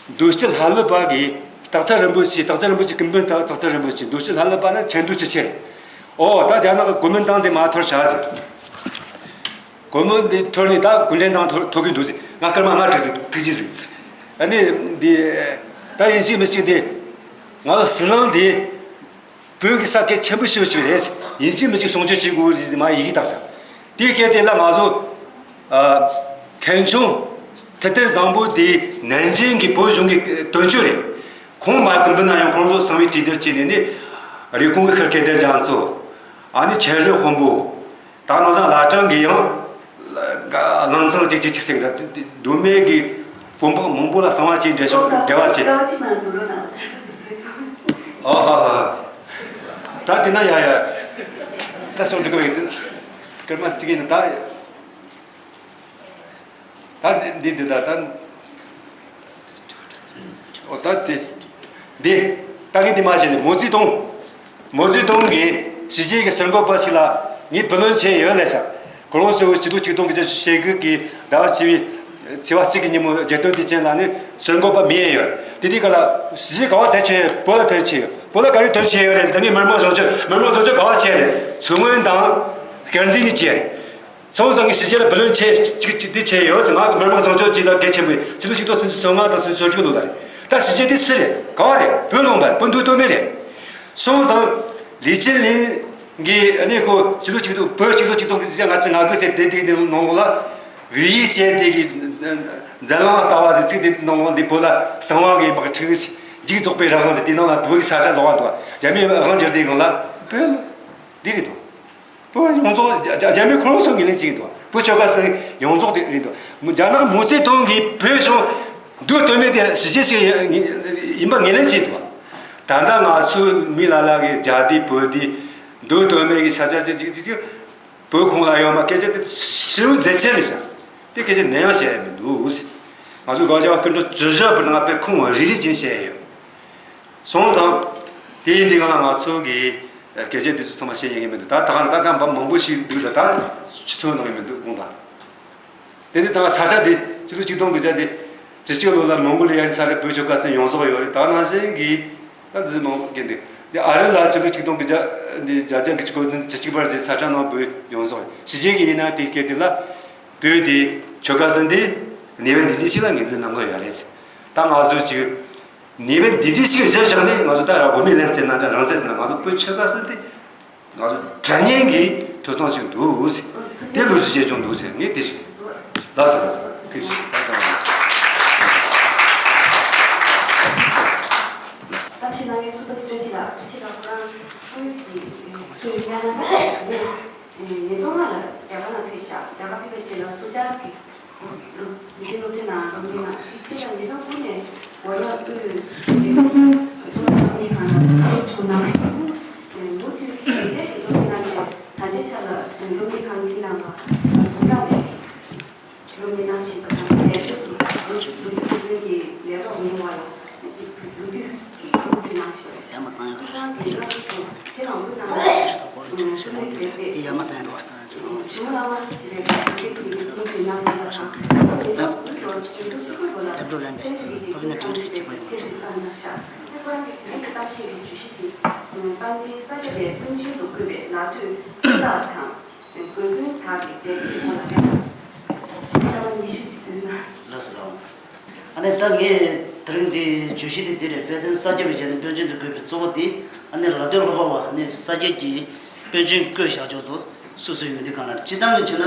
མདོ་སྤྱི་ལྷ་ཀླུ་པ་གི་སྟག་ཚང་རིན་པོ་ཆེ། སྟག་ཚང་རིན་པོ་ཆེ་ཀུན་སྤུན་སྟག་ཚང་རིན་པོ་ཆེ། མདོ་སྤྱི་ལྷ་ཀླུ་པ་ན་ཆེ་མདོ་སྤྱི་ཆེ་རེད། ཨོ་ད་རྒྱ་ནག་གི་གོ་མིན་ཏང་དེ་མ་ཐོར་བྱ་ཟིག་གོ་མིན་དེ་ཐོར་ནས་ད་གུང་ཁྲན་ཏང་ཐོར་ཐོར་གི་འདུག་ཟིག་ང་སྐར་མ་ལྔ་དྲུག་ཟིག་ཐུགས་རྗེ་ཟིག་ཨ་ནི་འདི་ད་ཡིན་གཅིག་མིན་གཅིག་འདི་ང་ལ་ཟི་ལིང་འདི། བོད་ཀྱི་ས་ཁུལ་ཆེན་པོ་ཞིག་ཅིག་རེད། ཡིན་གཅིག་མིན་གཅིག་སྲུང་སྐྱོབ་བྱེད་དགོས་རེད་ཟེར་མ་ཡི་གེ་བཏང་ས། དེའི་སྐད་དེ་ལ་ང་ཚོ་ཨ་མཁན་ཆུང་ཐུབ་བསྟན་བཟང་པོ་དེ་ནན་ཅིང་གི་བོད་གཞུང་གི་དོན་གཅོད་རེད། ཁོང་མ་ཀུན་སྤུན་ན་ཡང་ཁོང་ཚོ་གསང་བའི་གྲོས་བསྡུར་བྱས་ནས་ནི་རེབ་གོང་གི་ཤར་སྐལ་ལྡན་རྒྱ་མཚོ། ཨ་ནི་ཆན་རི་དཔོན་པོ། ད་ནང་བཟང་བླ་བྲང་གི་ཡང་གླང་ཚང་གཅིག་གཅིག་གཅིག་ཟེར་གི་འདུག་མདོ་སྨད་ཀྱི་དཔོན་པོ་མང་པོ་ལ་གསང་བ་བྱས་འབྲེལ་ཤོག་འབྲེལ་བ་བྱས། ཨ་ཧ་ཧ། ད་དེ་ན་ཡ་ཡ། ད་སོང་འགྲིག་གི་མེད་འདུག་སྐར་མ་གཅིག་ཡིན་ན་ད། ད་འདི་འདི་ད་ད། ཨོ་ད་དེ། འདི། ད་གིན་འདི་མ་བྱས་ནས་མའོ་ཙེ་ཏུང་། མའོ་ཙེ་ཏུང་གིས་ཕྱི་རྒྱལ་གྱི་གསར་འགོད་པ་ཞིག་ལ་ངས་བུ་ལོན་ཆེ་ཡོད་ལས་ས། ཁོ་རང་ཚོས་ཕྱི་ལོ་ཆིག་སྟོང་དགུ་བརྒྱ་བཞི་བཅུ་ཞེ་དགུ་གི་ཟླ་བ་བཅུ་པའི་ཚེས་པ་གཅིག་གི་ཉིན་མོ་རྒྱལ་སྟོན་དུས་ཆེན་ལ་ནི་གསར་འགོད་པ་མི་ཡོང་ཡོད། དེ་དུས་ག་ལ་ཕྱི་རྒྱལ་ག་བ་དོན་ཆེ་ཡོད། བོད་ལ་དོན་ཆེ་ཡོད། བོད་ལ་ག་རེ་དོན་ཆེ་ཡོད་རེད་ཟེར་ན་ངས་མི་དམངས་བཟང་སྤྱོད། མི་དམངས་བཟང་སྤྱོད་ག་བ་བྱས་རེད། མཚོ་སྔོན་དང་དཀར་མཛེས་ནས་བྱས་རེད། སོང་ཙང་གི་ཕྱི་རྒྱལ་ལ་བུ་ལོན་ཆེ་གཅིག་གཅིག་དེ་ཆེ་ཡོད་ཙང་ང་མི་དམངས་བཟང་སྤྱོད་ཅིག་ལ་གལ་ཆེན་པོ་ཡིན། ཕྱི་ལོ་ཆིག་སྟོང་སུམ་ཅུ་སོ་ལྔ་དང་སུམ་ཅུ་སོ་དྲུག་ལོ་ལ་རེད། ད་ཕྱི་རྒྱལ་དེ་སུ་རེད། ག་བ་རེད། བོད་ལུང་པ་བོད་མདོ་སྟོད་སྨད་རེད། སོང་ཙང་ལི་ཅི་ལིན་གི་ཨ་ནི་ཁོ་ཕྱི་ལོ་ཆིག་སྟོང་བོད་ཆིག་སྟོང་ཆིག་སྟོང་དགུ་བརྒྱ་ལྔ་བཅུ་ང་དགུ་ཟེར་དེ་དེ་དེ་ནང་ལོགས་ལ་བོད་ཡིག་ཟེར་དེ་གི་འཛམ་གླིང་ལྟ་བ་ཟེར་ཚིག་དེ་ནང་ལོགས་འདི་བོད་ལ་གསང་བ་གི་མག་ཁྲིག་འཇིག་རྫོགས་པའི་རང་དབང་ཟེར་དེ་ནང་ལ་བོད་ཀྱི་ས་ཁྲ་ལོག་ག་འདུག་རྒྱ་མིའི་དབང་སྒྱུར་དེ་སྒང་ལ་བོད་འདི་རེད་དོ། བོད་ཡོངས་རྫོགས་རྒྱ་རྒྱ་རྒྱ་མི་ཁོ་རང་ཚོ་ངོས་ལེན་བྱེད་ཀྱི་འདུག་བོད་ཆོལ་ཁ་གསུམ་ཡོངས་རྫོགས་དེ་རེད་འདུག་རྒྱ་ནག་མའོ་ཙེ་ཏུང་གིས་བོད་གཞུང་མདོ་སྟོད་སྨད་དེ་གཞིས་བྱེས་ཤིག་ཡིན་པ་ངོས་ལེན་བྱེད་འདུག་ད་ལྟ་ང་ཚོའི་མི་ལ་ལ་གི་རྒྱ་དེ་བོད་དེ་མདོ་སྟོད་སྨད་ཀྱི་ས་ཆ་ཅིག་ཅིག་ཅིག་ཅིག་བོད་ཁོངས་ལ་ཡོད་མ་སྐད་ཆ་དེ་ཧྲིལ་བོ་མཛད་ཆེན་རེད་ཤག་དེ་སྐད་ཆ་ནམ་ཡང་བཤད་ཡ་མི་འདུག་ང་ཚོའི་སྒང་རྒྱལ་བ་སྐུ་ཕྲེང་བཅུ་བཞི་བར་ང་དཔེ་ཁུངས་རེ་རེ་བཞིན་བཤད་ཡ་ཡོད། སོང་ཙང་། དེ་ཡིན་དུས་ང་ལ་ང་ཚོ་གི་སྐད་ཆ་འདི་ཚོ་ཚང་མ་བཤད་ཡོང་གི་མི་འདུག་ད་ད་ག་ད་ད་མང་པོ་ཞིག་འདུག་ད་ད་ཆུ་ཚོད་ནང་གི་མི་འདུག་དགོངས་དག་དེ་ནི་ད་ས་ཆ་འདི་ཕྱི་ལོ་ཆིག་སྟོང་དགུ་བརྒྱ་དེ་བཅུ་གཅིག་ལོ་ལ་མོང་གོ་ལི་ཡ་ས་ཆ་བོད་ཆོལ་ཁ་གསུམ་ཡོངས་རྫོགས་ཡོད་རེད། ད་ནང་བཞིན་གྱི་ད་འདི་མང་པོ་སྐད་འདུག་དེ་ཨ་རི་ལ་ཕྱི་ལོ་ཆིག་སྟོང་དགུ་བརྒྱ་འདི་བརྒྱད་བརྒྱ་དགུ་བཅུ་གོ་བདུན་བཅུ་གཅིག་བར་གྱི་ས་ཆ་ནང་བོད་ཡོངས་རྫོགས་ཕྱི་རྒྱལ་གྱི་ཡིན་ན་དེའི་སྐད་དེ་ལ་བོད་དེ་ཆོལ་ཁ་གསུམ་དེ་གནས་བབ་འདི་འདྲ་ཞིག་ལ་ངོས་འཛིན་གནང་གི་ཡོད་རེད། ད་ང་ཚོ་ཅིག་ནུས་པ་འདི་འདྲ་ཞིག་གཞིར་བཞག་ནས་ང་ཚོ་ད་ར་གོ་མི་ལེན་ཚེ་ན་འདྲ་རང་ཚེ་ན་ང་ཚོ་བོད་ཆོལ་ཁ་གསུམ་དེ་ང་ཚོ་དགྲ་གཉེན་གྱི་ཐོབ་ཐང་ཞིག་འདུག་ཟེར། དེ་ལོ་རྒྱུས་བྱས་ཀྱང་འདུག་ཟེར་ངས་དེ་ཞིག་ལགས་སོ་ལགས་སོ་ཐུགས་རྗེ་ཆེ། ད་ད་ང་ཚོ་གཏམ་བཤད་གནང་མཁན་གསུམ་པ་དེ་བཀྲ་ཤིས་ལགས། བཀྲ་ཤིས་ལགས་ཁོ་རང་ཁོའི་གི་ཁོའི་སྙན་ལམ་ད་ཉིས་སྟོང་ལྔ་ལ་རྒྱ་གར་ལ་ཕེབས་ཤག་རྒྱ་གར་ཕེབས་པའི་རྗེས་ལ་སྐུ་བཅར་གྱི་སློབ་དེ་སློབ་གྲྭའི་ནང་སློབ་གཉེར་གནང་། དེ་རྗེས་ལ་ཉིས་སྟོང་དགུ་ནས་ཝོ་ཡ་དབུས་སློབ་གཉེར་ཁང་ལ་ཕེབས་བྱུང་གནང་། མུ་མཐུད་ཀྱིས་དེ་སློབ་གཉེར་གནང་ནས་ད་ལྟའི་ཆ་ལ་སློབ་གཉེར་ཁང་འདིའི་ནང་ལ་དགུང་གྲངས་མེད། སློབ་གཉེར་གནང་བཞིན་པ་དང་ལས་ཞོར་དུ་ལོ་རྒྱུས་ཀུན་གྱི་ལས་རོགས་ཡིན་པ་ལ་ལོ་རྒྱུས་ཀྱི་སློབ་ཁྲིད་གནང་བཞིན་པ་རེད། ཡ་མ་བཏང་ཡ་ཁུ་ཁང་གི་སློབ་ཁྲིད་དེ་ལ་དབུ་གནང་བ་དེ་ཡ་མ་བཏང་ཡ་རོགས་བྱུང་བ་ལ་ཞེས་པའི་ལོ་རྒྱུས་ཀྱི་སློབ་ཁྲིད་གནང་བཞིན་པ་དང་། ལོ་རྒྱུས་ཀྱི་སློབ་ཁྲིད་གནང་བཞིན་པ་ལ་སེམས་ཀྱི་ཅིག་ཡང་ཐེངས་ཀྱི་གཏམ་བཤད་ཀྱི་བརྗོད་གཞི་དེ་དཔལ་ལྡན་ས་སྐྱ་པའི་གཏམ་ཆེན་དུ་བཀོད་པའི་ལ་སྟོད་ཀུན་བརྟག་དང་། དགོས་དོན་དག་གི་འགྲེལ་བཤད་ཐོག་ལ་ཡང་། ལགས་སོ། ཨ་ནི་ད་ངས་དེ་རིང་འདི་བརྗོད་གཞི་དེ་འདི་རེད། དཔལ་ལྡན་ས་སྐྱ་པའི་ཞལ་ནས་དཔལ་ཆེན་དུ་བཀོད་པའི་གཙོ་བོ་དེ་ཨ་ནི་ལ་སྟོད་ལྷ་པ་བ་ཨ་ནི་ས་སྐྱ་གི་དཔལ་ཆེན་བཀོད་བཞག་ཆོག་ཏུ་སུ་སུ་ཡོད་མི་འདི་གང་ལ་སྤྱི་བཏང་གི་བྱས་ན་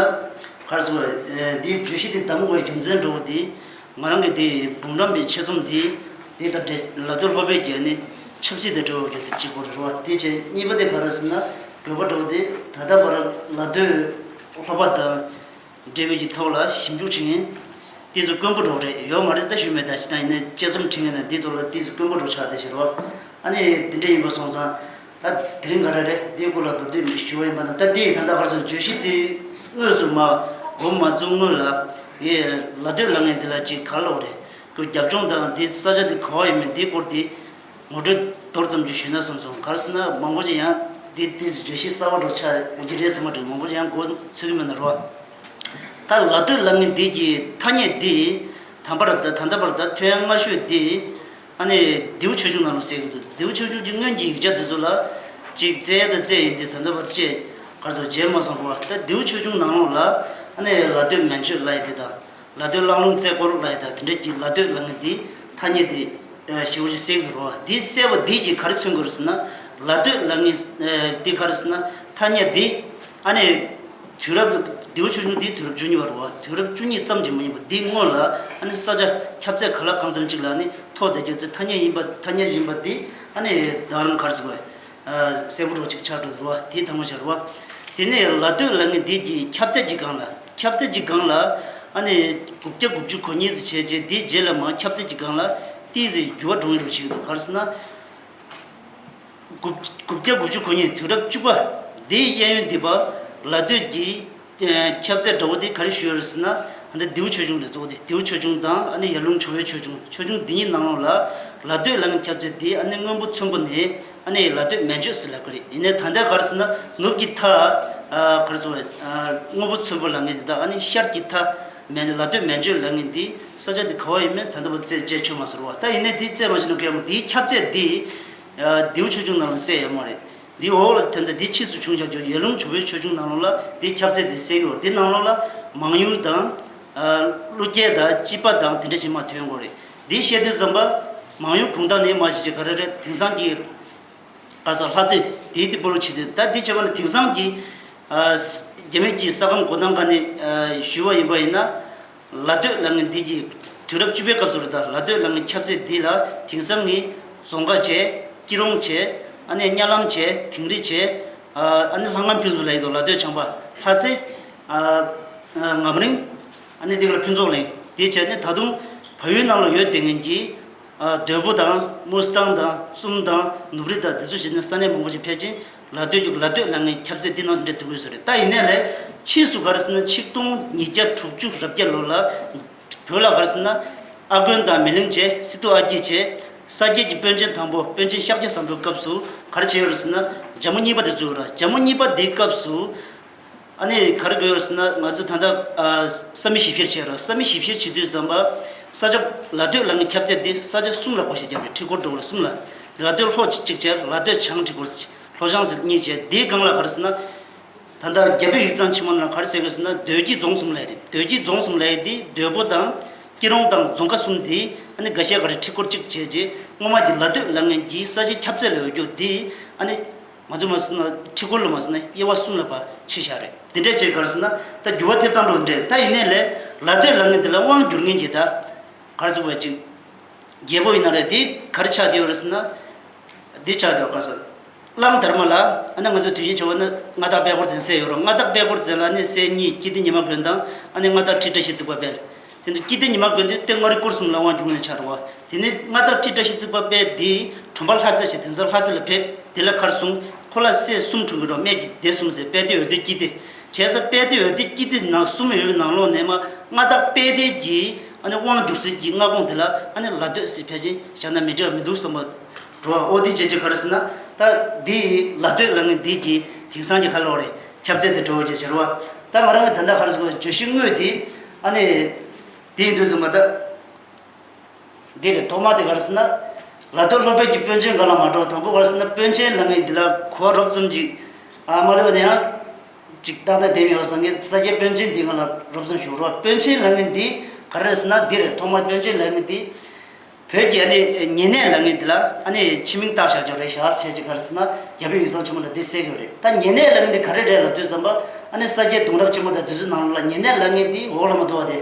གར་སོ་འདིའི་བརྗོད་གཞི་དེ་གདམ་དགོས་རྒྱུ་མཚན་འགྲོ་བ་དེ་ང་རང་གི་དེ་འབུམ་རམས་པའི་ཆེད་རྩོམ་དེ་དེ་ད་ལ་སྟོད་ལྷ་པའི་རྒྱལ་ནི། ཆབ་སྲིད་དང་འབྲེལ་བ་ཡོད་དེ་གཅིག་པོ་རེད་བ། དེ་བྱས་གཉིས་པ་དེ་ག་རེ་ཟེར་ན། བོད་པ་འདྲ་བོ་དེ་ད་ལྟ་བར་ལ་སྟོད་ལྷོ་པ་དང་འབྲེལ་བའི་གི་ཐོག་ལ་ཞིབ་འཇུག་བྱེད་མཁན་དེ་ཚོ་དཀོན་པོ་འདྲ་བོ་རེད། ཡོད་མ་རེད་ད་ཞུས་མེད། ད་ཇི་ལྟར་ཡིན་ནའི་དཔྱད་རྩོམ་བྲིས་མཁན་དང་དེའི་ཐོག་ལ་དེ་ཚོ་དཀོན་པོ་འདྲ་བོ་ཆགས་བསྡད་ཤག་རེད་བ། ཨ་ནི་དེ་འདྲ་ཡིན་པ་སོང་ཙང་ད་དེ་རིང་ག་རེ་རེད། དེའི་སྐོར་ལ་མདོར་བསྡུས་ཞུ་བ་ཡིན་པ་ན། ད་དེ་ད་ལྟ་ག་རེ་ཟེར། བརྗོད་གཞི་དེ་དངོས་སུ་མ་འགོ་མ་བཙུགས་སྔོན་ལ་ཡེ་ལ་སྟོད་ལབ་མཁན་དེ་ལ་ཅིག་ག་རེ་ལབ་དགོས་རེད། ཁོའི་རྒྱབ་ལྗོངས་དང་དེ་ས་ཆ་དེ་ག་བ་ཡིན་མིན་དེའི་སྐོར་དེ་ངོ་སྤྲོད་མདོར་ཙམ་ཅིག་ཞུས་ན་བསམ་སོང་། ག་རེ་ཟེར་ན་མང་པོ་ཅིག་ཡང་འདི་འདི་བརྗོད་གཞི་གསར་པ་འདྲ་ཆགས་ཡོང་གི་རེད་བསམ་པ་འདྲ། མང་པོ་ཅིག་ཡང་མགོ་ཚོད་ཀྱི་མེད་ན་རོ། ད་ལ་སྟོད་ལབ་མཁན་འདི་གི་ཐ་སྙད་འདི་དམ་པར་ད་ད་ལྟ་བར་ད་ཐོན་ཡ་སྔ་ཤོས་འདི་ཨ་ནི་ལྡེའུ་ཆོས་འབྱུང་ནང་ལ་གསལ་གྱི་འདུག་ལྡེའུ་ཆོས་འབྱུང་གི་སྔོན་གྱི་ཡིག་ཆ་འདི་ཚོ་ལ་ཅིག་བཙལ་ཡ་ད་བཙལ་ཡིན་ཏེ། ད་ལྟ་བར་བཅས་ག་རེ་ཟེར་མཇལ་མ་སོང་རོ། ད་ལྡེའུ་ཆོས་འབྱུང་ནང་ལོགས་ལ་ཨ་ནི་ལ་སྟོད་མན་ཆོད་ལབ་ཡ་དེ་དང་། ལ་སྟོད་གླང་ལུང་རྩེ་སྐོར་ལབ་ཡ་དང་དེ་འདྲ་གྱི་ལ་སྟོད་ལབ་མཁན་འདི་ཐ་སྙད་དེ་ཞེ་པོ་ཅིག་གསལ་གྱི་རོ། འདི་གསལ་བ་འདི་གིས་ག་རེ་མཚོན་གྱི་རེད་ཟེར་ན། ལ་སྟོད་ལབ་མཁན་འདི་ག་རེ་ཟེར་ན་ཐ་སྙད་འདི་ཨ་ནི་དུས་རབས་ལྡེའུ་ཆོས་འབྱུང་འདི་དུས་རབས་བཅུ་གཉིས་པ་རེད་བ། དུས་རབས་བཅུ་གཉིས་ཙམ་གྱི་མ་ཡིན་པ་འདི་སྔོན་ལ་ཨ་ནི་ས་ཆ་ཁྱབ་ཚད་ག་ལ་གང་འཚམ་ཅིག་ལ་ཨ་ནི་ཐོག་བསྡད་རྒྱུ་དེ་ཐ་སྙད་ཡིན་པ། ཐ་སྙད་ཡིན་པ་འདི་ཨ་ནི་ད་རུང་ག་རེ་ཟེར་དགོས། གསལ་པོ་འདྲ་ཅིག་ཆགས་འགྲོ་འདུག་བ། དེ་དང་པོ་ཆགས་རེད་བ། དེ་ནས་ལ་སྟོད་ལབ་མཁན་འདི་གི་ཁྱབ་ཚད་ཀྱི་སྒང་ལ། ཁྱབ་ཚད་ཀྱི་སྒང་ལ་ཨ་ནི་དགུ་བརྒྱ་དགུ་བཅུ་གོ་གཉིས་ཙམ་བྱས་རྗེས་དེའི་རྗེས་ལ་མར་ཁྱབ་ཚད་ཀྱི་སྒང་ལ་ཏོག་ཙམ་འགྱུར་བ་འགྲོ་གི་འདུག་བྱེད་ཀྱི་འདུག་ག་རེ་ཟེར་ན། དགུ་དགུ་བརྒྱ་དགུ་བཅུ་གོ་གཉིས་དུས་རབས་བཅུ་པ་འདིའི་གཡས་གཡོན་འདི་པ་ལ་སྟོད་ཀྱི་ཁྱབ་ཚད་འདྲ་བོ་དེ་ག་རེ་ཞུས་ཡོད་རེད་ཟེར་ན། ཨ་ནི་ལྡེའུ་ཆོས་འབྱུང་རེད། གཙོ་བོ་དེ་ལྡེའུ་ཆོས་འབྱུང་དང་ཨ་ནི་ཡར་ཀླུང་ཇོ་བོའི་ཆོས་འབྱུང་། ཆོས་འབྱུང་འདི་གཉིས་ནང་ལོགས་ལ་ལ་སྟོད་ལབ་མཁན་ཁྱབ་ཚད་དེ་ཨ་ནི་སྔོན་པོ་ཚོན་པོ་ནས་ཨ་ནི་ལ་སྟོད་མན་ཆོད་ཟེར་ལབ་ཀྱི་རེད། ཡིན་ནའི་ད་ལྟ་ག་རེ་ཟེར་ན་ནུབ་ཀྱི་མཐའ་ཨ་ག་རེ་ཟེར་བ། ཨ་སྔོན་པོ་ཚོན་པོ་ལབ་མཁན་དེ་དང་ཨ་ནི་ཤར་གྱི་མཐའ་མན་ལ་སྟོད་མན་ཆོད་ལབ་མཁན་འདི་ས་ཆ་དེ་ག་བ་ཡིན་མིན་ད་ལྟ་བར་རྩད་བཅད་ཆོད་མ་སོང་བ། ད་ཡིན་ནའི་འདི་རྩད་མ་ཆོད་ན་གལ་མོ། འདིའི་ཁྱབ་ཚད་འདི་ཨ་ལྡེའུ་ཆོས་འབྱུང་ནང་ལ་གསལ་ཡོད་མ་རེད། འདི་འོག་ལ་ད་ལྟ་འདི་ཕྱིས་སུ་བྱུང་བཞག་རྒྱུ་ཡར་ཀླུང་ཇོ་བོའི་ཆོས་འབྱུང་ནང་ལོགས་ལ་འདི་ཁྱབ་ཚད་འདི་གསལ་གྱི་ཡོད། འདི་ནང་ལོགས་ལ་མང་ཡུལ་དང་། ཨ་ཀླུ་རྒྱལ་དང་སྤྱི་པ་དང་དེ་འདྲ་ཞིག་མར་ཐོན་ཡོང་གི་རེད། འདི་བཤད་དུས་ཙམ་པ་མང་ཡུལ་གུང་ཐང་ནས་མར་བྱས་རྗེས་ག་རེ་རེད། དེང་སང་གི་ག་རེ་ཟེར་ལྷ་རྩེ་དེའི་དེ་པོ་རུ་བྱེད་དུས། ད་འདི་བྱས་པ་ན་དེང་སང་གི་ཨ་རྒྱ་མི་གི་ས་ཁམས་གོ་སྟངས་སྒང་ནས་ཨ་ཞུས་པ་ཡིན་པ་ཡིན་ན། ལ་སྟོད་ལབ་མཁན་འདི་གི་དུས་རབས་བཅུ་པའི་སྐབས་སུ་རེད། ད་ལ་སྟོད་ལབ་མཁན་ཁྱབ་ཚད་འདི་ལ་དེང་སང་གི་རྫོང་དཀར་བྱས། སྐྱིད་རོང་བྱས། ཨ་ནི་གཉའ་ལམ་བྱས། དིང་རི་བྱས། ཨ་ནི་ལྷ་ངམ་ཕུན་ཚོགས་ལ་ཡོད་དོ། ལ་སྟོད་བྱང་པ་ལྷ་རྩེ། ཨ་ངམ་རིང་། ཨ་ནི་འདི་ག་ལ་ཕུན་ཚོགས་གླིང་། དེ་བྱས་ནས་ད་དུང་བལ་ཡུལ་ནང་ལ་ཡོད་བསྡད་མཁན་གྱི་ཨ་དོལ་པོ་དང་མུ་སི་ཐང་དང་གསུམ་དང་ནུབ་རི་དང་འདི་ཚོ་བྱས་ནས་ས་གནས་མང་པོ་ཞིག་ཕལ་ཆེར་ལ་སྟོད་ཀྱི་ལ་སྟོད་ལབ་མཁན་ཁྱབ་ཚད་འདི་ནང་འདྲེས་འདུག་གི་ཟེར་རེད། ད་ཡིན་ནའི་ལས་ཕྱིས་སུ་ག་རེ་ཟེར་ན་ཆིག་སྟོང་ཉིས་བརྒྱ་དྲུག་ཅུ་རེ་བརྒྱད་ལོ་ལ་བོད་ལ་ག་རེ་ཟེར་ན་ཨ་དཀོན་དང་མེ་གླིང་བྱས། སི་ཏུ་ཨ་སྐྱིད་བྱས། ས་སྐྱའི་གི་པཎ་ཆེན་དང་པོ་པཎ་ཆེན་ཤཱཀྱ་བཟང་པོའི་སྐབས་སུ་ག་རེ་བྱས་ཡོད་རེད་ཟེར་ན་རྒྱལ་མོ་གཉིས་པ་དེ་བཙུགས་ཡོད་རེད། རྒྱལ་མོ་གཉིས་པ་དེའི་སྐབས་སུ། ཨ་ནི་ག་རེ་དགོས་ཡོད་ཟེར་ན་ང་ཚོ་ད་ལྟ་ཨ་བསམ་ཡས་ཞིབ་བཤེར་བྱས་ར། བསམ་ཡས་ཞིབ་བཤེར་བྱེད་དུས་ཙམ་པ་ས་ཆ་ལ་སྟོད་ལབ་མཁན་ཁྱབ་ཚད་འདི་ས་ཆ་གསུམ་ལ་བགོ་བཤའ་བརྒྱབ་པའི་ཁྲི་སྐོར་འགྲོ་བར་གསུམ་ལ། ལ་སྟོད་ལྷོ་གཅིག་བྱས། ལ་སྟོད་བྱང་ཁྲི་སྐོར། ལྷོ་བྱང་ཟེར་གཉིས་བྱས། འདིའི་སྒང་ལ་ག་རེ་ཟེར་ན། ད་ལྟ་རྒྱ་བོད་ཡིག་ཚང་ཆེན་མོ་ནང་ལ་ག་རེ་ཟེར་གི་ཟེར་ན་དོལ་སྐྱིད་རྫོང་གསུམ་ལབ་ཡ་རེད། དོལ་སྐྱིད་རྫོང་གསུམ་ལབ་ཡ་འདི་དོལ་པོ་དང་སྐྱིད་རོང་དང་རྫོང་ཁ་གསུམ་འདི་ཨ་ནི་འགའ་ཤས་ག་རེ་ཁྲི་སྐོར་གཅིག་བྱས་རྗེས་སྔོན་མ་གི་ལ་སྟོད་ལབ་མཁན་གྱི་ས་ཆའི་ཁྱབ་ཚད་ལ་ཡོད་རྒྱུ་འདི་ཨ་ནི། ང་ཚོ་མ་ཟེར་ན་ཁྲི་སྐོར་ལ་མ་ཟེར་ན་དབྱེ་བ་གསུམ་ལ་ཕར་ཕྱེ་བཞག་རེད། དེ་འདྲས་བྱས་ག་རེ་ཟེར་ན་ད་འགྱུར་བ་ཐེབས་སྟངས་འགྲོ་འདྲས། ད་ཡིན་ནའི་ལས་ལ་སྟོད་ལབ་མཁན་དེ་ལ་དབང་བསྒྱུར་མཁན་གྱི་ད་ག་རེ་ཟེར་བ་ཅིག་རྒྱལ་པོ་ཡིན་ན་རེད། དེ་ག་རེ་ཆགས་བསྡད་ཡོད་རེད་ཟེར་ན། འདི་ཆགས་བསྡད་ཡོད། ག་རེ་ཟེར། གླང་དར་མ་ལ་ཨ་ནི་ང་ཚོ་དུས་ཆེན་བྱ་བ་ནི་མངའ་བདག་པད་ཀོར་འཛིན་སྲས་ཡོད་རེད། མངའ་བདག་པད་ཀོར་འཛིན་ལ་ཨ་ནི་སྲས་གཉིས་ཀིརྟི་ཉི་མ་མགོན་དང་ཨ་ནི་མངའ་བདག་ཁྲི་བཀྲ་ཤིས་བརྩེགས་པ་དཔལ། དེ་ནས་ཀིརྟི་ཉི་མ་དགོན་དུ་སྟོད་མངའ་རིས་སྐོར་གསུམ་ལ་དབང་བསྒྱུར་མཁན་ཆགས་འདུག་བ། དེ་ནས་མངའ་བདག་ཁྲི་བཀྲ་ཤིས་བརྩེགས་པ་དཔལ་འདིས་གྲོང་པ་ལྷ་རྩེ་ཞེས་དེང་སང་ལྷ་རྩེ་ལ་ཕེབས། དེ་ལ་མཁར་བཟུང་། ཁོ་ལ་སྲས་གསུམ་འཁྲུངས་ཀྱི་འགྲོ། སྨད་ཀྱི་སྡེ་གསུམ་ཟེར། དཔལ་ལྡེ་འོད་ལྡེ་སྐྱིད་ལྡེ་བྱས་ཙང་། དཔལ་ལྡེ་འོད་ལྡེ་སྐྱིད་ལྡེ་ནང་གསུམ་ཡོད་པའི་ནང་ལོགས་ནས་མ་མངའ་བདག་དཔལ་ལྡེ་གིས་ཨ་ནི་དབང་བསྒྱུར་སའི་གི་མངའ་ཁོངས་དེ་ལ་ཨ་ནི་ལ་སྟོད་ཟེར་ཕལ་ཆེར་བཞག་ན་མི་འགྲིག་པ་མི་འདུག་བསམ་པ་འགྲོ་བ། ཨོ་དེ་བྱས་རྗེས་ག་རེ་ཟེར་ན། ད་འདི་ལ་སྟོད་ལབ་མཁན་འདི་གི་དེང་སང་གི་ཁ་ལོ་རེད། ཁྱབ་ཚད་དེ་འགྲོ་བ་བྱས་བྱས་རེད་བ། ད་ང་རང་གི་ད་ལྟ་ག་རེ་ཟེར་དགོས། བརྗོད་གཞི་དངོས་དེ་ཨ་ནི། དེ་ཡིན་དུས་ཙམ་པ་ད། འདི་རེད། ཐོག་མ་དེ་ག་རེ་ཟེར་ན། ལ་སྟོད་ལྷོ་བོད་ཀྱི་པཎ་ཆེན་སྒང་ལ་མ་འགྲོ། དང་པོ་ག་རེ་ཟེར་ན་པཎ་ཆེན་ལབ་མཁན་འདི་ལ་གོ་བ་རོབ་ཙམ་ཅིག་ཨ་མ་རེད་པ། དེ་ཡང་ཅིག་ཏག་ཏག་བསྡད་མི་ཡོད་སོང་ངས་ས་སྐྱའི་པཎ་ཆེན་འདི་སྒང་ལ་རོབ་ཙམ་ཞུ་རོགས། པཎ་ཆེན་ལབ་མཁན་འདི་ག་རེ་ཟེར་ན་འདི་རེད། ཐོག་མ་པཎ་ཆེན་ལབ་མཁན་འདི་བོད་ཀྱི་ཨ་ནི་ཉེ་གནས་ལབ་མཁན་འདི་ལ་ཨ་ནི་ཆེ་མིང་བཏགས་བཞག་ཅོག་རེད་ཤག་བྱས་ཅིག་ག་རེ་ཟེར་ན་རྒྱ་བོད་ཡིག་ཚང་ཆེན་མོ་ལ་འདི་གསལ་གི་ཡོད་རེད། ད་ཉེ་གནས་ལབ་མཁན་འདི་ག་རེ་རེད་ལབ་དུས་ཙམ་པ་ཨ་ནི་ས་སྐྱའི་གདུང་རབས་ཆེན་མོ་དང་དེ་ཚོའི་ནང་ལོགས་ལ་ཉེ་གནས་ལབ་མཁན་འདི་འོག་ལ་མ་འདུག་བ། དེ།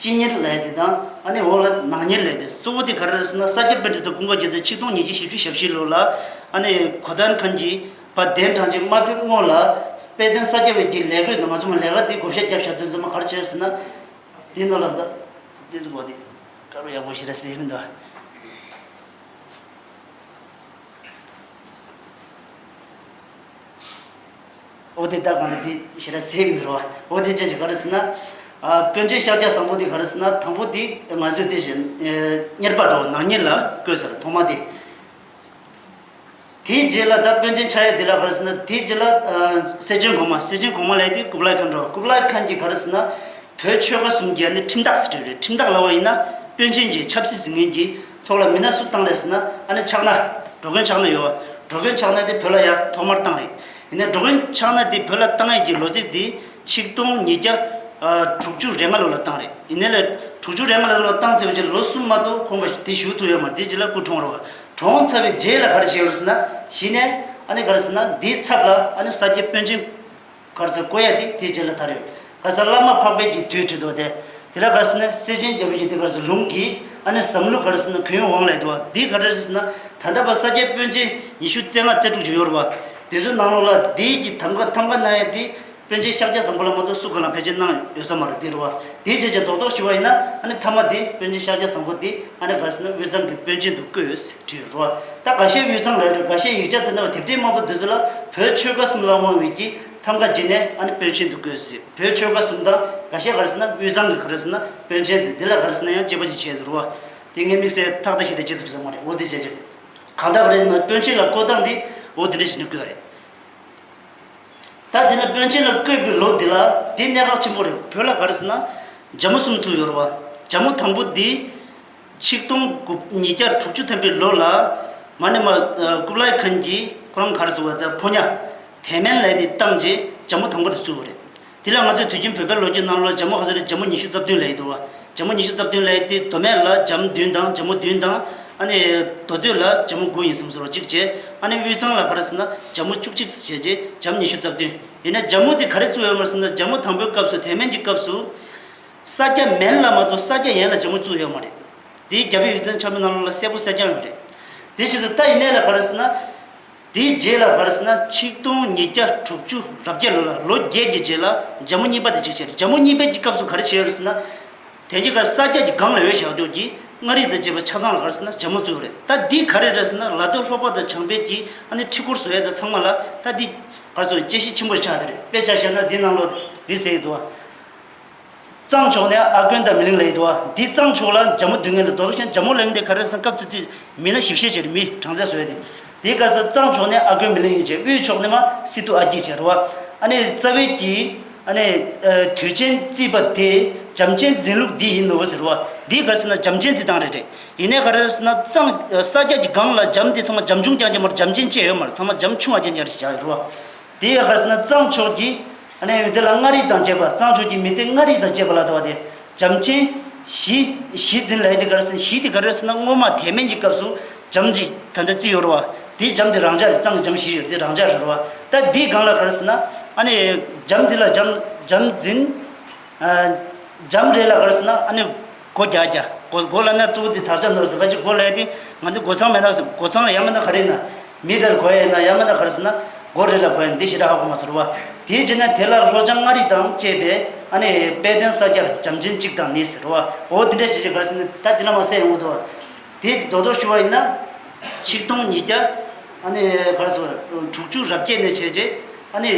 སྤྱི་གཉེར་ལས་དེ་དང་ཨ་ནི་འོག་ལ་ནང་གཉེར་ལས་དེ། གཙོ་བོ་དེ་ག་རེ་རེད་ཟེར་ན། ས་སྐྱ་པཎྜི་ཏ་ཀུན་དགའ་རྒྱལ་མཚན་ཆིག་སྟོང་ཉིས་བརྒྱ་བཞི་བཅུ་ཞེ་བཞི་ལོ་ལ་ཨ་ནི་གོ་ཏན་ཁན་གྱིས་ཕར་གདན་དྲངས་རྗེས་མ་ཕེབས་སྔོན་ལ་དཔལ་ལྡན་ས་སྐྱ་པའི་གི་ལས་བགོས་དང་། ང་ཚོ་མ་ལས་ཀ་དེ་བགོ་བཤའ་བརྒྱབ་བཞག་དུས་ཙམ་པ་ག་རེ་བྱས་ཟེར་ན། དེ་ནང་ལ་ད་དེ་ཚོ་གོ་དེ་དཀར་པོ་ཡག་པོ་ཞེ་དྲག་གསལ་མི་འདུག་འོ་དེ་ད་གང་དེ་དེ་ཞེ་དྲག་གསལ་མི་འདུག་རོ། འོ་དེ་ཅན་ཞིག་ག་རེ་ཟེར་ན། ཨ། པཎ་ཆེན་ཤཱཀྱ་བཟང་པོ་དེ་ག་རེ་ཟེར་ན། དང་པོ་དེ་ང་ཚོས་དེ་བཞིན་གཉེར་པ་འགྲོ་ནང་གཉེར་ལ་བསྐོས་ཟེར་ཐོག་མ་དེ། དེའི་རྗེས་ལ་ད་པཎ་ཆེན་ཕྱག་གཡས་དེ་ལ་ག་རེ་ཟེར་ན། དེའི་རྗེས་ལ་ཨ། སེ་ཆེན་གོང་མ། སེ་ཆེན་གོང་མ་ལས་དེ་ཀུབ་ལའི་ཁན་འགྲོ། ཀུབ་ལའི་ཁན་གྱིས་ག་རེ་ཟེར་ན། བོད་ཆོལ་ཁ་གསུམ་གྱི་ཨ་ནི་ཁྲིམས་ཐག་ཟེར་གྱི་རེད། ཁྲིམས་ཐག་ལབ་པ་ཡིན་ན་པཎ་ཆེན་གྱི་ཆབ་སྲིད་ཟིན་མཁན་གྱི་ཐོག་ལ་མི་སྣ་སུ་བཏང་རེད་ཟེར་ན། ཨ་ནི་ཕྱག་ན། འགྲོ་མགོན་ཕྱག་ན་ཡོད། འགྲོ་མགོན་ཕྱག་ན་དེ་བོད་ལ་ཡར་ཐོག་མར་བཏང་རེད། ཡིན་ནའི་འགྲོ་མགོན་ཕྱག་ན་དེ་བོད་ལ་བཏང་ཡས་ཀྱི་ལོ་ཚིགས་དེ་ཆིག་སྟོང་ཉིས་བརྒྱ་དྲུག་ཅུ་རེ་ལྔ་ལོ་ལ་བཏང་རེད། ཡིན་ནའི་ལས་དྲུག་ཅུ་རེ་ལྔ་ལོ་ལ་བཏང་ཚར་བའི་རྗེས་ལོ་གསུམ་མ་གཏོགས་ཁོང་པ་དེ་བཞུགས་ཐུབ་ཡོད་མ་རེད། དེ་རྗེས་ལ་སྐུ་གྲོངས་རེད་བ། གྲོངས་ཚར་བའི་རྗེས་ལ་ག་རེ་བྱས་ཡོད་རེད་ཟེར་ན། གཞི་ནས་ཨ་ནི་ག་རེ་ཟེར་ན། འདིའི་ཚབ་ལ་ཨ་ནི་ས་སྐྱ་པཎ་ཆེན་ག་རེ་ཟེར་བསྐོ་ཡ་དེ་དེའི་རྗེས་ལ་དར་ཡོད། ག་རེ་ཟེར། བླ་མ་འཕགས་པའི་གི་དུས་བྲིས་འདུག་དེ། དེ་ལ་ག་རེ་ཟེར་ན། སེ་ཆེན་རྒྱལ་པོ་ཡི་དེ་ག་རེ་ཟེར། ལུང་གི་ཨ་ནི་ཟམ་ལུགས་ག་རེ་ཟེར་ན། གུ་ཡངས་དབང་ལས་འདུག་བ། འདི་ག་རེ་ཟེར་ན། ད་ལྟ་བར་ས་སྐྱ་པཎ་ཆེན་ཉི་ཤུ་རྩ་ལྔ་རྩ་དྲུག་ཅིག་ཡོད་རེད་བ། དེ་ཚོའི་ནང་ལོགས་ལ་འདིའི་གི་ཐམ་ག་ཐམ་ག་གནང་ཡ་དེ་པཎ་ཆེན་ཤཱཀྱ་བཟང་པོ་ལ་མ་གཏོགས་སུ་གང་ལ་ཕལ་ཆེར་གནང་ཡོད་ས་མ་རེད། དེ་རེད་བ། དེའི་རྗེས་ཀྱི་རྡོག་རྡོག་ཞུ་བ་ཡིན་ན། ཨ་ནི་མཐའ་མ་དེ་པཎ་ཆེན་ཤཱཀྱ་བཟང་པོ་དེ་ཨ་ནི་ག་རེ་ཟེར་ན། དབུས་གཙང་གི་པཎ་ཆེན་དུ་བསྐོས་ཟེར་བྲིས་ཡོད་རེད་བ། ད་འགའ་ཤས་དབུས་གཙང་ལ་རེད། འགའ་ཤས་ཡིག་ཆ་དེ་འདྲ་བ་དེབ་ཐེར་མང་པོ་དེ་ཚོ་ལ་བོད་ཆོལ་ཁ་གསུམ་ལ་དབང་བའི་གི་ཐམ་ག་བྱས་ནས་ཨ་ནི་པཎ་ཆེན་དུ་བསྐོས་ཟེར། བོད་ཆོལ་ཁ་གསུམ་དང་། འགའ་ཤས་ག་རེ་ཟེར་ན། དབུས་གཙང་གི་ག་རེ་ཟེར་ན། པཎ་ཆེན་ཟེར། འདི་ལ་ག་རེ་ཟེར་ན་ཡང་དཔྱད་པ་ཞིག་བྱས་ཡོད་རེད་བ། དེ་ངས་དམིགས་བསལ་ཏག་ཏག་ཞིག་རེད་བྱེད་ཐུབ་ས་མ་རེད། འོ་དེ་བྱས་བྱས། གང་ལྟར་རེད་ན་པཎ་ཆེན་ལ་བསྐོ་སྟངས་འདི་འོ་དེ་འདྲ་ཞིག་ནས་བསྐོས་རེད། ད་དེ་ནས་པཎ་ཆེན་ལ་བསྐོས་པའི་ལོ་འདི་ལ་དེ་གནད་འགག་ཆེན་པོ་རེད། བོད་ལ་ག་རེ་ཟེར་ན་རྒྱ་མོ་གསུམ་བཙུགས་ཡོད་རེད་བ། རྒྱ་མོ་དང་པོ་འདི་ཆིག་སྟོང་དགུ་ཉིས་བརྒྱ་དྲུག་ཅུ་ཐམ་པའི་ལོ་ལ་མ་ནི་མ་ཀུབ་ལའི་ཁན་གྱིས་ཁོ་རང་ག་རེ་ཟེར་བ། ད་ཕོ་ཉ་ཐེ་མན་ལས་དེ་བཏང་རྗེས་རྒྱ་མོ་དང་པོ་དེ་བཙུགས་པ་རེད། དེ་ལ་ང་ཚོའི་དུས་རྒྱུན་བོད་པའི་ལོ་རྒྱུས་ནང་ལ་རྒྱ་མོ་ག་ཚོད་རེད། རྒྱ་མོ་ཉི་ཤུ་རྩ་བདུན་ལབ་ཡི་འདུག་བ། རྒྱ་མོ་ཉི་ཤུ་རྩ་བདུན་ལབ་ཡི་དེ་མདོ་སྨད་ལ་རྒྱ་མོ་བདུན་དང་། རྒྱ་མོ་བདུན་དང་། ཨ་ནི་མདོ་སྟོད་ལ་རྒྱ་མོ་དགུ་ཡིན་བསམ་སོང་རོ། གཅིག་བྱས། ཨ་ནི་དབུས་གཙང་ལ་ག་རེ་ཟེར་ན་རྒྱ་མོ་བཅུ་གཅིག་བྱས་རྗེས་རྒྱ་མོ་ཉི་ཤུ་རྩ་བདུན། ཡིན་ན་རྒྱ་མོ་དེ་ག་རེ་བཙུགས་ཡོད་མ་རེད་ཟེར་ན། རྒྱ་མོ་དང་པོའི་སྐབས་སུ་ཐེ་མན་གྱི་སྐབས་སུ་ས་སྐྱ་མན་ལ་མ་གཏོགས་ས་སྐྱ་ཡན་ལ་རྒྱ་མོ་བཙུགས་ཡོད་མ་རེད། དེའི་རྒྱ་བོད་ཡིག་ཚང་ཆ་མེད་ནང་ལོགས་ལ་གསལ་པོ་གསལ་རྐྱང་ཡོད་རེད། དེ་བྱེད་དུས་ད་ཡིན་ནའི་ལ་ག་རེ་ཟེར་ན། དེའི་རྗེས་ལ་ག་རེ་ཟེར་ན། ཆིག་སྟོང་ཉིས་བརྒྱ་དྲུག་ཅུ་རེ་བརྒྱད་ལོ་ལ། ལོ་བརྒྱད་ཀྱི་རྗེས་ལ་རྒྱ་མོ་གཉིས་པ་དེ་གཅིག་བྱས་རེད། རྒྱ་མོ་གཉིས་པའི་གི་སྐབས་སུ་ག་རེ་བྱས་ཡོད་རེད་ཟེར་ན། དེ་གི་ག་ས་སྐྱ་གི་སྒང་ལ་ཡོད་བཞག་རྒྱུ་གི་མངའ་རིས་དང་བཅས་པ་ཆ་ཚང་ལ་ག་རེ་ཟེར་ན་རྒྱ་མོ་བཙུགས་རེད། ད་འདི་ག་རེ་རེད་ཟེར་ན། ལ་སྟོད་ལྷོ་པ་དང་བྱང་པའི་གི་ཨ་ནི་ཁྲི་སྐོར་བཟོ་ཡས་དང་ཚང་མ་ལ་ད་འདི་ག་རེ་ཟེར། དཔྱད་གཞི་ཆེན་པོ་ཆགས་དེ་རེད། དཔེ་ཆ་བཞག་ན་འདི་ནང་ལོགས་འདི་ཟེར་གི་འདུག་བ། གཙང་ཕྱོགས་ནས་ཨ་དཀོན་དང་མི་ལིང་ལབ་ཡི་འདུག་བ། འདི་གཙང་ཕྱོགས་ལ་རྒྱ་མོ་སྡོད་མཁན་ལ། རྡོ་རུ་ཤན་རྒྱ་མོ་ལབ་མཁན་དེ་ག་རེ་ཟེར་ན། སྐབས་དེ་དུས་མི་སྣ་ཞིབ་བཤེར་བྱས་རེད། མི་གྲངས་ཚད་བཟོས་ཏེ། དེའི་སྐབས་སུ་གཙང་ཕྱོགས་ནས་ཨ་དཀོན་མི་ལིང་ཡིན་བྱས། དབུས་ཕྱོགས་ནས་མ་སི་ཏུ་ཨ་སྐྱིད་བྱས་རེད་བ། ཨ་ནི་རྩ་བའི་གི་ཨ་ནི་ཨ་དུས་ཆེན་བརྩིས་པ་དེ་བྱམས་ཆེན་འཛིན་ལུགས་འདི་ཡིན་ནོ་ཟེར་བ། འདི་ག་རེ་ཟེར་ན་བྱམས་ཆེན་བརྩི་སྟངས་རེད་རེད། ཡིན་ནའི་ག་རེ་ཟེར་ན། གཙང་ས་སྐྱ་གི་སྒང་ལ་བྱམས་དེ་ཚང་མ་བྱམས་ཆུང་རྐྱང་རྐྱང་མ་རེད། བྱམས་ཆེན་བཅས་ཡོད་མ་རེད། ཚང་མ་བྱམས་ཆུང་བ་རྐྱང་རྐྱང་རེད་བཞག་ཡོད་རེད་བ། དེ་ཡང་ག་རེ་ཟེར་ན། གཙང་ཕྱོགས་ཀྱི་ཨ་ནི་དེ་ལ་མངའ་རིས་དང་བཅས་པ། གཙང་ཕྱོགས་ཀྱི་མི་སྡེ་མངའ་རིས་དང་བཅས་པ་ལ་དོ་བ་དེ་བྱམས་ཆེན་བཞི་བཞི་འཛིན་ལབ་ཡས་དེ་ག་རེ་ཟེར་ན། བཞི་དེ་ག་རེ་ཟེར་ན། སྔོན་མ་ཐེ་མན་གྱི་སྐབས་སུ་བྱམས་ཀྱི་ད་ལྟ་བརྩི་ཡོད་རེད་བ། དེ་བྱམས་དེ་རང་འཇགས་རེད། གཙང་གི་བྱམས་བཞི་ཡོད་དེ་རང་འཇགས་རེད་རེད་བ། ད་འདིའི་སྒང་ལ་ག་རེ་ཟེར་ན། ཨ་ནི་བྱམས་དེ་ལ་བྱམས་བྱམས་འཛིན། ཨ་བྱམས་རེ་ལ་ག་རེ་ཟེར་ན། ཨ་ནི་སྒོ་རྒྱག་རྒྱག་སྒོ་སྒོ་ལབ་ན་གཙོ་བོ་དེ་དར་ཆ་ནོར་ཟེར་བ་ཅིག་སྒོ་ལབ་ཡས་དེ་ང་ཚོ་སྒོ་ཚང་མེད་ན་ཟེར། སྒོ་ཚང་ལ་ཡང་མིན་ན་ག་རེ་ཡིན་ན། མི་རེར་གོ་ཡས་ཡིན་ན། ཡང་མིན་ན་ག་རེ་ཟེར་ན་སྒོ་རེ་ལ་གོ་ཡས་ཡིན་ན། འདི་ཞེ་དྲག་ཧ་གོ་མ་སོང་རེད་བ། དེའི་རྗེས་ན་དེ་ལ་ལྷོ་བྱང་མངའ་རིས་དང་བཅས་པའི་ཨ་ནི་དཔལ་ལྡན་ས་སྐྱར་བྱམས་ཆེན་གཅིག་དང་གཉིས་ཟེར་བ། འོ་དེ་འདྲ་བྱས་བྱས་ག་རེ་ཟེར་ན། ད་དེ་ལ་མ་ཟད་ཡོང་གི་འདུག་བ། དེ་རྡོག་རྡོག་ཞུ་བ་ཡིན་ན། ཆིག་སྟོང་ཉིས་བརྒྱ་ཨ་ནི་ག་རེ་ཟེར་བ། དྲུག་ཅུ་རེ་བརྒྱད་ནས་བྱས་རྗེས་ཨ་ནི་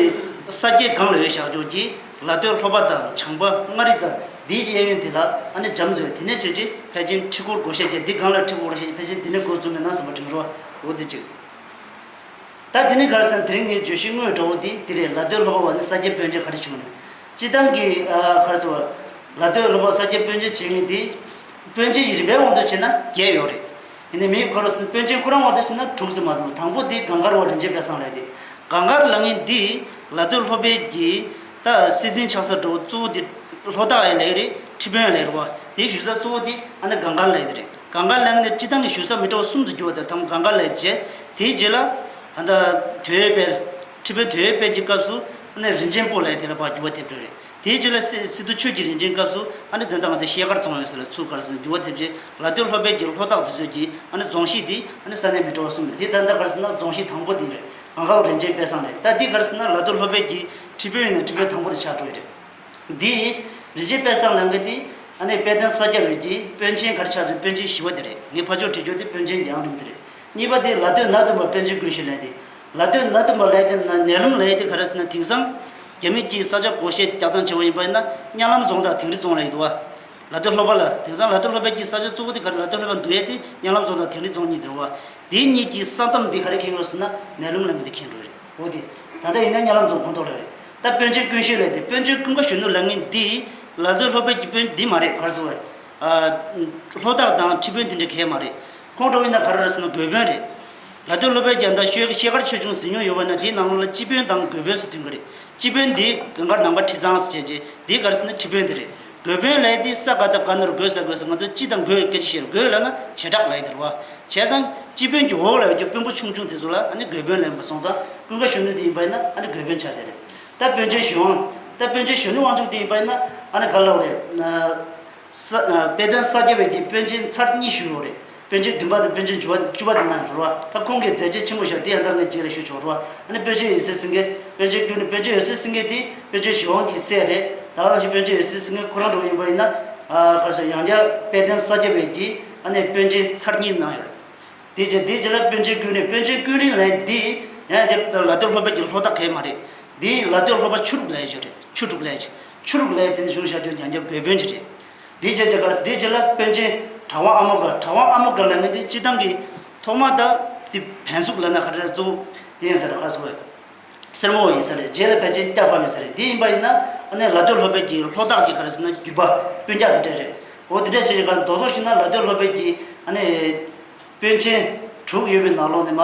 ས་སྐྱའི་སྒང་ལ་ཡོད་བཞག་རྒྱུ་གྱི་ལ་སྟོད་ལྷོ་པ་དང་བྱང་པ་མངའ་རིས་དང་འདིའི་གཡས་གཡོན་དེ་ལ་ཨ་ནི་བྱམས་མཛོད། དེ་ནས་བྱས་རྗེས་ཕལ་ཆེར་ཁྲི་སྐོར་སྒོར་གཞས་བརྒྱབ། འདི་སྒང་ལ་ཁྲི་སྐོར་སྒོར་གཞས། ཕལ་ཆེར་འདི་ནས་འགོ་བཙུགས་མེད་ན་བསམ་པ་དྲན་རོགས། འོ་འདི་གཅིག་ད་དེ་ནས་ག་རེ་ཟེར་ན། དེ་རིང་ངའི་བརྗོད་གཞི་དངོས་འདྲ་བོ་དེ་དེ་རེད། ལ་སྟོད་ལྷོ་པ་བ་ནི་ས་སྐྱའི་པཎ་ཆེན་ག་རེ་བྱུང་ནས། སྤྱི་བཏང་གི་ཨ་ག་རེ་ཟེར་བ། ལ་སྟོད་ལྷོ་པ་ས་སྐྱའི་པཎ་ཆེན་བྱེད་མཁན་དེ་པཎ་ཆེན་གྱི་རིམ་པའི་དབང་དུ་བྱས་ན་བརྒྱད་ཡོད་རེད། ཡིན་ནའི་མིའི་ག་རེ་ཟེར་ན། པཎ་ཆེན་ཁོ་རང་དབང་དུ་བྱས་ན་དྲུག་ཙམ་མ་གཏོགས། དང་པོ་དེ་གངས་དཀར་བ་རིན་ཆེན་དཔལ་བཟང་ལགས་དེ། གངས་དཀར་ལབ་མཁན་དེ་ལ་སྟོད་ལྷོ་པའི་གི་ད་སྲིད་འཛིན་ཆགས་ས་འདྲ་བོ་གཙོ་བོ་དེ་ལྷོ་བྲག་ཡང་ལབ་ཀྱི་རེད། ཁྲི་དཔོན་ཡང་ལབ་ཀྱི་རེད་བ། དེའི་བཞུགས་ས་གཙོ་བོ་དེ་ཨ་ནི་གངས་དཀར་ལབ་ཀྱི་རེད། གངས་དཀར་ལབ་མཁན་དེ་སྤྱི་བཏང་གི་བཞུགས་ས་མི་འདྲ་བ་གསུམ་དུ་གྱུར་བ་དང་། ཐམ་གངས་དཀར་ལབ་བྱས། དེའི་རྗེས་ལ་ཨ་ད་དོལ་པོའི་དཔལ། ཁྲི་དཔོན་དོལ་པོའི་དཔལ་གྱི་སྐབས་སུ་ཨ་ནི་རིན་ཆེན་པོ་ལབ་དེ་ལ་ཕར་འགྱུར་བ་ཐེབས་འགྲོ་རེད། དེའི་རྗེས་ལ་སི་སི་ཏུ་ཆོས་ཀྱི་རིན་ཆེན་སྐབས་སུ་ཨ་ནི་དེ་འདྲ་ང་ཚོ་ཤེལ་དཀར་རྫོང་ཡོད་ས་ལ་ཚུར་ག་རེ་ཟེར་ན་འགྱུར་བ་ཐེབས་རྗེས་ལ་སྟོད་ལྷོ་བལ་གྱི་ལྷོ་སྟག་དེ་ཚོ་གྱིས་ཨ་ནི་རྫོང་གཞིས་དེ་ཨ་ནི་ས་གནས་མི་འདྲ་བ་གསུམ་རེད། དེ་ད་ལྟ་ག་རེ་ཟེར་ན་རྫོང་གཞིས་དང་པོ་དེ་རེད། ང་དགའ་བ་རིན་ཆེན་དཔལ་བཟང་རེད། ད་འདི་ག་རེ་ཟེར་ན་ལ་སྟོད་ལྷོ་བལ་གྱི་ཁྲི་དཔོན་ཡིན་ན་ཁྲི་དཔོན་དང་པོ་དེ་ཆགས་འགྲོ་ཡི་རེད། འདི་རིན་ཆེན་དཔལ་བཟང་ལབ་མཁན་དེ་ཨ་ནི་དཔལ་ལྡན་ས་སྐྱ་པའི་གི་དཔོན་ཆེན་ག་རེ་ཆགས་འདུག་དཔོན་ཆེན་བཞི་པ་དེ་རེད། ངས་ཕར་ཕྱོགས་བྲིས་རྒྱུ་དེ་དཔོན་ཆེན་གྱི་ཨང་རིམ་དེ་རེད། གཉིས་པ་དེ་ལ་སྟོད་ན་དུམ་པ་དཔོན་ཆེན་ཀུན་ཤེས་ལབ་དེ། ལ་སྟོད་ན་དུམ་པ་ལབ་དེ་ན་ནད་ལུམ་ལབ་དེ་ག་རེ་ཟེར་ན་དེང་སང་རྒྱ་མི་གིས་ས་ཆ་བགོ་བཤའ་རྒྱག་སྟངས་བྱས་པ་ཡིན་པ་ཡིན་ན་གཉའ་ལམ་རྫོང་དང་དིང་རི་རྫོང་ལབ་ཡི་འདུག་བ། ལ་སྟོད་ལྷོ་པ་ལ་དེང་སང་ལ་སྟོད་ལྷོ་པའི་གི་ས་ཆ་གཙོ་བོ་དེ་ག་རེ་ལ་སྟོད་ལྷོ་པ་འདུག་ཡས་དེ་གཉའ་ལམ་རྫོང་དང་དིང་རི་རྫོང་གཉིས་འདུག་བ། དེ་གཉིས་ཀྱི་ས་མཚམས་འདི་ག་རེ་འཁེལ་ཡོད་ཟེར་ན་ནད་ལུམ་ལབ་མཁན་འདི་འཁེལ་འགྲོ་རེད། འོ་དེ། ད་ལྟ་ཡིན་ན་གཉའ་ལམ་རྫོང་ཁོངས་གཏོགས་ལ་རེད། ད་དཔོན་ཆེན་ཀུན་ཤེས་ལབ་དེ་དཔོན་ཆེན་ཀུན་དགའ་གཞོན་ནུ་ལབ་མཁན་འདི་ལ་སྟོད་ལྷོ་པའི་གི་དཔོན་འདི་མ་རེད། ག་རེ་ཟེར་བ། ཨ། ལྷོ་སྟག་དང་ཁྲི་དཔོན་དེ་འདྲ་གས་མ་རེད། ཁོང་འགྲོ་ཡིན་ན་ག་རེ་རེད་ཟེར་ན་དགོན་དཔོན་རེད། ལ་སྟོད་ལྷོ་པའི་རྒྱལ་ཟླ་ཤོད་ཤེལ་དཀར་ཆོས་འབྱུང་ཟིན་མྱོང་ཡོད་པ་ན་དེའི་ནང་ལོགས་ལ་སྤྱི་དཔོན་དང་དགོན་དཔོན་ཟེར་དོན་ག་རེད། སྤྱི་དཔོན་འདི་གངས་དཀར་ནང་པ་ཁྲི་ཚང་ཟེར་བྱས་རྗེས་འདི་ག་རེ་ཟེར་ན་ཁྲི་དཔོན་དེ་རེད། དགོན་དཔོན་ལབ་དེ་ས་ག་ད་ག་ནོར་དགོན་ས་དགོན་ས་ང་ཚོ་སྤྱི་དང་དགོན་སྐད་ཆ་བཤད་རེད། དགོན་ལབ་ན་བྱེ་བྲག་ལབ་ཡ་དེ་རེད་བ། བྱས་ཙང་སྤྱི་དཔོན་གྱི་འོག་ལ་ཡོད་རྒྱུ་དཔོན་པོ་ཆུང་ཆུང་དེ་ཚོ་ལ་ཨ་ནི་དགོན་དཔོན་ལབ་ཡིན་པ་སོང་ཙང་ཀུན་དགའ་གཞོན་ནུ་དེ་ཡིན་པ་ཡིན་ན་ཨ་ནི་དགོན་དཔོན་ཆགས་དེ་རེད། ད་དཔོན་ཆེན་གཞོན་དབང་། ད་དཔོན་ཆེན་གཞོན་ནུ་དབང་ཕྱུག་དེ་ཡིན་པ་ཡིན་ན་ཨ་ནི་ག་ལབ་རེད། ས་དཔལ་ལྡན་ས་སྐྱ་པའི་གི་དཔོན་ཆེན་ཚར་གཉིས་བཞུགས་ཡོད་རེད། དཔོན་ཆེན་བདུན་པ་དང་དཔོན་ཆེན་བཅུ་པ་བཅུ་པ་དེ་ནང་རེད་བ། ད་ཁོང་གིས་མཛད་རྗེས་ཆེན་པོ་བཞག་དེ་ཡང་ད་ངས་རྗེས་ལ་ཞུ་ཆོག་རེད་བ། ཨ་ནི་དཔོན་ཆེན་འོད་ཟེར་སེང་གེ། དཔོན་ཆེན་ཀུན་ནི་དཔོན་ཆེན་འོད་ཟེར་སེང་གེ་དེ་དཔོན་ཆེན་གཞོན་དབང་གི་སྲས་རེད། ད་ག་ནང་བཞིན་དཔོན་ཆེན་འོད་ཟེར་སེང་གེ་ཁོ་རང་འགྲོ་ཡིན་པ་ཡིན་ན། ཨ་ག་རེ་ཟེར་ཡང་བསྐྱར་དཔལ་ལྡན་ས་སྐྱ་པའི་གི་ཨ་ནི་དཔོན་ཆེན་ཚར་གཉིས་གནང་ཡོད་རེད། དེ་རྗེས་དེ་རྗེས་ལ་དཔོན་ཆེན་ཀུན་རིང་། དཔོན་ཆེན་ཀུན་རིང་ལབ་འདི་ཡང་ལ་སྟོད་ལྷོ་པའི་གི་ལྷོ་སྟག་གས་མ་རེད། འདི་ལ་སྟོད་ལྷོ་པ་ཆུ་རུག་ལབ་ཡ་ཅིག་རེད། ཆུ་དྲུག་ལབ་ཡ་ཅིག་ཆུ་རུག་ལབ་ཡ་དེ་ནི་གཞུང་བཞག་རྒྱུ་ཡང་བསྐྱར་དགོན་དཔོན་ཅིག་རེད། འདི་བྱས་རྗེས་ག་རེ་འདི་རྗེས་ལ་དཔོན་ཆེན་གྲྭ་དབང་ཨ་མོ་དགའ། གྲྭ་དབང་ཨ་མོ་དགའ་ལབ་མཁན་འདི་སྤྱི་བཏང་གི་ཐོག་མ་ད་འདི་བན་གཟུགས་ལབ་ན་ག་རེ་རེད། གཙོ་བོ་དེ་ཡིན་ས་རེད། ག་རེ་ཟེར་བ། སེར་མོ་ཡིན་ས་རེད། རྗེས་ལ་ཕལ་ཆེར་སྐྱ་ཕམ་ཡིན་ས་རེད། འདི་ཡིན་པ་ཡིན་ན་ཨ་ནི་ལ་སྟོད་ལྷོ་པའི་གི་ལྷོ་སྟག་གི་ག་རེ་ཟེར་ན་རྒྱུད་པ་སྤུན་ཀྱག་དེ་འདྲ་རེད། འོ་དེ་འདྲ་བྱས་རྗེས་ག་རེ་རྡོག་རྡོག་ཞུས་ན་ལ་སྟོད་ལྷོ་པའི་གི་ཨ་ནི་དཔོན་ཆེན་དྲུག་ཡོད་པའི་ནང་ལོགས་ནས་མ་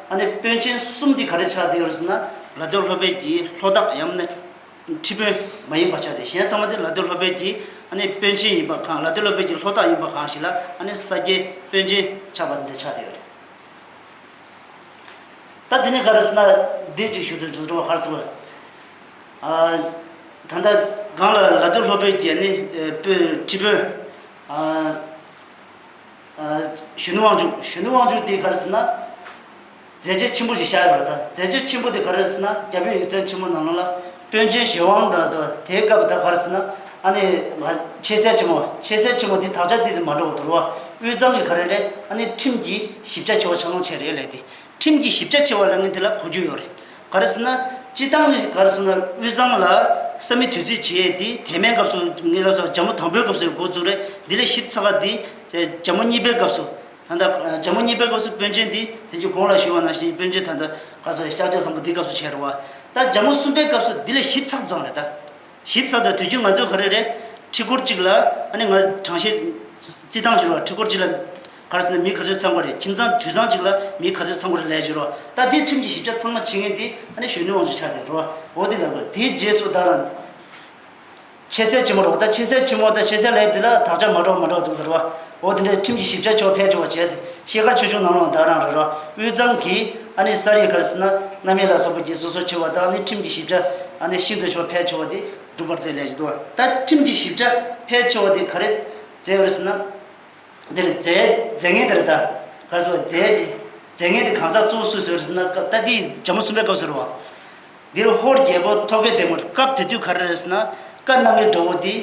ཨ་ནི་དཔོན་ཆེན་གསུམ་འདི་ག་རེ་ཆགས་བསྡད་ཡོད་རེད་ཟེར་ན་ལ་སྟོད་ལྷོ་པའི་གི་ལྷོ་སྟག་ཡང་ན་ཁྲི་དཔོན་མ་ཡིན་པ་ཆགས་ཏེ་གཞན་ཚང་མ་དེ་ལ་སྟོད་ལྷོ་པའི་གི་ཨ་ནི་དཔོན་ཆེན་ཡིན་པ་གང་། ལ་སྟོད་ལྷོ་པའི་གི་ལྷོ་སྟག་ཡིན་པ་གང་ཞིག་ལ་ཨ་ནི་ས་སྐྱའི་དཔོན་ཆེན་ཆགས་པ་འདི་འདྲ་ཆགས་བསྡད་ཡོད་རེད། ད་དེ་ནས་ག་རེ་ཟེར་ན་འདི་གཅིག་ཞུ་དུ་འགྲོ་བ་ག་རེ་ཟེར་བ། ཨ་ད་ལྟ་གང་ལ་ལ་སྟོད་ལྷོ་པའི་གི་ཨ་ནི་དཔོན་ཁྲི་དཔོན་ཨ། ཨ་གཞོན་ནུ་དབང་ཕྱུག་གཞོན་ནུ་དབང་ཕྱུག་དེ་ག་རེ་ཟེར་ན། མཛད་རྗེས་ཆེན་པོ་ཞིག་བཞག་ཡོད་རེད། ད་མཛད་རྗེས་ཆེན་པོ་དེ་ག་རེ་ཟེར་ན་རྒྱ་བོད་ཡིག་ཚན་ཆེན་མོ་ནང་ལོགས་ལ་དཔོན་ཆེན་གཞན་དབང་དང་དེའི་སྐབས་ད་ག་རེ་ཟེར་ན་ཨ་ནི་ང་ཆེ་སྲས་ཆེན་མོ་ཆེ་སྲས་ཆེན་མོ་དེ་དག་ཆ་དེ་ཚོ་མ་འགྲོ་བ་དུར་བ་དབུས་གཙང་གི་ག་རེ་རེད། ཨ་ནི་ཁྲིམས་ཀྱི་ཞིབ་ཆ་ཆེ་བ་ཆ་ཚང་བྱས་རེད་ལབ་དེ། ཁྲིམས་ཀྱི་ཞིབ་ཆ་ཆེ་བ་ལབ་མཁན་དེ་ལ་གོ་རྒྱུ་ཡོད་རེད། ག་རེ་ཟེར་ན། སྤྱི་བཏང་གི་ག་རེ་ཟེར་ན་དབུས་གཙང་ལ་ས་མིག་དུས་ཚོད་བྱེད་ཡས་དེ་དེ་མིན་སྐབས་སུ་ངེད་ལ་སོགས་རྒྱ་མོ་དང་པོའི་སྐབས་སུ་འགོ་བཙུགས་རེད། འདི་ལས་ཞིབ་ཚགས་པ་འདི་རྒྱ་མོ་གཉིས་པའི་སྐབས་སུ། ད་ལྟ་རྒྱ་མོ་གཉིས་པའི་སྐབས་སུ་དཔོན་ཆེན་འདི་དེ་རྒྱུ་གོང་ལ་ཞུས་པ་ནང་བཞིན་དཔོན་ཆེན་ད་ལྟ་ག་རེ་ཟེར་ཤཱཀྱ་བཟང་པོ་འདི་སྐབས་སུ་བྱས་རེད་བ། ད་རྒྱ་མོ་གསུམ་པའི་སྐབས་སུ་འདི་ལས་ཞིབ་ཚགས་བཏང་རེད་ད། ཞིབ་ཚགས་དང་དུས་རྒྱུན་ང་ཚོས་ག་རེ་རེད། ཁྲི་སྐོར་གཅིག་ལ་ཨ་ནི་ང་གྲངས་བཤེར་རྩིས་སྟངས་ཞུ་རོགས། ཁྲི་སྐོར་གཅིག་ལ་ག་རེ་ཟེར་ན་མི་ག་ཚོད་ཚང་དགོས་རེད། ཁྱིམ་ཚང་དུད་ཚང་གཅིག་ལ་མི་ག་ཚོད་ཚང་དགོས་རེད་ལབ་ཞུ་རོགས། ད་དེ་ཁྲིམས་ཀྱི་ཞིབ་ཆ་ཚང་མ་བྱེད་མཁན་དེ་ཨ་ནི་གཞོན་ནུ་དབང་ཕྱུག་ཆགས་བསྡད་རོགས། འོ་དེ་ལ་དགོས་དེའི་རྗེས་སུ་ད་རང་ཆེ་སྲས་ཆེན་མོ་རོགས། ད་ཆེ་སྲས་ཆེན་མོ་དང་ཆེ་སྲས་ལས་དེ་ལ་དག་ཆ་མ་འགྲོ་མ་འགྲོ་འདུག་ཟེར་བ། འོ་དེ་འདྲའི་ཁྲིམས་ཀྱི་ཞིབ་ཆ་ཆོག་ཕལ་ཆེ་བ་བྱས་ཟེར། ཤེལ་དཀར་ཆོས་འབྱུང་ནང་ལོགས་ད་རང་རེད་རོགས། དབུས་གཙང་གི་ཨ་ནི་ས་རིགས་ག་རེ་ཟེར་ན་རྣམ་དབྱེ་ལ་སོགས་པ་གི་སོ་སོ་ཆེ་བ་དང་ཨ་ནི་ཁྲིམས་ཀྱི་ཞིབ་ཆ་ཨ་ནི་ཤིན་ཏུ་ཆོག་ཕལ་ཆེ་བ་དེ་སྒྲུབ་པར་མཛད་ལས་ཀྱི་འདུག་ད་ཁྲིམས་ཀྱི་ཞིབ་ཆ་ཕལ་ཆེ་བ་དེ་ག་རེ་མཛད་ཡོད་རེད་ཟེར་ན། འདིར་མཛད་མཛད་མཁན་དེར་ད་ག་རེ་ཟེར་བ་མཛད་དེ་མཛད་མཁན་དེ་གང་ཟག་གཙོ་བོ་སུ་ཟེར་ཟེར་ན་སྐབས་ད་འདི་རྒྱ་མོ་གསུམ་པའི་སྐབས་སུ་རེད་བ། འདིར་ཧོར་རྒྱལ་པོ་ཐོ་གེ་དེ་མུར་སྐབས་དེ་དུས་ག་རེ་རེད་ཟེར་ན་བཀའ་གནང་མཁན་འདྲ་བོ་འདི་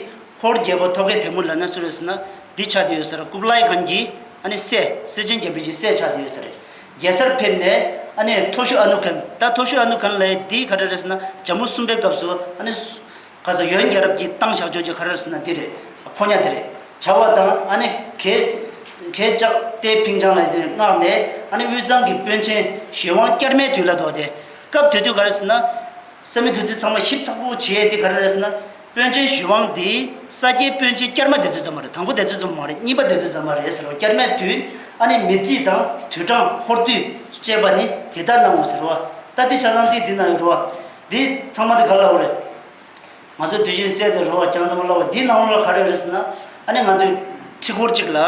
ཧོར་རྒྱལ་པོ་ཐོ་གེ་དེ་མུར་ལབ་ན་སུ་རེད་ཟེར་ན་འདི་ཆགས་བསྡད་ཡོད་ས་རེད། ཀུབ་ལའི་ཁཱན་གྱི་ཨ་ནི་སྲས་སྲས་ཆེན་རྒྱལ་པོ་གྱི་སྲས་ཆགས་བསྡད་ཡོད་ས་རེད། རྒྱལ་སར་ཕེབས་ནས་ཨ་ནི་ཐོ་ཤུ་ཨ་ནུ་ཁན། ད་ཐོ་ཤུ་ཨ་ནུ་ཁན་ལབ་ཡས་འདི་ག་རེ་རེད་ཟེར་ན་རྒྱ་མོ་གསུམ་པའི་སྐབས་སུ་ཨ་ནི་ག་ས་ཡོན་རྒྱལ་རབས་ཀྱིས་བཏང་བཞག་ཆོག་ཅིག་ག་རེ་ཟེར་ན་འདི་རེད། ཕོ་ཉ་འདི་རེད། བྱ་བ་དང་ཨ་ནི་གས་གས་ལྕགས་ཏེ་ཕིང་ཅང་ལ་མངགས་ནས་ཨ་ནི་དབུས་གཙང་གི་དཔོན་ཆེན་གཞན་དབང་སྐྱར་མའི་དུས་ལ་འདུག་སྟེ། སྐབས་དེ་དུས་ག་རེ་ཟེར་ན། ས་མིག་དུས་ཚོད་ཚང་མ་ཞིབ་ཚགས་པོ་བྱས་ཏེ་ག་རེ་རེད་ཟེར་ན། དཔོན་ཆེན་གཞན་དབང་འདི་ས་སྐྱའི་དཔོན་ཆེན་སྐྱར་མ་སྡེ་དུས་ཙམ་མ་རེད། དང་པོ་སྡེ་དུས་ཙམ་མ་རེད། གཉིས་པ་སྡེ་དུས་ཙམ་མ་རེད་ཟེར་བ། སྐྱར་མའི་དུས་ཨ་ནི་མི་རྩིས་དང་དུས་གྲངས་ཧོར་དུས་བཅས་པ་ནི་དེ་ལྟར་སྣང་ངོ་ཟེར་བ། ད་འདི་ཆ་ཚང་འདི་འདི་ན་ཡོད་རེད་བ། འདི་ཚང་མ་འདི་ག་ལ་ཡོད་རེད། ང་ཚོའི་དུས་ཆེན་གསལ་དེ་རོ་བ་རྐྱང་ཙམ་ལ་བ་འདིའི་ནང་ལོགས་ལ་ག་རེ་ཡོད་རེད་ཟེར་ན། ཨ་ནི་ང་ཚོའི་ཁྲི་སྐོར་གཅིག་ལ་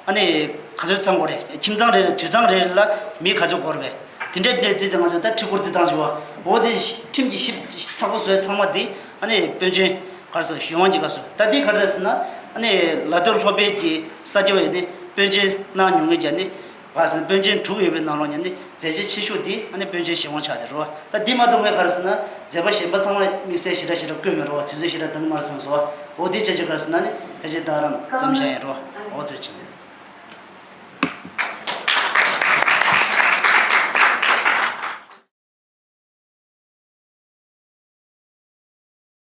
ཨ་ནི་ག་ཚོད་ཚང་དགོས་རེད། ཁྱིམ་ཚང་རེ་རེ་དུད་ཚང་རེ་རེ་ལ་མི་ག་ཚོད་དགོས་རེད་པས། དེ་འདྲ་འདྲ་རྩིས་ཙང་ང་ཚོ་ད་ཁྲི་སྐོར་རྩིས་སྟངས་བྱེད་བ། འོ་དེ་ཁྲིམས་ཀྱི་ཞིབ་ཚགས་པོ་བཟོས་ཚང་མ་དེ་ཨ་ནི་དཔོན་ཆེན་ ག་རེ་ཟེར་གཞུང་དབང་གི་སྐབས་སུ། ད་འདི་ག་རེ་ཟེར་ན་ཨ་ནི་ལ་སྟོད་ལྷོ་པའི་གི་ས་སྐྱ་པའི་ནི་དཔོན་ཆེན་གནང་མྱོང་མཁན་གྱི་ནི་ག་རེ་ཟེར་ན་དཔོན་ཆེན་དྲུག་ཡོད་པའི་ནང་ལོགས་ནས་ནི་མཛད་རྗེས་ཆེ་ཤོས་འདི་ཨ་ནི་དཔོན་ཆེན་གཞན་དབང་ཆགས་ཏེ་རེད་བ། ད་འདི་མ་གཏོགས་ངས་ག་རེ་ཟེར་ན་མཛད་པ་གཞན་པ་ཚང་མ་དམིགས་བསལ་ཞེ་དྲག་ཞེ་དྲག་བཀོད་མེད་རེད་བ། དུས་ཚོད་ཞེ་དྲག་འདང་མ་སོང་སོ། འོ་འདི་བྱས་བྱས་ག་རེ་ཟེར་ན་ནི་ཕལ་ཆེར་ད་རམ་ཙམ་བཞག་ཡིན་རེད་བ། འོ་དུ་ཕྱིན།